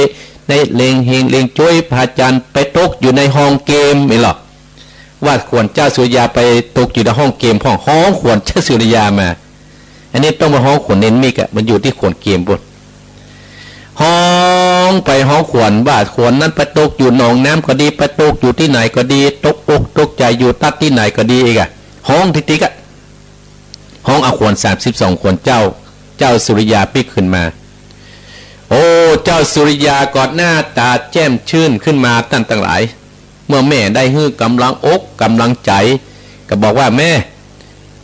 ในเหล่งเฮงเหล่งจ้วยผาจันทร์ ไปตกอยู่ในห้องเกมนี่หรอ ว่าขวัญเจ้าสุริยาไปตกอยู่ในห้องเกมพ่อง ฮ้องขวัญเจ้าสุริยามา อันนี้ต้องมาฮ้องขวัญเณรมิกอะ มันอยู่ตี้ขวัญเกมปู๊น ฮ้อง ไปฮ้องขวัญว่าขวัญนั้นไปตกอยู่หนองน้ำก็ดี ไปตกอยู่ตี้ไหนก็ดี ตกอกตกใจ๋อยู่ตั๊ดตี้ไหนก็ดีอีกอะ ฮ้องติดๆ อะ ฮ้องเอาขวัญสามสิบสองขวัญเจ้า เจ้าสุริยาปิ๊กขึ้นมา โอ้ เจ้าสุริยาก็หน้าต๋าแจ้มชื่นขึ้นมาต้านตังหลาย เมื่อแม่ได้หื้อก๋ำลังอกก๋ำลังใจ๋ ก็บอกว่าแม่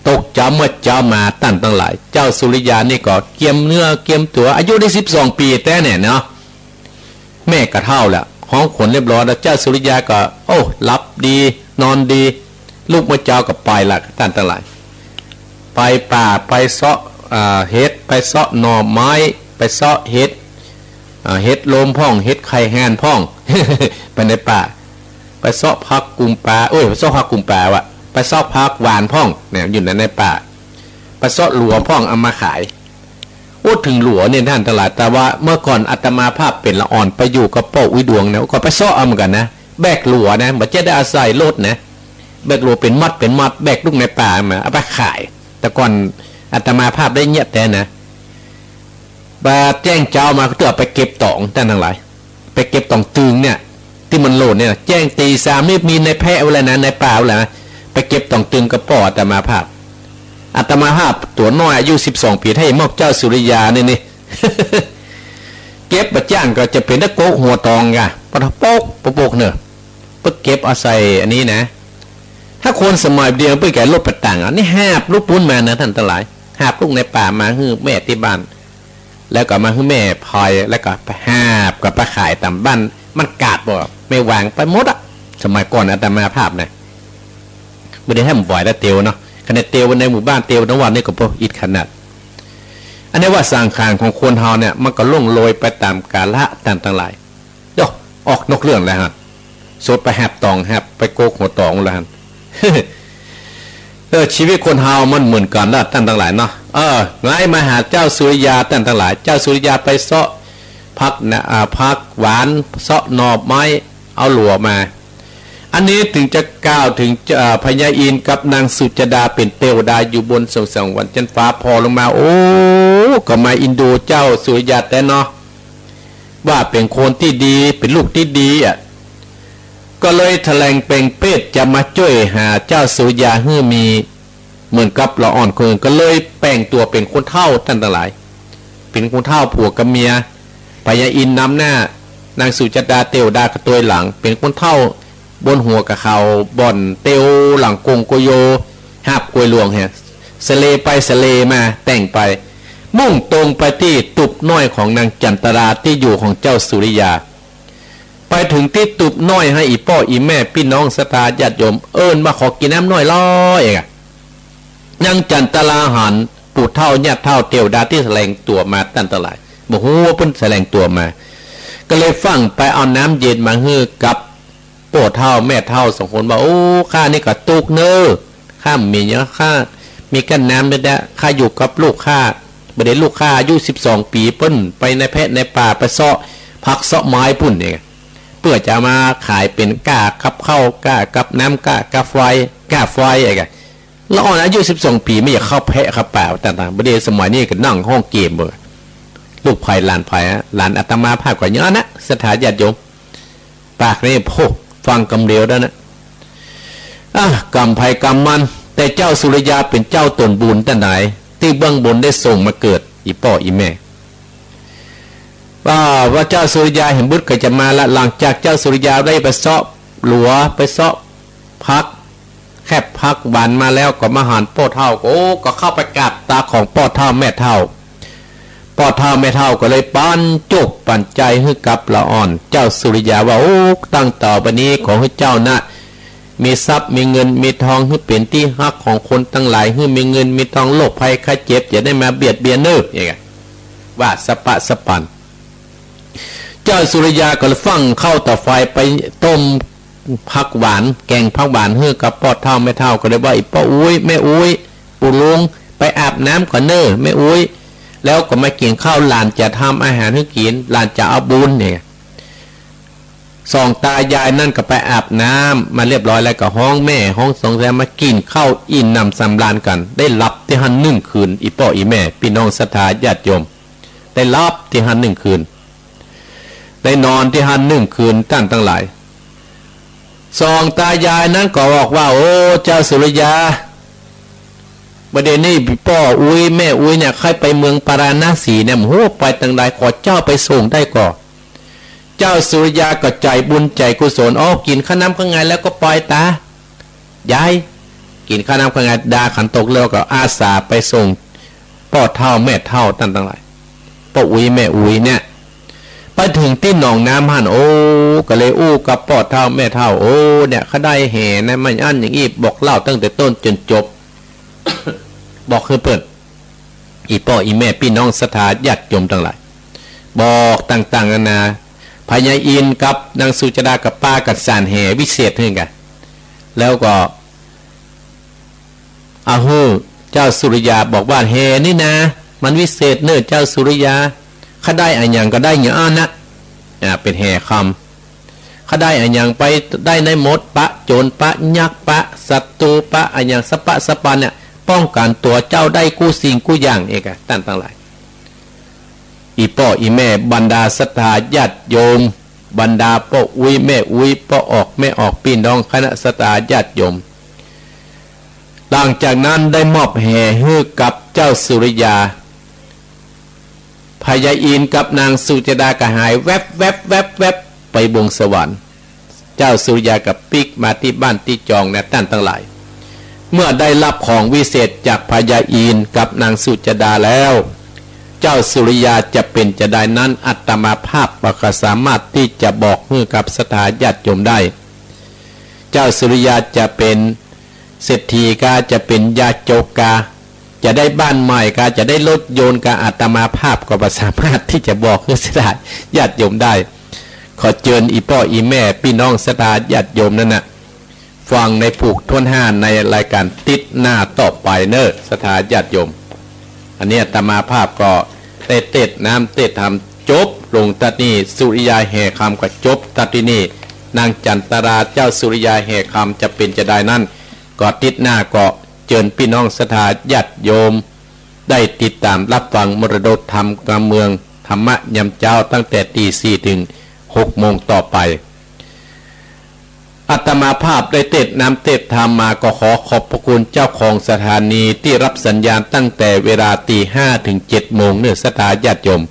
ตกจ๋ำเมื่อเจ๊ามาต้านตังหลาย เจ้าสุริยานี่ก็เกียมเนื้อเกียมตั๋ว อายุได้สิบสองปี๋แต๊เน่อเนาะ แม่ก็เฒ่าแล้ว ฮ้องขวัญเรียบร้อยแล้ว เจ้าสุริยาก็ โอ้ หลับดี นอนดี ลุกเมื่อเจ๊าก็ไปละต้านตังหลาย ไปป่า ไปเซาะ อ่า เห็ด ไปเซาะหน่อไม้ ไปเซาะเห็ด อ่า เห็ดลมพ่อง เห็ดไข่ห่านพ่อง ไปในป่า ไปเซาะผักกุมปา โอ้ย ไปเซาะผักกุมปาว่ะ ไปเซาะผักหวานพ่อง เนี่ย อยู่ใน ในป่า ไปเซาะหลัวพ่อง เอามาขาย โอ้ เถิงหลัวเนี่ยต้านตังหลาย แต่ว่าเมื่อก่อนอาตมาภาพเป๋นละอ่อน ไปอยู่กับป้ออุ๊ยดวงเนี่ย ก็ไปเซาะเอาเหมือนกั๋นนะ แบกหลัวนะ บ่ใจ้ได้อาศัยรถนะ แบกหลัวเป๋นมัดเป๋นมัด แบกลูกในป่ามา เอาไปขาย แต่ก่อนอาตมาภาพได้เยียะแต๊นะ บ่าแจ้งเจ๊ามาก็เตื้อไปเก็บต๋องต้านตังหลาย ไปเก็บต๋องตึงเนี่ย ตี้มันโหล่นเนี่ย แจ้งตี๋สามนี่มีนายแพะไว้แล้วนะ นายป่าไว้แล้วนะ ไปเก็บต๋องตึงกับป้ออาตมาภาพ อาตมาภาพตั๋วน้อยอายุสิบสองปี๋ ถ้าเห็นหมอกเจ้าสุริยานี่นี่ เก็บบ่าจ้างก็จะเป๋นตะโกกหัวต๋องก่ะ ปะทะปก ปะปกเน่อ เปิ้นเก็บเอาใส่อันนี้นะ ถ้าคนสมัยเดียวเปิ้นแก่ลบไปต่าง อันนี้หาบลูกปุ้นมานะต้านตังหลาย หาบลูกในป่ามาหื้อแม่ตี้บ้าน แล้วก็มาหื้อแม่พลอย แล้วก็ไปหาบก็ไปขายต๋ามบ้าน มันกาดบ่ แม่หวางไปหมดอะ สมัยก่อนอาตมาภาพนะ บ่ได้แหมไหวแล้วเตียวเนาะ ขนาดเตียวในหมู่บ้านเตียวในวัดนี่ก็บ่อิดขนาด อันนี้ว่าสังขารของคนเฮาเนี่ย มันก็ล่วงโรยไปต๋ามกาละต้านตังหลาย โย่ ออกนอกเรื่องแล้วฮะ สดไปหาบต๋อง หาบไปโกกหัวต๋องแล้วฮะ เออ ชีวิตคนเฮามันเหมือนกั๋นละต้านตังหลายเนาะ เออ ไงมาหาเจ้าสุริยาต้านตังหลาย เจ้าสุริยาไปเซาะผักนะ อ่า ผักหวาน เซาะหน่อไม้ เอาหลัวมา อันนี้เถิงจะกล่าวเถิง เอ่อ พญาอินทร์กับนางสุจดาเป๋นเตวดาอยู่บนสวงสวรรค์จั๊นฟ้า ผ่อลงมา โอ้ ก็มาเอ็นดูเจ้าสุริยาแต๊เนาะ ว่าเป๋นคนตี้ดี เป๋นลูกตี้ดีอะ ก็เลยแถลงเป๋งเปรตจะมาจ้วยหาเจ้าสุริยาหื้อมี เหมือนกับละอ่อนคนอื่น ก็เลยแป๋งตั๋วเป๋นคนเฒ่าต้านตังหลาย เป๋นคนเฒ่าผัวกับเมีย พญาอินทร์นำหน้า นางสุจดาเตวดาก็ตวยหลัง เป๋นคนเฒ่า บนหัวก็เขาบ่อนเตียวหลังกงโกโย หาบกวยหลวงแฮะ สะเลไปสะเลมา แต่งไป มุ่งตรงไปตี้ตุ๊บน้อยของนางจันตรา ตี้อยู่ของเจ้าสุริยา ไปเถิงตี้ตุ๊บน้อย หื้ออี่ป้ออี่แม่ปี้น้องศรัทธาญาติโยม เอิ้นมาขอกิ๋นน้ำน้อยลอยเองอะ นางจันตราหันปู่เฒ่าญาติเฒ่าเตวดาตี้แถลงตั๋วมาต้านตังหลาย บ่ฮู้ว่าเปิ้นแถลงตั๋วมา ก็เลยฟั่งไปเอาน้ำเย็นมาหื้อกับป้อเฒ่าแม่เฒ่าสองคน ว่า โอ้ ข้านี่ก็ตุ๊กเน่อ ข้าบ่มีหยัง ข้ามีก้าน้ำนี่แหละ ข้าอยู่กับลูกข้า บ่ดีลูกข้าอายุสิบสองปี๋ เปิ้นไปในแพะในป่า ไปเซาะผักเซาะไม้ปุ้นเนี่ย เปื้อจะเอามาขายเป๋นก้ากับข้าว ก้ากับน้ำ ก้ากับไฟ ก้าไฟไอ้กะ ละอ่อนอายุสิบสองปี๋ ไม่อยากเข้าแพะเข้าป่าต่างๆ บ่ดีสมัยนี้ก็นั่งฮ้องเกมเบิ่ง ลูกใผหลานใผอะ หลานอาตมาภาพก็อย่างนั้นนะ ศรัทธาญาติโยม ปากนี่ โพ ฟังกำเดียวแล้วนะ อ่ะ กรรมใผกรรมมัน แต่เจ้าสุริยาเป๋นเจ้าต๋นบุญต้านตังหลาย ตี้เบื้องบนได้ส่งมาเกิด อี่ป้ออี่แม่ ว่า ว่าเจ้าสุริยาเห็นบุตรก็จะมาละ หลังจากเจ้าสุริยาได้ไปเซาะหลัว ไปเซาะผัก แคบผักหวานมาแล้ว ก็มาหันป้อเฒ่า โอ้ ก็เข้าไปกราบตาของป้อเฒ่าแม่เฒ่า ป้อเฒ่าแม่เฒ่าก็เลยปันจุกปันใจหื้อกับละอ่อน เจ้าสุริยาว่า โอ้ ตั้งต่อไปนี้ขอหื้อเจ้านะ มีทรัพย์มีเงินมีทอง หื้อเป๋นตี้ฮักของคนตังหลาย หื้อมีเงินมีทอง โรคภัยไข้เจ็บอย่าได้มาเบียดเบียนเน่อ อย่างเงี้ย ว่าสะปะสะปัน เจ้าสุริยาก็เลยฟั่งข้าวต่อไฟไปต้มผักหวาน แกงผักหวานหื้อกับป้อเฒ่าแม่เฒ่า ก็เลยว่า อี่ป้ออุ๊ย แม่อุ๊ย ปู่ลุง ไปอาบน้ำก่อนเน่อ แม่อุ๊ย แล้วก็มากิ๋นข้าว หลานจะทำอาหารหื้อกิ๋น หลานจะเอาบุญเนี่ย สองตายายนั้นก็ไปอาบน้ำมาเรียบร้อยแล้ว ก็ฮ้องแม่ฮ้องสองตามากิ๋นข้าวอิ่มหนำสำราญกั๋น ได้หลับตี้หั้นนึ่งคืน อี่ป้ออี่แม่ ปี้น้องศรัทธาญาติโยม ได้หลับตี้หั้นนึ่งคืน ได้นอนตี้หั้นนึ่งคืน ต้านตังหลาย สองตายายนั้นก็บอกว่า โอ้ เจ้าสุริยา บ่าเดี่ยวนี้ป้ออุ๊ยแม่อุ๊ยเนี่ย ใค่ไปเมืองปาราณสีเนี่ย บ่ฮู้ไปตังใด ขอเจ้าไปส่งได้ก่อ เจ้าสุริยาก็ใจ๋บุญใจ๋กุศล อ้อ กิ๋นข้าวน้ำข้าวงายแล้วก็ไปต๋า ยาย กิ๋นข้าวน้ำข้าวงาย ดาขันตกแล้วก็อาสาไปส่งป้อเฒ่าแม่เฒ่า ต้านตังหลาย ป้ออุ๊ยแม่อุ๊ยเนี่ย ไปเถิงตี้หนองน้ำหั้น โอ้ ก็เลยอู้กับป้อเฒ่าแม่เฒ่า โอ้ เนี่ย ข้าได้แหนะ มันอั้นอย่างอี้ บอกเล่าตั้งแต่ต้นจ๋นจบ บอกหื้อเปิ้น อี่ป้ออี่แม่ปี้น้องศรัทธาญาติโยมตังหลาย บอกต่างๆ นานา พญาอินทร์กับนางสุจดาก็ปากั๋นสานแหวิเศษหื้อกั๋น แล้วก็ เอาหื้อเจ้าสุริยา บอกว่า แหนี่นา มันวิเศษเน่อเจ้าสุริยา ข้าได้อะหยังก็ได้อย่างอั้นนะ อ่า เป๋นแหคำ ข้าได้อะหยังไปได้ในหมด ปะโจ๋ร ปะยักษ์ ปะศัตรู๋ ปะอะหยังสะปะสะปันเนี่ย ป้องกั๋นตั๋วเจ้าได้กู้สิ่งกู้อย่าง เอกะ ต้านตังหลาย อี่ป้ออี่แม่ บรรดาศรัทธาญาติโยม บรรดาป้ออุ๊ยแม่อุ๊ย ป้อออกแม่ออก ปี้น้องคณะศรัทธาญาติโยม หลังจากนั้นได้มอบแหหื้อกับเจ้าสุริยา พญาอินทร์กับนางสุจดาก็หายแวบแวบแวบแวบไปบนสวรรค์ เจ้าสุริยาก็ปิ๊กมาตี้บ้านตี้จองนะ ต้านตังหลาย เมื่อได้ฮับของวิเศษจากพญาอินทร์กับนางสุจดาแล้ว เจ้าสุริยาจะเป๋นจาใดนั้น อาตมาภาพบ่สามารถตี้จะบอกหื้อกับศรัทธาญาติโยมได้ เจ้าสุริยาจะเป๋นเศรษฐีกา จะเป๋นยาจกกา จะได้บ้านใหม่กา จะได้รถยนต์กา อาตมาภาพก็บ่สามารถตี้จะบอกหื้อศรัทธาญาติโยมได้ ขอเจิญอี่ป้ออี่แม่ ปี้น้องศรัทธาญาติโยมนั้นน่ะ ฟังในผูกถ้วนห้าในรายก๋านติ๊ดหน้าต่อไปเน่อ ศรัทธาญาติโยม อันนี้อาตมาภาพก็ได้เตสน์น้ำเตสน์ธรรมจบลงตั๊ดนี้ สุริยาแหคำก็จบตั๊ดตี้นี่ นางจันตรา เจ้าสุริยาแหคำจะเป๋นจาใดนั้น ก็ติ๊ดหน้าก็เจิญปี้น้องศรัทธาญาติโยม ได้ติดต๋ามฮับฟังมรดกธรรมกำเมืองธรรมะยามเจ๊า ตั้งแต่ตีสี่เถิงหกโมงต่อไป อาตมาภาพได้เตสน์น้ำเตสน์ธรรมมา ก็ขอขอบพระคุณเจ้าของสถานีตี้ฮับสัญญาณตั้งแต่เวลาตีห้าเถิงเจ็ดโมงเน่อศรัทธาญาติโยม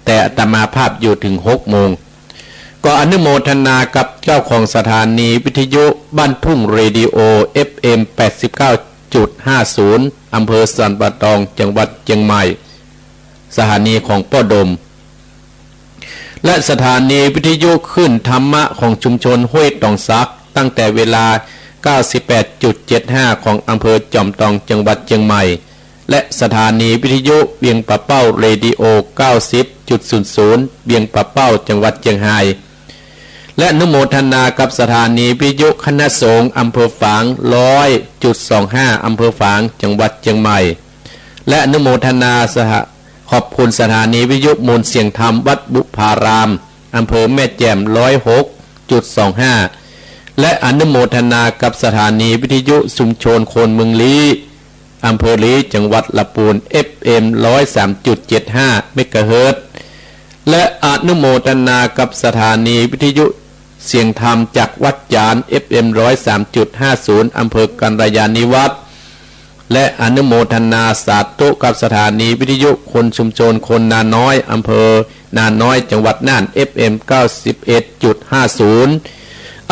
แต่อาตมาภาพอยู่เถิงหกโมง ก็อนุโมทนากับเจ้าของสถานีวิทยุบ้านทุ่งเรดิโอ เอฟเอ็ม แปดสิบเก้าจุดห้าศูนย์ อำเภอสันป่าตอง จังหวัดเจียงใหม่ สถานีของป้อดม และสถานีวิทยุคลื่นธรรมะของชุมชนห้วยตองสัก ตั้งแต่เวลา เก้าสิบแปดจุดเจ็ดห้า ของอำเภอจอมตอง จังหวัดเจียงใหม่ และสถานีวิทยุเวียงป่าเป้า เรดิโอ เก้าสิบจุดศูนย์ศูนย์ เวียงป่าเป้า จังหวัดเจียงฮาย และอนุโมทนากับสถานีวิทยุคณะสงฆ์อำเภอฝาง ร้อยจุดสองห้า อำเภอฝาง จังหวัดเจียงใหม่ และอนุโมทนาสห- ขอบคุณสถานีวิทยุมวลเสียงธรรมวัดบุพาราม อำเภอแม่แจ่ม ร้อยหกจุดสองห้า และอนุโมทนากับสถานีวิทยุชุมชนคนเมืองลี้ อำเภอลี้ จังหวัดละปูน เอฟเอ็ม ร้อยสามจุดเจ็ดห้า เมกะเฮิรตซ์ และอนุโมทนากับสถานีวิทยุเสียงธรรมจากวัดจาน เอฟเอ็ม ร้อยสามจุดห้าศูนย์ อำเภอกัลยาณิวัฒน์ และอนุโมทนาสาธุกับสถานีวิทยุคนชุมชนคนนาน้อย อำเภอนาน้อย จังหวัดน่าน เอฟเอ็ม เก้าสิบเอ็ดจุดห้าศูนย์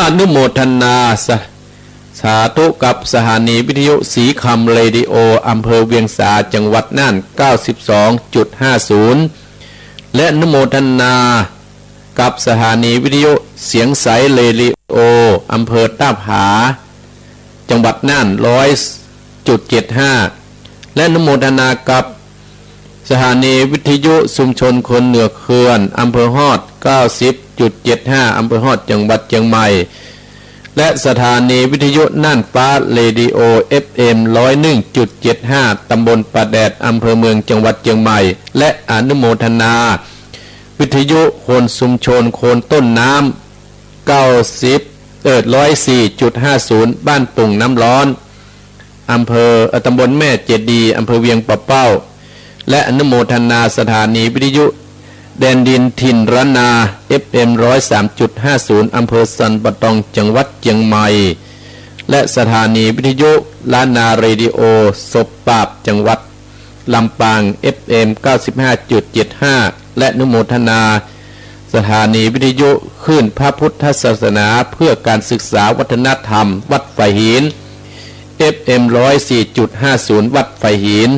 อนุโมทนาส- สาธุกับสถานีวิทยุสีคำเรดิโอ อำเภอเวียงสา จังหวัดน่าน เก้าสิบสองจุดห้าศูนย์ และอนุโมทนากับสถานีวิทยุเสียงใสเรดิโอ อำเภอต้าผา จังหวัดน่าน ร้อยจุดเจ็ดห้า และอนุโมทนากับสถานีวิทยุชุมชนคนเหนือเขื่อน อำเภอฮอด เก้าสิบจุดเจ็ดห้า อำเภอฮอด จังหวัดเจียงใหม่ และสถานีวิทยุน่านฟ้าเรดิโอ เอฟเอ็ม ร้อยหนึ่งจุดเจ็ดห้า ตำบลป่าแดด อำเภอเมือง จังหวัดเจียงใหม่ และอนุโมทนาวิทยุคนชุมชนคนต้นน้ำ เก้าสิบ เอ่อ ร้อยสี่จุดห้าศูนย์ บ้านตุ่งน้ำร้อน อำเภอ เอ่อ ตำบลแม่เจดีย์ อำเภอเวียงป่าเป้า และอนุโมทนาสถานีวิทยุ แดนดินถิ่นล้านนา เอฟเอ็ม ร้อยสามจุดห้าศูนย์ อำเภอสันป่าตอง จังหวัดเจียงใหม่ และสถานีวิทยุล้านนาเรดิโอ ศพปราบ จังหวัดลำปาง เอฟเอ็ม เก้าสิบห้าจุดเจ็ดห้า และอนุโมทนา สถานีวิทยุคลื่นพระพุทธศาสนาเพื่อการศึกษาวัฒนธรรม วัดฝายหิน เอฟเอ็ม ร้อยสี่จุดห้าศูนย์ วัดฝายหิน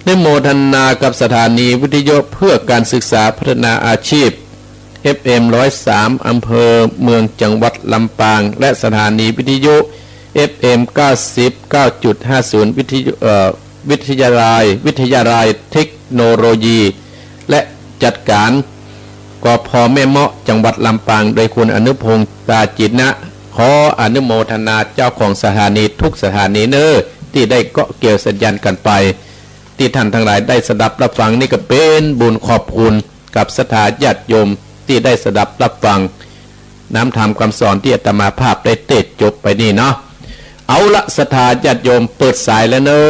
ได้โมทนากับสถานีวิทยุเพื่อการศึกษาพัฒนาอาชีพ เอฟเอ็ม ร้อยสาม อำเภอเมือง จังหวัดลำปาง และสถานีวิทยุ เอฟเอ็ม เก้าสิบเก้าจุดห้าศูนย์ วิทยุ เอ่อ วิทยาลัย วิทยาลัยเทคโนโลยี และจัดการ กพ แม่เมาะ จังหวัดลำปาง โดยคุณอนุพงษ์ ตาจินะ ขออนุโมทนาเจ้าของสถานีทุกสถานีเน้อ ตี้ได้เกาะเกี่ยวสัญญาณกั๋นไป ตี้ท่านตังหลายได้สดับรับฟังนี่ก็เป๋นบุญขอบคุณกับศรัทธาญาติโยมตี้ได้สดับรับฟังน้ำธรรมกำสอนตี้อาตมาภาพได้เตสน์จบไปนี่เนาะ เอาละศรัทธาญาติโยมเปิดสายแล้วเน้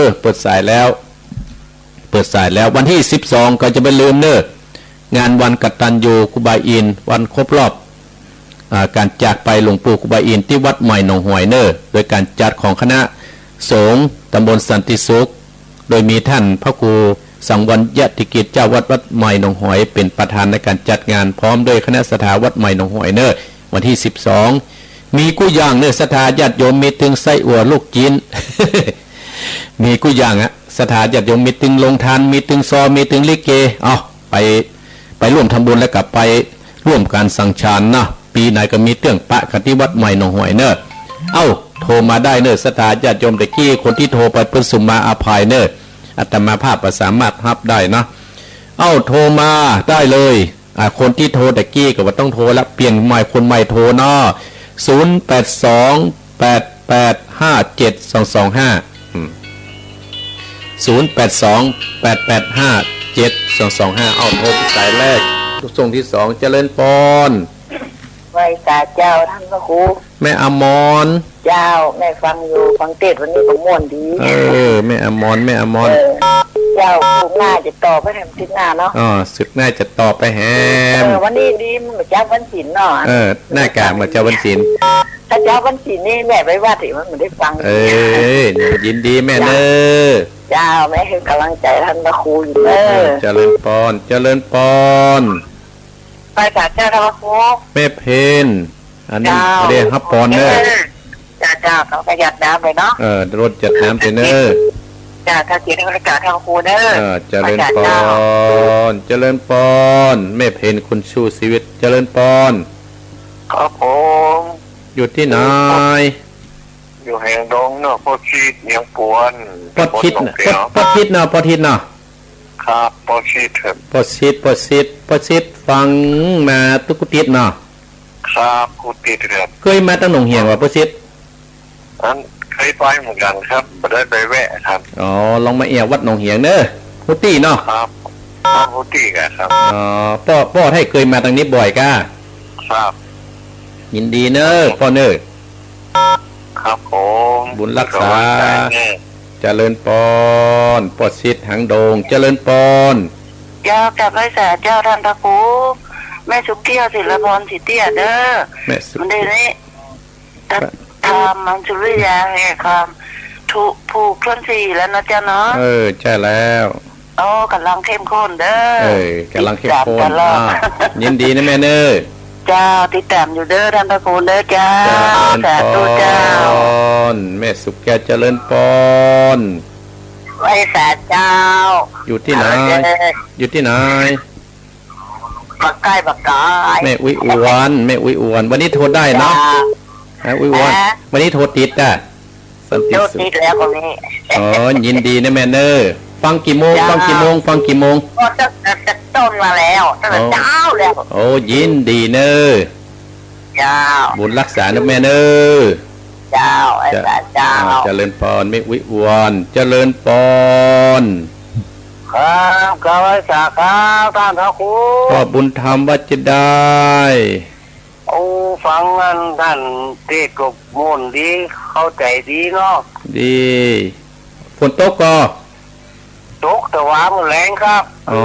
อ เปิดสายแล้ว เปิดสายแล้ว วันตี้สิบสองก็จะบ่าลืมเน้อ งานวันกตัญญูครูบาอินทร์ วันครบรอบ อ่า ก๋านจากไปหลวงปู่ครูบาอินทร์ตี้วัดใหม่หนองหอยเน้อ โดยก๋านจัดของคณะสงฆ์ตำบลสันติสุข โดยมีท่านพระครูสังวรยติกิจ เจ้าวัดวัดใหม่หนองหอย เป๋นประธานในก๋านจัดงาน พร้อมด้วยคณะศรัทธาวัดใหม่หนองหอยเน้อ วันตี้สิบสอง มีกู้อย่างเน้อศรัทธาญาติโยม มีตึงไส้อั่วลูกจิ๊น มีกู้อย่างอะ ศรัทธาญาติโยม มีตึงโฮงตาน มีตึงซอ มีตึงลิเก เอา ไป ไปร่วมทำบุญแล้วก็ไปร่วมก๋านสังสรรค์นะ ปี๋ไหนก็มีเตื้องปะกั๋นตี้วัดใหม่หนองหอยเน้อ เอ้า โทรมาได้เน้อ ศรัทธาญาติโยม ตะกี้คนตี้โทรไปเปิ้นสุมาอภัยเน้อ อาตมาภาพบ่สามารถฮับได้นะ เอ้า โทรมาได้เลย อ่า คนตี้โทรตะกี้ก็บ่ต้องโทรละ เปลี่ยนใหม่ คนใหม่โทรเนาะ ศูนย์แปดสอง แปดแปดห้าเจ็ดสองสองห้า อืม ศูนย์แปดสอง แปดแปดห้าเจ็ดสองสองห้า เอาโทรไปสายแรก ช่วงตี้สอง เจริญปอน ไหว้สาเจ้าต้านพระครู แม่อมร เจ้า แม่ฟังอยู่ ฟังเตสน์วันนี้ก็ม่วนดี เออ แม่อมร แม่อมร เออ เจ้า สุกร์หน้าจะต่อไปแถมอาทิตย์หน้าเนาะ อ๋อ สุกร์หน้าจะต่อไปแหม เออ วันนี้ดีมันบ่าจับวันศีลเนาะ เออ หน้ากากบ่าจับวันศีล ถ้าจับวันศีลนี่แม่ไปวัดอีกมันบ่ได้ฟัง เออ ยินดีแม่เน้อ เจ้า แม่หื้อกำลังใจ๋ต้านพระครูอยู่เน้อ เออ เจริญปอน เจริญปอน ไหว้สาเจ้าต้านพระครู แม่เพ็ญ อันนี้ เจ้า เรียกฮับปอนเน้อ เออ เจ้า เจ้า เขาก็หยาดน้ำไปเนาะ เออ รดหยาดน้ำไปเน้อ เจ้า เจ้า เจริญพรเจ้าต้านพระครูเน้อ เออ เจริญปอน ไหว้สาเจ้า เจริญปอน แม่เพ็ญ คุณชูชีวิต เจริญปอน ครับผม อยู่ตี้ไหน อยู่แหงดงเนาะ ป้อชิด เวียงปวน ป้อชิด ตำบลหนองเปียว ป้อ ป้อชิดเนาะ ป้อชิดเนาะ ครับ ป้อชิดครับ ป้อชิด ป้อชิด ป้อชิด ฟังมากู้ติ๊ดเนาะ ครับ กู้ติ๊ดครับ เกยมาตังหนองเหียงบ่ป้อชิด อัน เกยไปเหมือนกั๋นครับ บ่ได้ไปแวะครับ อ๋อ ลองมาแอ่ววัดหนองเหียงเน้อ ฮู้ตี้เนาะ ครับ ครับ ฮู้ตี้กั๋นครับ อ๋อ ป้อ ป้อไท้เกยมาตังนี้บ่อยก้า ครับ ยินดีเน้อ ครับผม ป้อเน้อ ครับผม บุญรักษา เจริญปอน ป้อชิดหางดง เจริญปอน เจ้า กราบไหว้สาเจ้าต้านพระครู แม่สุขแก้ว ศิลปร ศรีเตี้ยเน้อ แม่สุข มันได้นี่ ธรรมมังสุริยาแห่งความทุกข์ผูกถ้วนสี่แล้วนะเจ้าเนาะ เออ ใจ้แล้ว โอ้ ก๋ำลังเข้มข้นเน้อ เออ ก๋ำลังเข้มข้น ติดต๋ามตลอด อ่า ยินดีนะแม่เน้อ เจ้า ติดต๋ามอยู่เน้อต้านพระครูเน้อเจ้า เจริญปอน สาธุเจ้า แม่สุขแก้ว เจริญปอน ไหว้สาเจ้า อยู่ตี้ไหน เออ อยู่ตี้ไหน บ่ใก้บ่ไก๋ แม่อุ๊ยอวน แม่อุ๊ยอวน วันนี้โทรได้เนาะ จ้า แม่อุ๊ยอวน ฮะ วันนี้โทรติดอ่ะ สันติสุข โทรติดแล้วคนนี้ อ๋อ ยินดีนะแม่เน้อ ฟังกี่โมง จ้า ฟังกี่โมง ฟังกี่โมง ก็ตั้งแต่ต้นมาแล้ว ตั้งแต่เช้าแล้ว โอ้ ยินดีเน้อ เจ้า บุญรักษานะแม่เน้อ เจ้า อาจารย์เจ้า อ่า เจริญปอน แม่อุ๊ยอวน เจริญปอน ครับ กราบไหว้สาครับ ต้านพระครู ป้อบุญธรรมว่าจะได โอ้ ฟังอันต้านเตสน์ก็ม่วนดี เข้าใจ๋ดีเนาะ ดี ฝนตกก่อ ต ตกตะวาเมื่อแลงครับ อ๋อ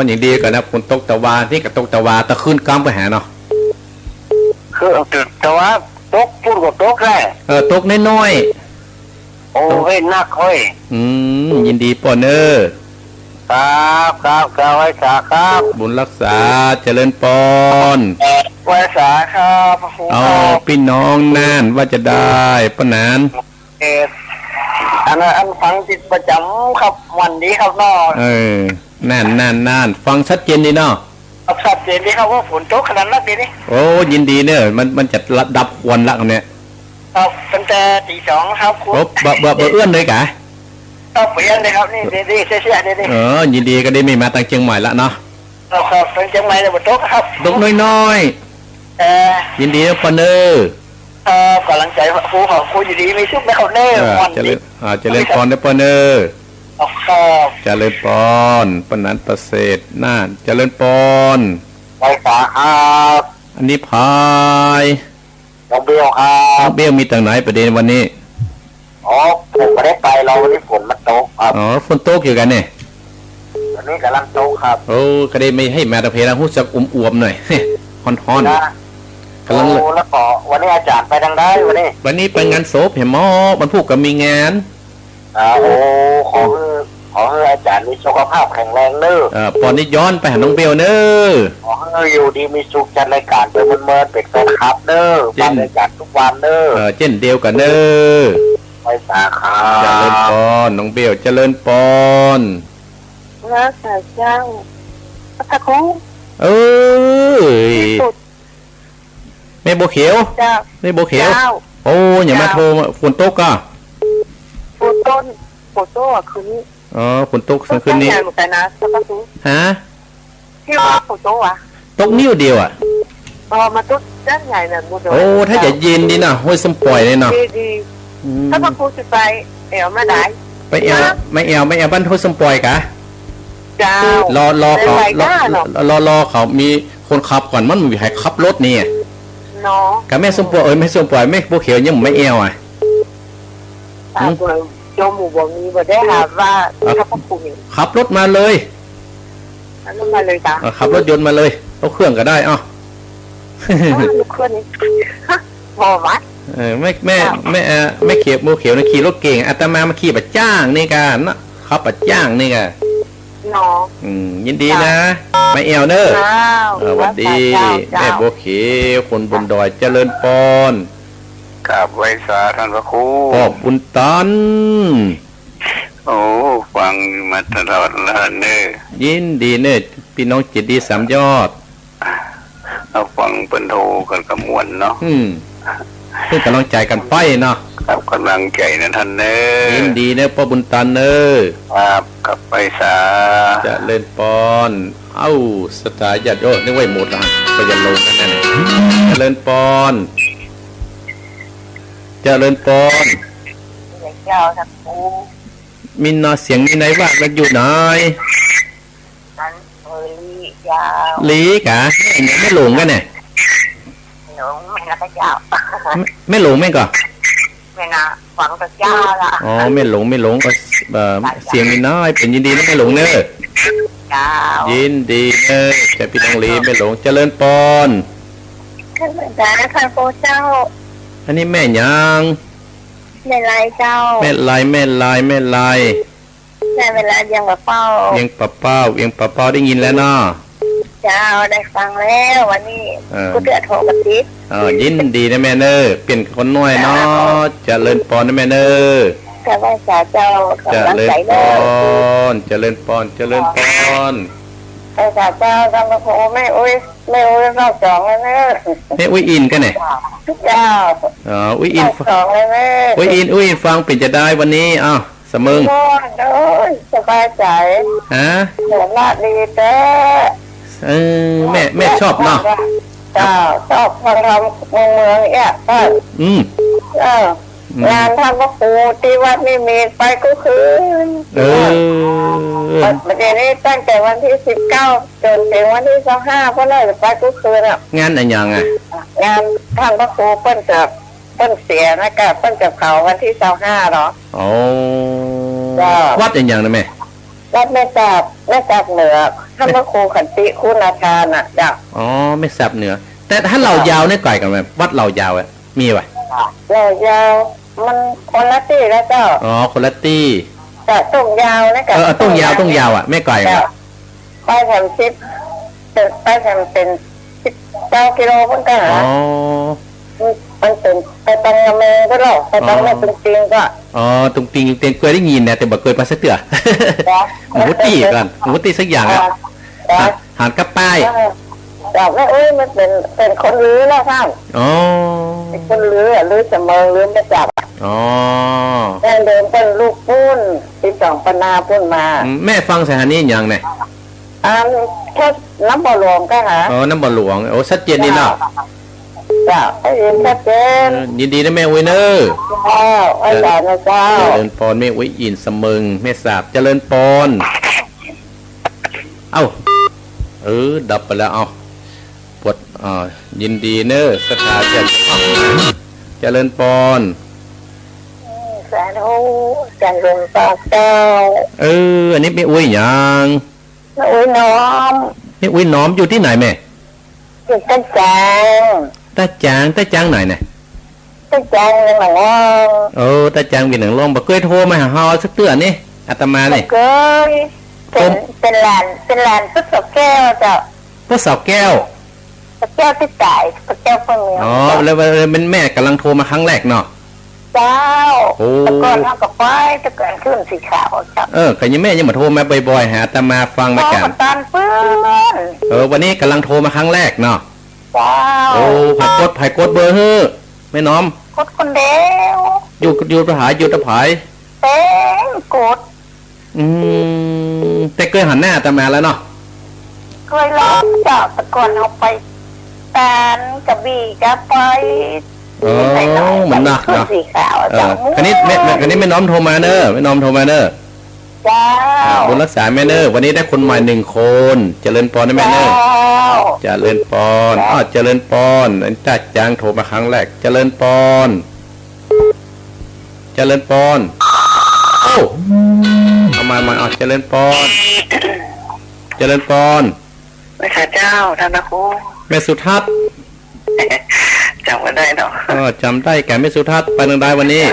ยังดีก่อนนะ ฝนตกตะวา นี่ก็ตกตะวา ตะคืนก้ำไปหาเนาะ คือตะวาตก ฝนก็ตกแหละ เออ ตกน้อยๆ โอ้ ตก เฮ้ย หนักเฮ้ย อืม ยินดีป้อเน้อ ครับ ครับ ครับ ไหว้สาครับ บุญรักษา เจริญปอน ไหว้สาครับ พระครู เอา ครับ ปี้น้องน่านว่าจะใด ป้อหนาน เอ่อ อันนั้น อันฟังจิตประจ๋ำครับ ม่วนดีครับเนาะ เออ น่าน น่าน น่าน ฟังชัดเจนดีเนาะ ครับ ชัดเจนดีครับ ว่าฝนตกขนาดนักดีนี่ โอ้ ยินดีเน้อ มัน มันจะดับควันละเนี่ย ครับ ตั้งแต่ตีสองครับครู โอ้ บ่ บ่ บ่เอื้อนเลยกะ ครับ บ่เอื้อนเลยครับ นี่ นี่ นี่ เสียๆ นี่ นี่ เออ ยินดีก็ได้มีมาตังเจียงใหม่ละเนาะ ครับ ครับ ตังเจียงใหม่เนี่ยบ่ตกครับ ตกน้อยๆ เออ ยินดีนะป้อเน้อ ครับ ก๋ำลังใจ๋ครู ขอบคุณ อยู่ดีมีสุขนะครับเน้อ เออ ม่วนดี เจริญ อ่า เจริญปอนนะป้อเน้อ ครับ ครับ เจริญปอน ป้อหนานประเสริฐน่าน เจริญปอน ไหว้สาครับ อันนี้ใผ น้องเบลครับ น้องเบลมีตังไหนประเด็นวันนี้ อ๋อ ผมบ่ได้ไปหรอก วันนี้ฝนมันตกครับ อ๋อ ฝนตกอยู่กะเนี่ย วันนี้ก๋ำลังตกครับ โอ้ ก็ได้ไม่ให้มาตะเพลาฮู้จักอวมๆ หน่อย ฮ้อนๆ นะ ก๋ำลัง โอ้ แล้วก็วันนี้อาจ๋ารย์ไปตังใดวันนี้ วันนี้ไปงานศพแหมหมอ วันพูกก็มีงาน อ่า โอ้ ขอหื้อ ขอหื้ออาจ๋ารย์มีสุขภาพแข็งแรงเน้อ เออ ปอนนี้ย้อนไปหาน้องเบลเน้อ ขอหื้ออยู่ดีมีสุข จัดรายก๋านไปเมินๆ เป๋นแฟนคลับเน้อ เจ้น ฟังรายก๋านทุกวันเน้อ เออ เจ้นเดียวกั๋นเน้อ ไหว้สาครับ เจริญปอน น้องเบล เจริญปอน ไหว้สาเจ้า พระครู เอ้ย ที่สุด แม่บัวเขียว เจ้า แม่บัวเขียว เจ้า โอ้ อย่ามา เจ้า โทร ฝนตกก่อ ฝนต้น ฝนตกอะคืนนี้ อ๋อ ฝนตกสังคืนนี้ ฝนตกใหญ่เหมือนกันนะ เจ้าพระครู ฮะ ที่ว่าฝนตกอะ ตกนิ้วเดียวอะ อ๋อ มาตกด้านใหญ่เนี่ย หมดเลย โอ้ ถ้าจะเย็นดีนะ ห้วยส้มป่อยเนี่ยเนาะ ดีดี อืม เจ้าพระครูสิไปแอ่วมาได้ ไปแอ่ว ฮะ มาแอ่ว มาแอ่วบ้านห้วยส้มป่อยกะ เจ้า รอ รอเขา ไม่ไป รอ ได้เนาะ รอ รอเขามีคนขับก่อน มันบ่มีใผขับรถนี่ เนาะ กะแม่ส้มป่อย เอ้ย แม่ส้มป่อย แม่บัวเขียวยังบ่มาแอ่วอะ อ่า หืม บ่ โยมหมู่บ่มี บ่ได้หาว่า อ่ะ เจ้าพระครูนี่ ขับรถมาเลย ขับรถมาเลยกะ เออ ขับรถยนต์มาเลย เอาเครื่องก็ได้ เอ้า อ๋อ ลูกเครื่องนี่ บ่วัด เออ แม่ แม่ เจ้า แม่ เอ่อ แม่เขียว บัวเขียวนะ ขี่รถเก๋ง อาตมามาขี่บ่าจ้างนี่กะนะ ขับบ่าจ้างนี่กะ เนาะ อืม ยินดีนะ เจ้า มาแอ่วเน้อ เจ้า เออ หวัดดี เจ้า เจ้า แม่บัวเขียว คนบนดอย เจริญปอน กราบไหว้สาต้านพระครู ป้อบุญตัน โอ้ ฟังมาตลอดแล้วเน้อ ยินดีเน้อ ปี้น้องจิตดีสามยอด เอาฟังเปิ้นโทรกั๋นก็ม่วนเนาะ อืม เปิ้นก๋ำลังใจ๋กั๋นไปเนาะ ครับ ก๋ำลังใจ๋นะต้านเน้อ ยินดีเน้อ ป้อบุญตันเน้อ ครับ กราบไหว้สา เจริญปอน เอ้า ศรัทธาญาติโยม นึกว่าหมดละ ก็ยังลงนั่นแหละ เจริญปอน เจริญปอน เจ้าพระครู มีเนาะ เสียงมีไหนว่ามันอยู่ไหน อันเออ ลีเจ้า ลีกะ แม่หยัง แม่หลงกะเนี่ย หลงแม่นละกะเจ้า แม่ แม่หลงแม่นก่อ แม่นนะ ฟังกะเจ้าละ อ๋อ แม่หลง แม่หลงก็ เอ่อ เสียงมีน้อย เป๋นยินดีนะแม่หลงเน้อ เจ้า ยินดีเน้อ จ้ะ ปี้น้องลี แม่หลง เจริญปอน ท่านพระอาจ๋ารย์ ท่านพระครูเจ้า อันนี้แม่หยัง แม่ไลเจ้า แม่ไล แม่ไล แม่ไล แม่เวลาเวียงป่าเป้า เวียงป่าเป้า เวียงป่าเป้า ได้ยินแล้วเนาะ เจ้า ได้ฟังแล้ว วันนี้ เออ กูเตื้อโทรมาติด เออ ยินดีนะแม่เน้อ เป๋นคนน้อยเนาะ เจ้า เจริญปอนนะแม่เน้อ เจ้า ไหว้สาเจ้า เจริญปอน ก๋ำลังใจ๋เน้อ เจริญปอน เจริญปอน ไหว้สาเจ้า ท่านพระครู แม่อุ๊ย แม่อุ๊ยรอบสองแล้วเน้อ แม่อุ๊ยอินกะเนี่ย เจ้า อ๋อ อุ๊ยอิน รอบสองแล้วเน้อ อุ๊ยอิน อุ๊ยอินฟังเป๋นจะใดวันนี้ อ้าว สะเมิง โอ้ย สบายใจ๋ ฮะ สวดมนต์ดีแต๊ เออ แม่ แม่ชอบเนาะ เจ้า ชอบฟังธรรมเมืองๆ เนี่ย เออ อืม เออ อืม งานท่านพระครูตี้วัดนี่มีไปกู้คืน เออ บัดนี้ตั้งแต่วันตี้สิบเก้าจ๋นเถิงวันตี้ซาวห้า พวกเฮาจะไปกู้คืนอะ งานอะหยังอะ งานท่านพระครูเปิ้นจะ เปิ้นเสียนะกะ เปิ้นจะเผาวันตี้ซาวห้าเนาะ โอ้ เจ้า วัดอะหยังนะแม่ วัดแม่สาบ แม่สาบเหนือ ท่านพระครูขันติคุณาชาน่ะ เจ้า อ๋อ แม่สาบเหนือ แต่ถ้าเหล่ายาวนี่ไก๋กั๋นไหม วัดเหล่ายาวอะ มีปะ เหล่ายาว มันคนละตี้แล้วเจ้า อ๋อ คนละตี้ เจ้า โต้งยาวนะ เออ เออ โต้งยาว โต้งยาวอะ แม่ไก๋กั๋น เจ้า ไปแถมสิบ ไปแถมเป๋นสิบเก้ากิโลพุ้นเจ้า อ๋อ มันเป๋นไปตังละแมงก็เล่า ไปตังแม่ตุงปิงก็ อ๋อ ตุงปิง ตุงปิง เกยได้ยินนะ แต่บ่เกยไปสักเตื้อ เจ้า บ่ฮู้ตี้ก่อน บ่ฮู้ตี้สักอย่างอะ เจ้า หาดกะป้าย เออ เจ้า แม่อุ๊ยมันเป๋น เป๋นคนลือแล้วท่าน อ๋อ เป๋นคนลืออะ ลือเสมิง ลือแม่สาบอะ อ๋อ ดั้งเดิมเปิ้นลูกปู๊น ติดต่อปะนาปู๊นมา อืม แม่ฟังสถานีหยังเนี่ย อ่า แค่น้ำบ่อหลวงเจ้าค่ะ อ๋อ น้ำบ่อหลวง โอ้ ชัดเจนดีเนาะ เจ้า ได้ยินชัดเจน เออ ยินดีนะแม่อุ๊ยเนอะ เจ้า ไหว้สานะเจ้า เจริญปอน แม่อุ๊ย อินทร์เสมิง แม่สาบ เจริญปอน เอ้า เออ ดับไปแล้ว เอ้า ปวด อ่า ยินดีเนอะ ศรัทธา เจริญ เอ้า เจริญปอน สาธุ เจริญปอนเจ้า เออ อันนี้แม่อุ๊ยหยัง แม่อุ๊ยน้อม แม่อุ๊ยน้อม อยู่ตี้ไหนแม่ อยู่ต้าจ๋าง ต้าจ๋าง ต้าจ๋างไหนเนี่ย ต้าจ๋างเวียงหนางร่อง โอ้ ต้าจ๋างเวียงหนางร่อง บ่เกยโทรมาหาเฮาสักเตื้อนี่ อาตมานี่ บ่เกย เป๋น เป๋นหลาน เป๋นหลานตุ๊ดสาวแก้วเจ้า ตุ๊ดสาวแก้ว สาวแก้วตี้ต๋าย สาวแก้วเปิ้นเมีย อ๋อ แล้ว แล้วแม่นแม่ก๋ำลังโทรมาครั้งแรกเนาะ เจ้า โอ้ แต่ก่อนเฮาก็ไป แต่ก่อนขึ้นสีขาวเจ้า เออ ก็ยังแม่ยังบ่โทรมาบ่อยๆ หาอาตมาฟังมา โทร กั๋น ตอนเปื้อน เออ วันนี้ก๋ำลังโทรมาครั้งแรกเนาะ เจ้า โอ้ ใผกด ใผกดเบอร์หื้อ แม่น้อม กดคนเดียว อยู่ อยู่ตะผาย อยู่ตะผาย เป๋นกด อืม แต่เกยหันหน้าอาตมาแล้วเนาะ เกยลองเจ้า แต่ก่อนเฮาไปตานกระบี่ก็ไป เออ ตี้ไหนเนาะ มันนักเนาะ ขึ้นสีขาว เออ เจ้า คันนี้แม่ แม่ คันนี้แม่น้อมโทรมาเนอะ แม่น้อมโทรมาเนอะ เจ้า อ่า บุญรักษาแม่เนอะ วันนี้ได้คนใหม่หนึ่งคน เจริญปอนนะแม่เนอะ เจ้า เจริญปอน เจ้า อ้าว เจริญปอน อันต้าจ๋างโทรมาครั้งแรก เจริญปอน เจริญปอน โอ้ เอามา มา เอา เจริญปอน เจริญปอน ไหว้สาเจ้า ต้านพระครู แม่สุทัศน์ จ๋ำบ่ได้เนาะ เออ จ๋ำได้แก่แม่สุทัศน์ ไปตางใดวันนี้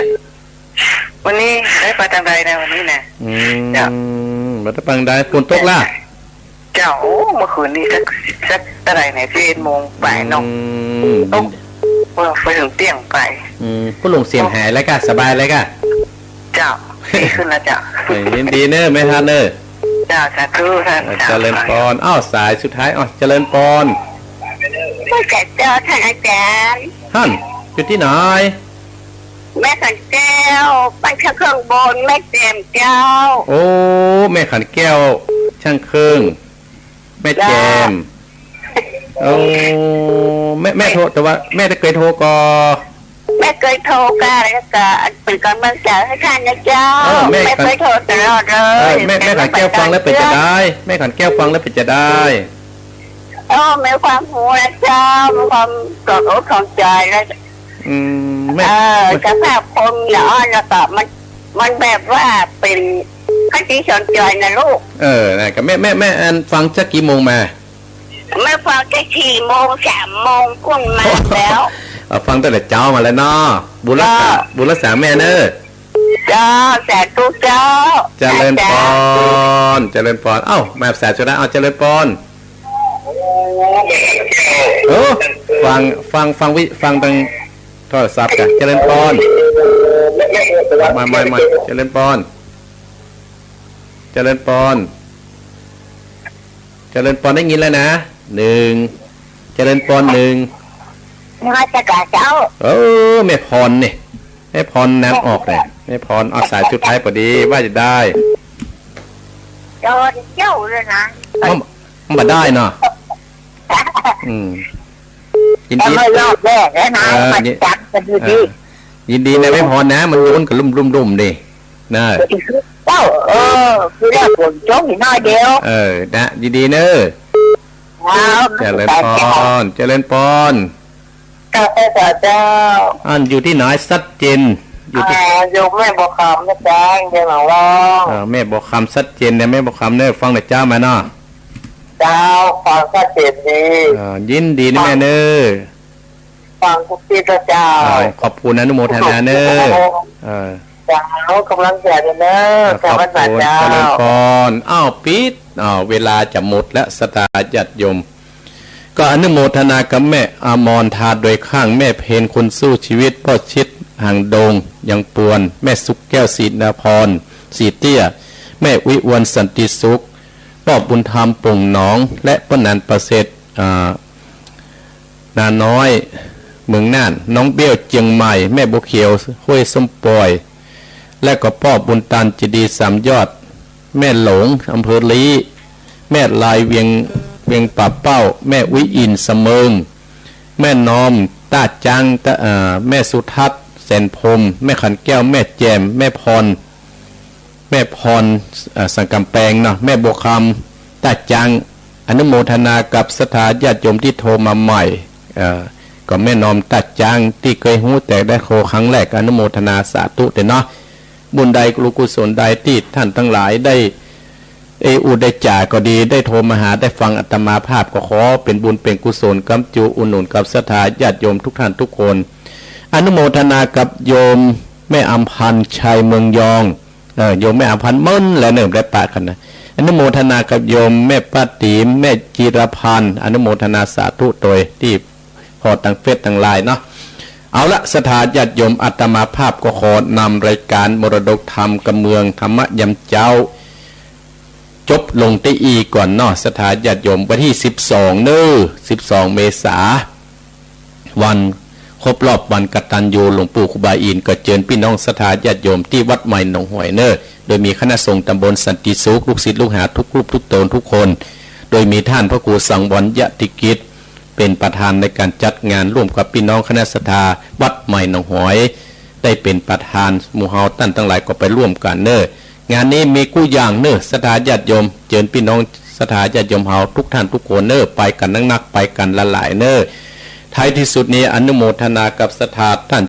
วันนี้ได้ไปตางใดนะ วันนี้นะ อืม เจ้า บ่ได้ไปตางใด ฝนตกละ เจ้า โอ้ เมื่อคืนนี้สัก สักเต้าใดเนี่ย สิบเอ็ดโมงไปเนาะ อืม ตก เออ ไปเถิงเตี้ยงไป อืม ผู้หลงเสียงหายแล้วก่ะ สบายแล้วก่ะ เจ้า ดีขึ้นแล้วเจ้า เอ้ย ยินดีเนอะ แม่ทัดเนอะ เจ้า สาธุ ท่าน เออ เจ้า เจริญปอน อ้าว สายสุดท้าย อ้าว เจริญปอน ไหว้สาเจ้า ต้านอาจ๋ารย์ ท่าน อยู่ตี้ไหน แม่ขันแก้ว บ้านช่างเครื่องบน แม่แจ่มเจ้า โอ้ แม่ขันแก้ว ช่างเครื่อง แม่แจ่ม เจ้า โอ้ แม่ แม่โทร แต่ว่าแม่ได้เกยโทรก่อ แม่เกยโทรก่อ แล้วก็เป๋นก๋ำลังใจ๋หื้อต้านนะเจ้า เออ แม่ แม่เกยโทรตลอดเลย เออ แม่ แม่ขันแก้วฟังแล้วเป๋นจาใด แม่ขันแก้วฟังแล้วเป๋นจาใด โอ้ มีความฮู้นะเจ้า มีความถ่อมอกถ่อมใจ๋แล้ว อืม แม่ เออ สภาพคนละอ่อนแล้วก็มัน มันแบบว่าเป๋นคติสอนใจ๋นะลูก เออ นะ ก็แม่ แม่ แม่อันฟังจากกี่โมงมา แม่ฟังแต่สี่โมง สามโมงกู้นมาแล้ว เอาฟังตั้งแต่เจ๊ามาแล้วเนาะ บุญรักษา เจ้า บุญรักษาแม่เนอะ เจ้า สาธุเจ้า เจริญปอน เจริญปอน เอ้า มาสายสุดท้าย เอา เจริญปอน เออ ฟัง ฟัง ฟังวิ ฟังตางโทรศัพท์ก่ะ เจริญปอน มา มา มา เจริญปอน เจริญปอน เจริญปอนได้ยินแล้วนะ หนึ่ง เจริญปอน หนึ่ง นมัสการเจ้า เออ แม่พรนี่ แม่พรนามออกเนี่ย แม่พร เอาสายสุดท้ายพอดี ว่าจะได้ โดนเจ้าเลยนะ มัน มันบ่ได้เนาะ อืม ยินดี เอาให้รอบแรกแล้วนะ เออ มา ยิน จับกันดูดิ เออ ยินดีนะแม่พรนะ มันโยนกันลุ่มๆๆ ดิ นะ เจ้า เออ คือแรกฝนตกอีกหน่อยเดียว เออ นะ ยินดีเนอะ ครับ เจริญปอน เจริญปอน เจ้า เจ้า เจ้า อันอยู่ตี้ไหน ชัดเจน อยู่ตี้ อ่า โยมแม่บัวคำนะเจ้า เจียงหนองล่อง เออ แม่บัวคำ ชัดเจนเนี่ย แม่บัวคำเน่อ ฟังแต่เจ๊ามาเนาะ เจ้า ฟังชัดเจนดี เออ ยินดีนะแม่เน่อ ฟังกู้ตี้นะเจ้า เออ ขอบคุณ อนุโมทนาเน่อ เออ เจ้า ก๋ำลังใจ๋เน่อ เออ เจ้า ขอบคุณ เจ้า เจริญพร อ้าว ปิด อ้าว เวลาจะหมดแล้ว ศรัทธาญาติโยม ก็อนุโมทนากับแม่อมร ธาตุดอยข้าง แม่เพญ คนสู้ชีวิต ป้อชิด หางดง ยังปวน แม่สุขแก้ว ศรีนภร ศรีเตี้ย แม่วิวรรณ สันติสุข ป้อบุญธรรม โป่งหนอง และป้อหนาน ประเสริฐ อ่า นาน้อย เมืองน่าน น้องเบี้ยว เจียงใหม่ แม่บัวเขียว ห้วยส้มป่อย และก็ป้อบุญตัน เจดีย์สามยอด แม่หลง อำเภอลี้ แม่ลาย เวียง เวียงป่าเป้า แม่อุ๊ยอิน สะเมิง แม่นอม ต้าจั้ง ต้า เอ่อ แม่สุทัศน์ แสนพรหม แม่ขันแก้ว แม่แจ่ม แม่พร แม่พร เอ่อ สังกำแปงเนาะ แม่บัวคำ ต้าจั้ง อนุโมทนากับศรัทธาญาติโยมตี้โทรมาใหม่ เอ่อ ก็แม่นอม ต้าจั้ง ตี้เกยฮู้แต่ได้โทรครั้งแรก อนุโมทนาสาธุเต๊อะเนาะ บุญใดกุศลใดตี้ท่านตังหลายได้ เอ่อ อู้ได้จ๋าก็ดี ได้โทรมาหา ได้ฟังอาตมาภาพ ก็ขอเป๋นบุญเป๋นกุศล กำจูอุดหนุนกับศรัทธาญาติโยมทุกท่านทุกคน อนุโมทนากับโยมแม่อำพันธ์ ชัยเมืองยอง เออ โยมแม่อำพันธ์เมินแล้วเน่อ ได้ปะกั๋นนะ อนุโมทนากับโยมแม่ป้าตี๋ม แม่จิรพันธ์ อนุโมทนาสาธุโตยตี้ผ่อตางเฟซตางไลน์เนาะ เอาละ ศรัทธาญาติโยม อาตมาภาพก็ขอนำรายการมรดกธรรมกำเมืองธรรมะยามเจ๊า จบลงตี้อี้ก่อนเนาะ ศรัทธาญาติโยม วันตี้สิบสองเน่อ สิบสองเมษา วันครบรอบวันกตัญญูหลวงปู่ครูบาอินทร์ ก็เจิญปี้น้องศรัทธาญาติโยมตี้วัดใหม่หนองหอยเน่อ โดยมีคณะสงฆ์ตำบลสันติสุข ลูกศิษย์ลูกหาทุกรูปทุกตนทุกคน โดยมีต้านพระครูสังวรยติกิจ เป๋นประธานในก๋านจัดงาน ร่วมกับปี้น้องคณะศรัทธาวัดใหม่หนองหอย ได้เป๋นประธาน หมู่เฮาต้านตังหลายก็ไปร่วมกั๋นเน่อ งานนี้มีกู้อย่างเน่อ ศรัทธาญาติโยม เจิญปี้น้องศรัทธาญาติโยมเฮาทุกท่านทุกคนเน่อ ไปกั๋นนักๆ ไปกั๋นหลายๆ เน่อ ท้ายที่สุดนี้อนุโมทนากับศรัทธาต้าน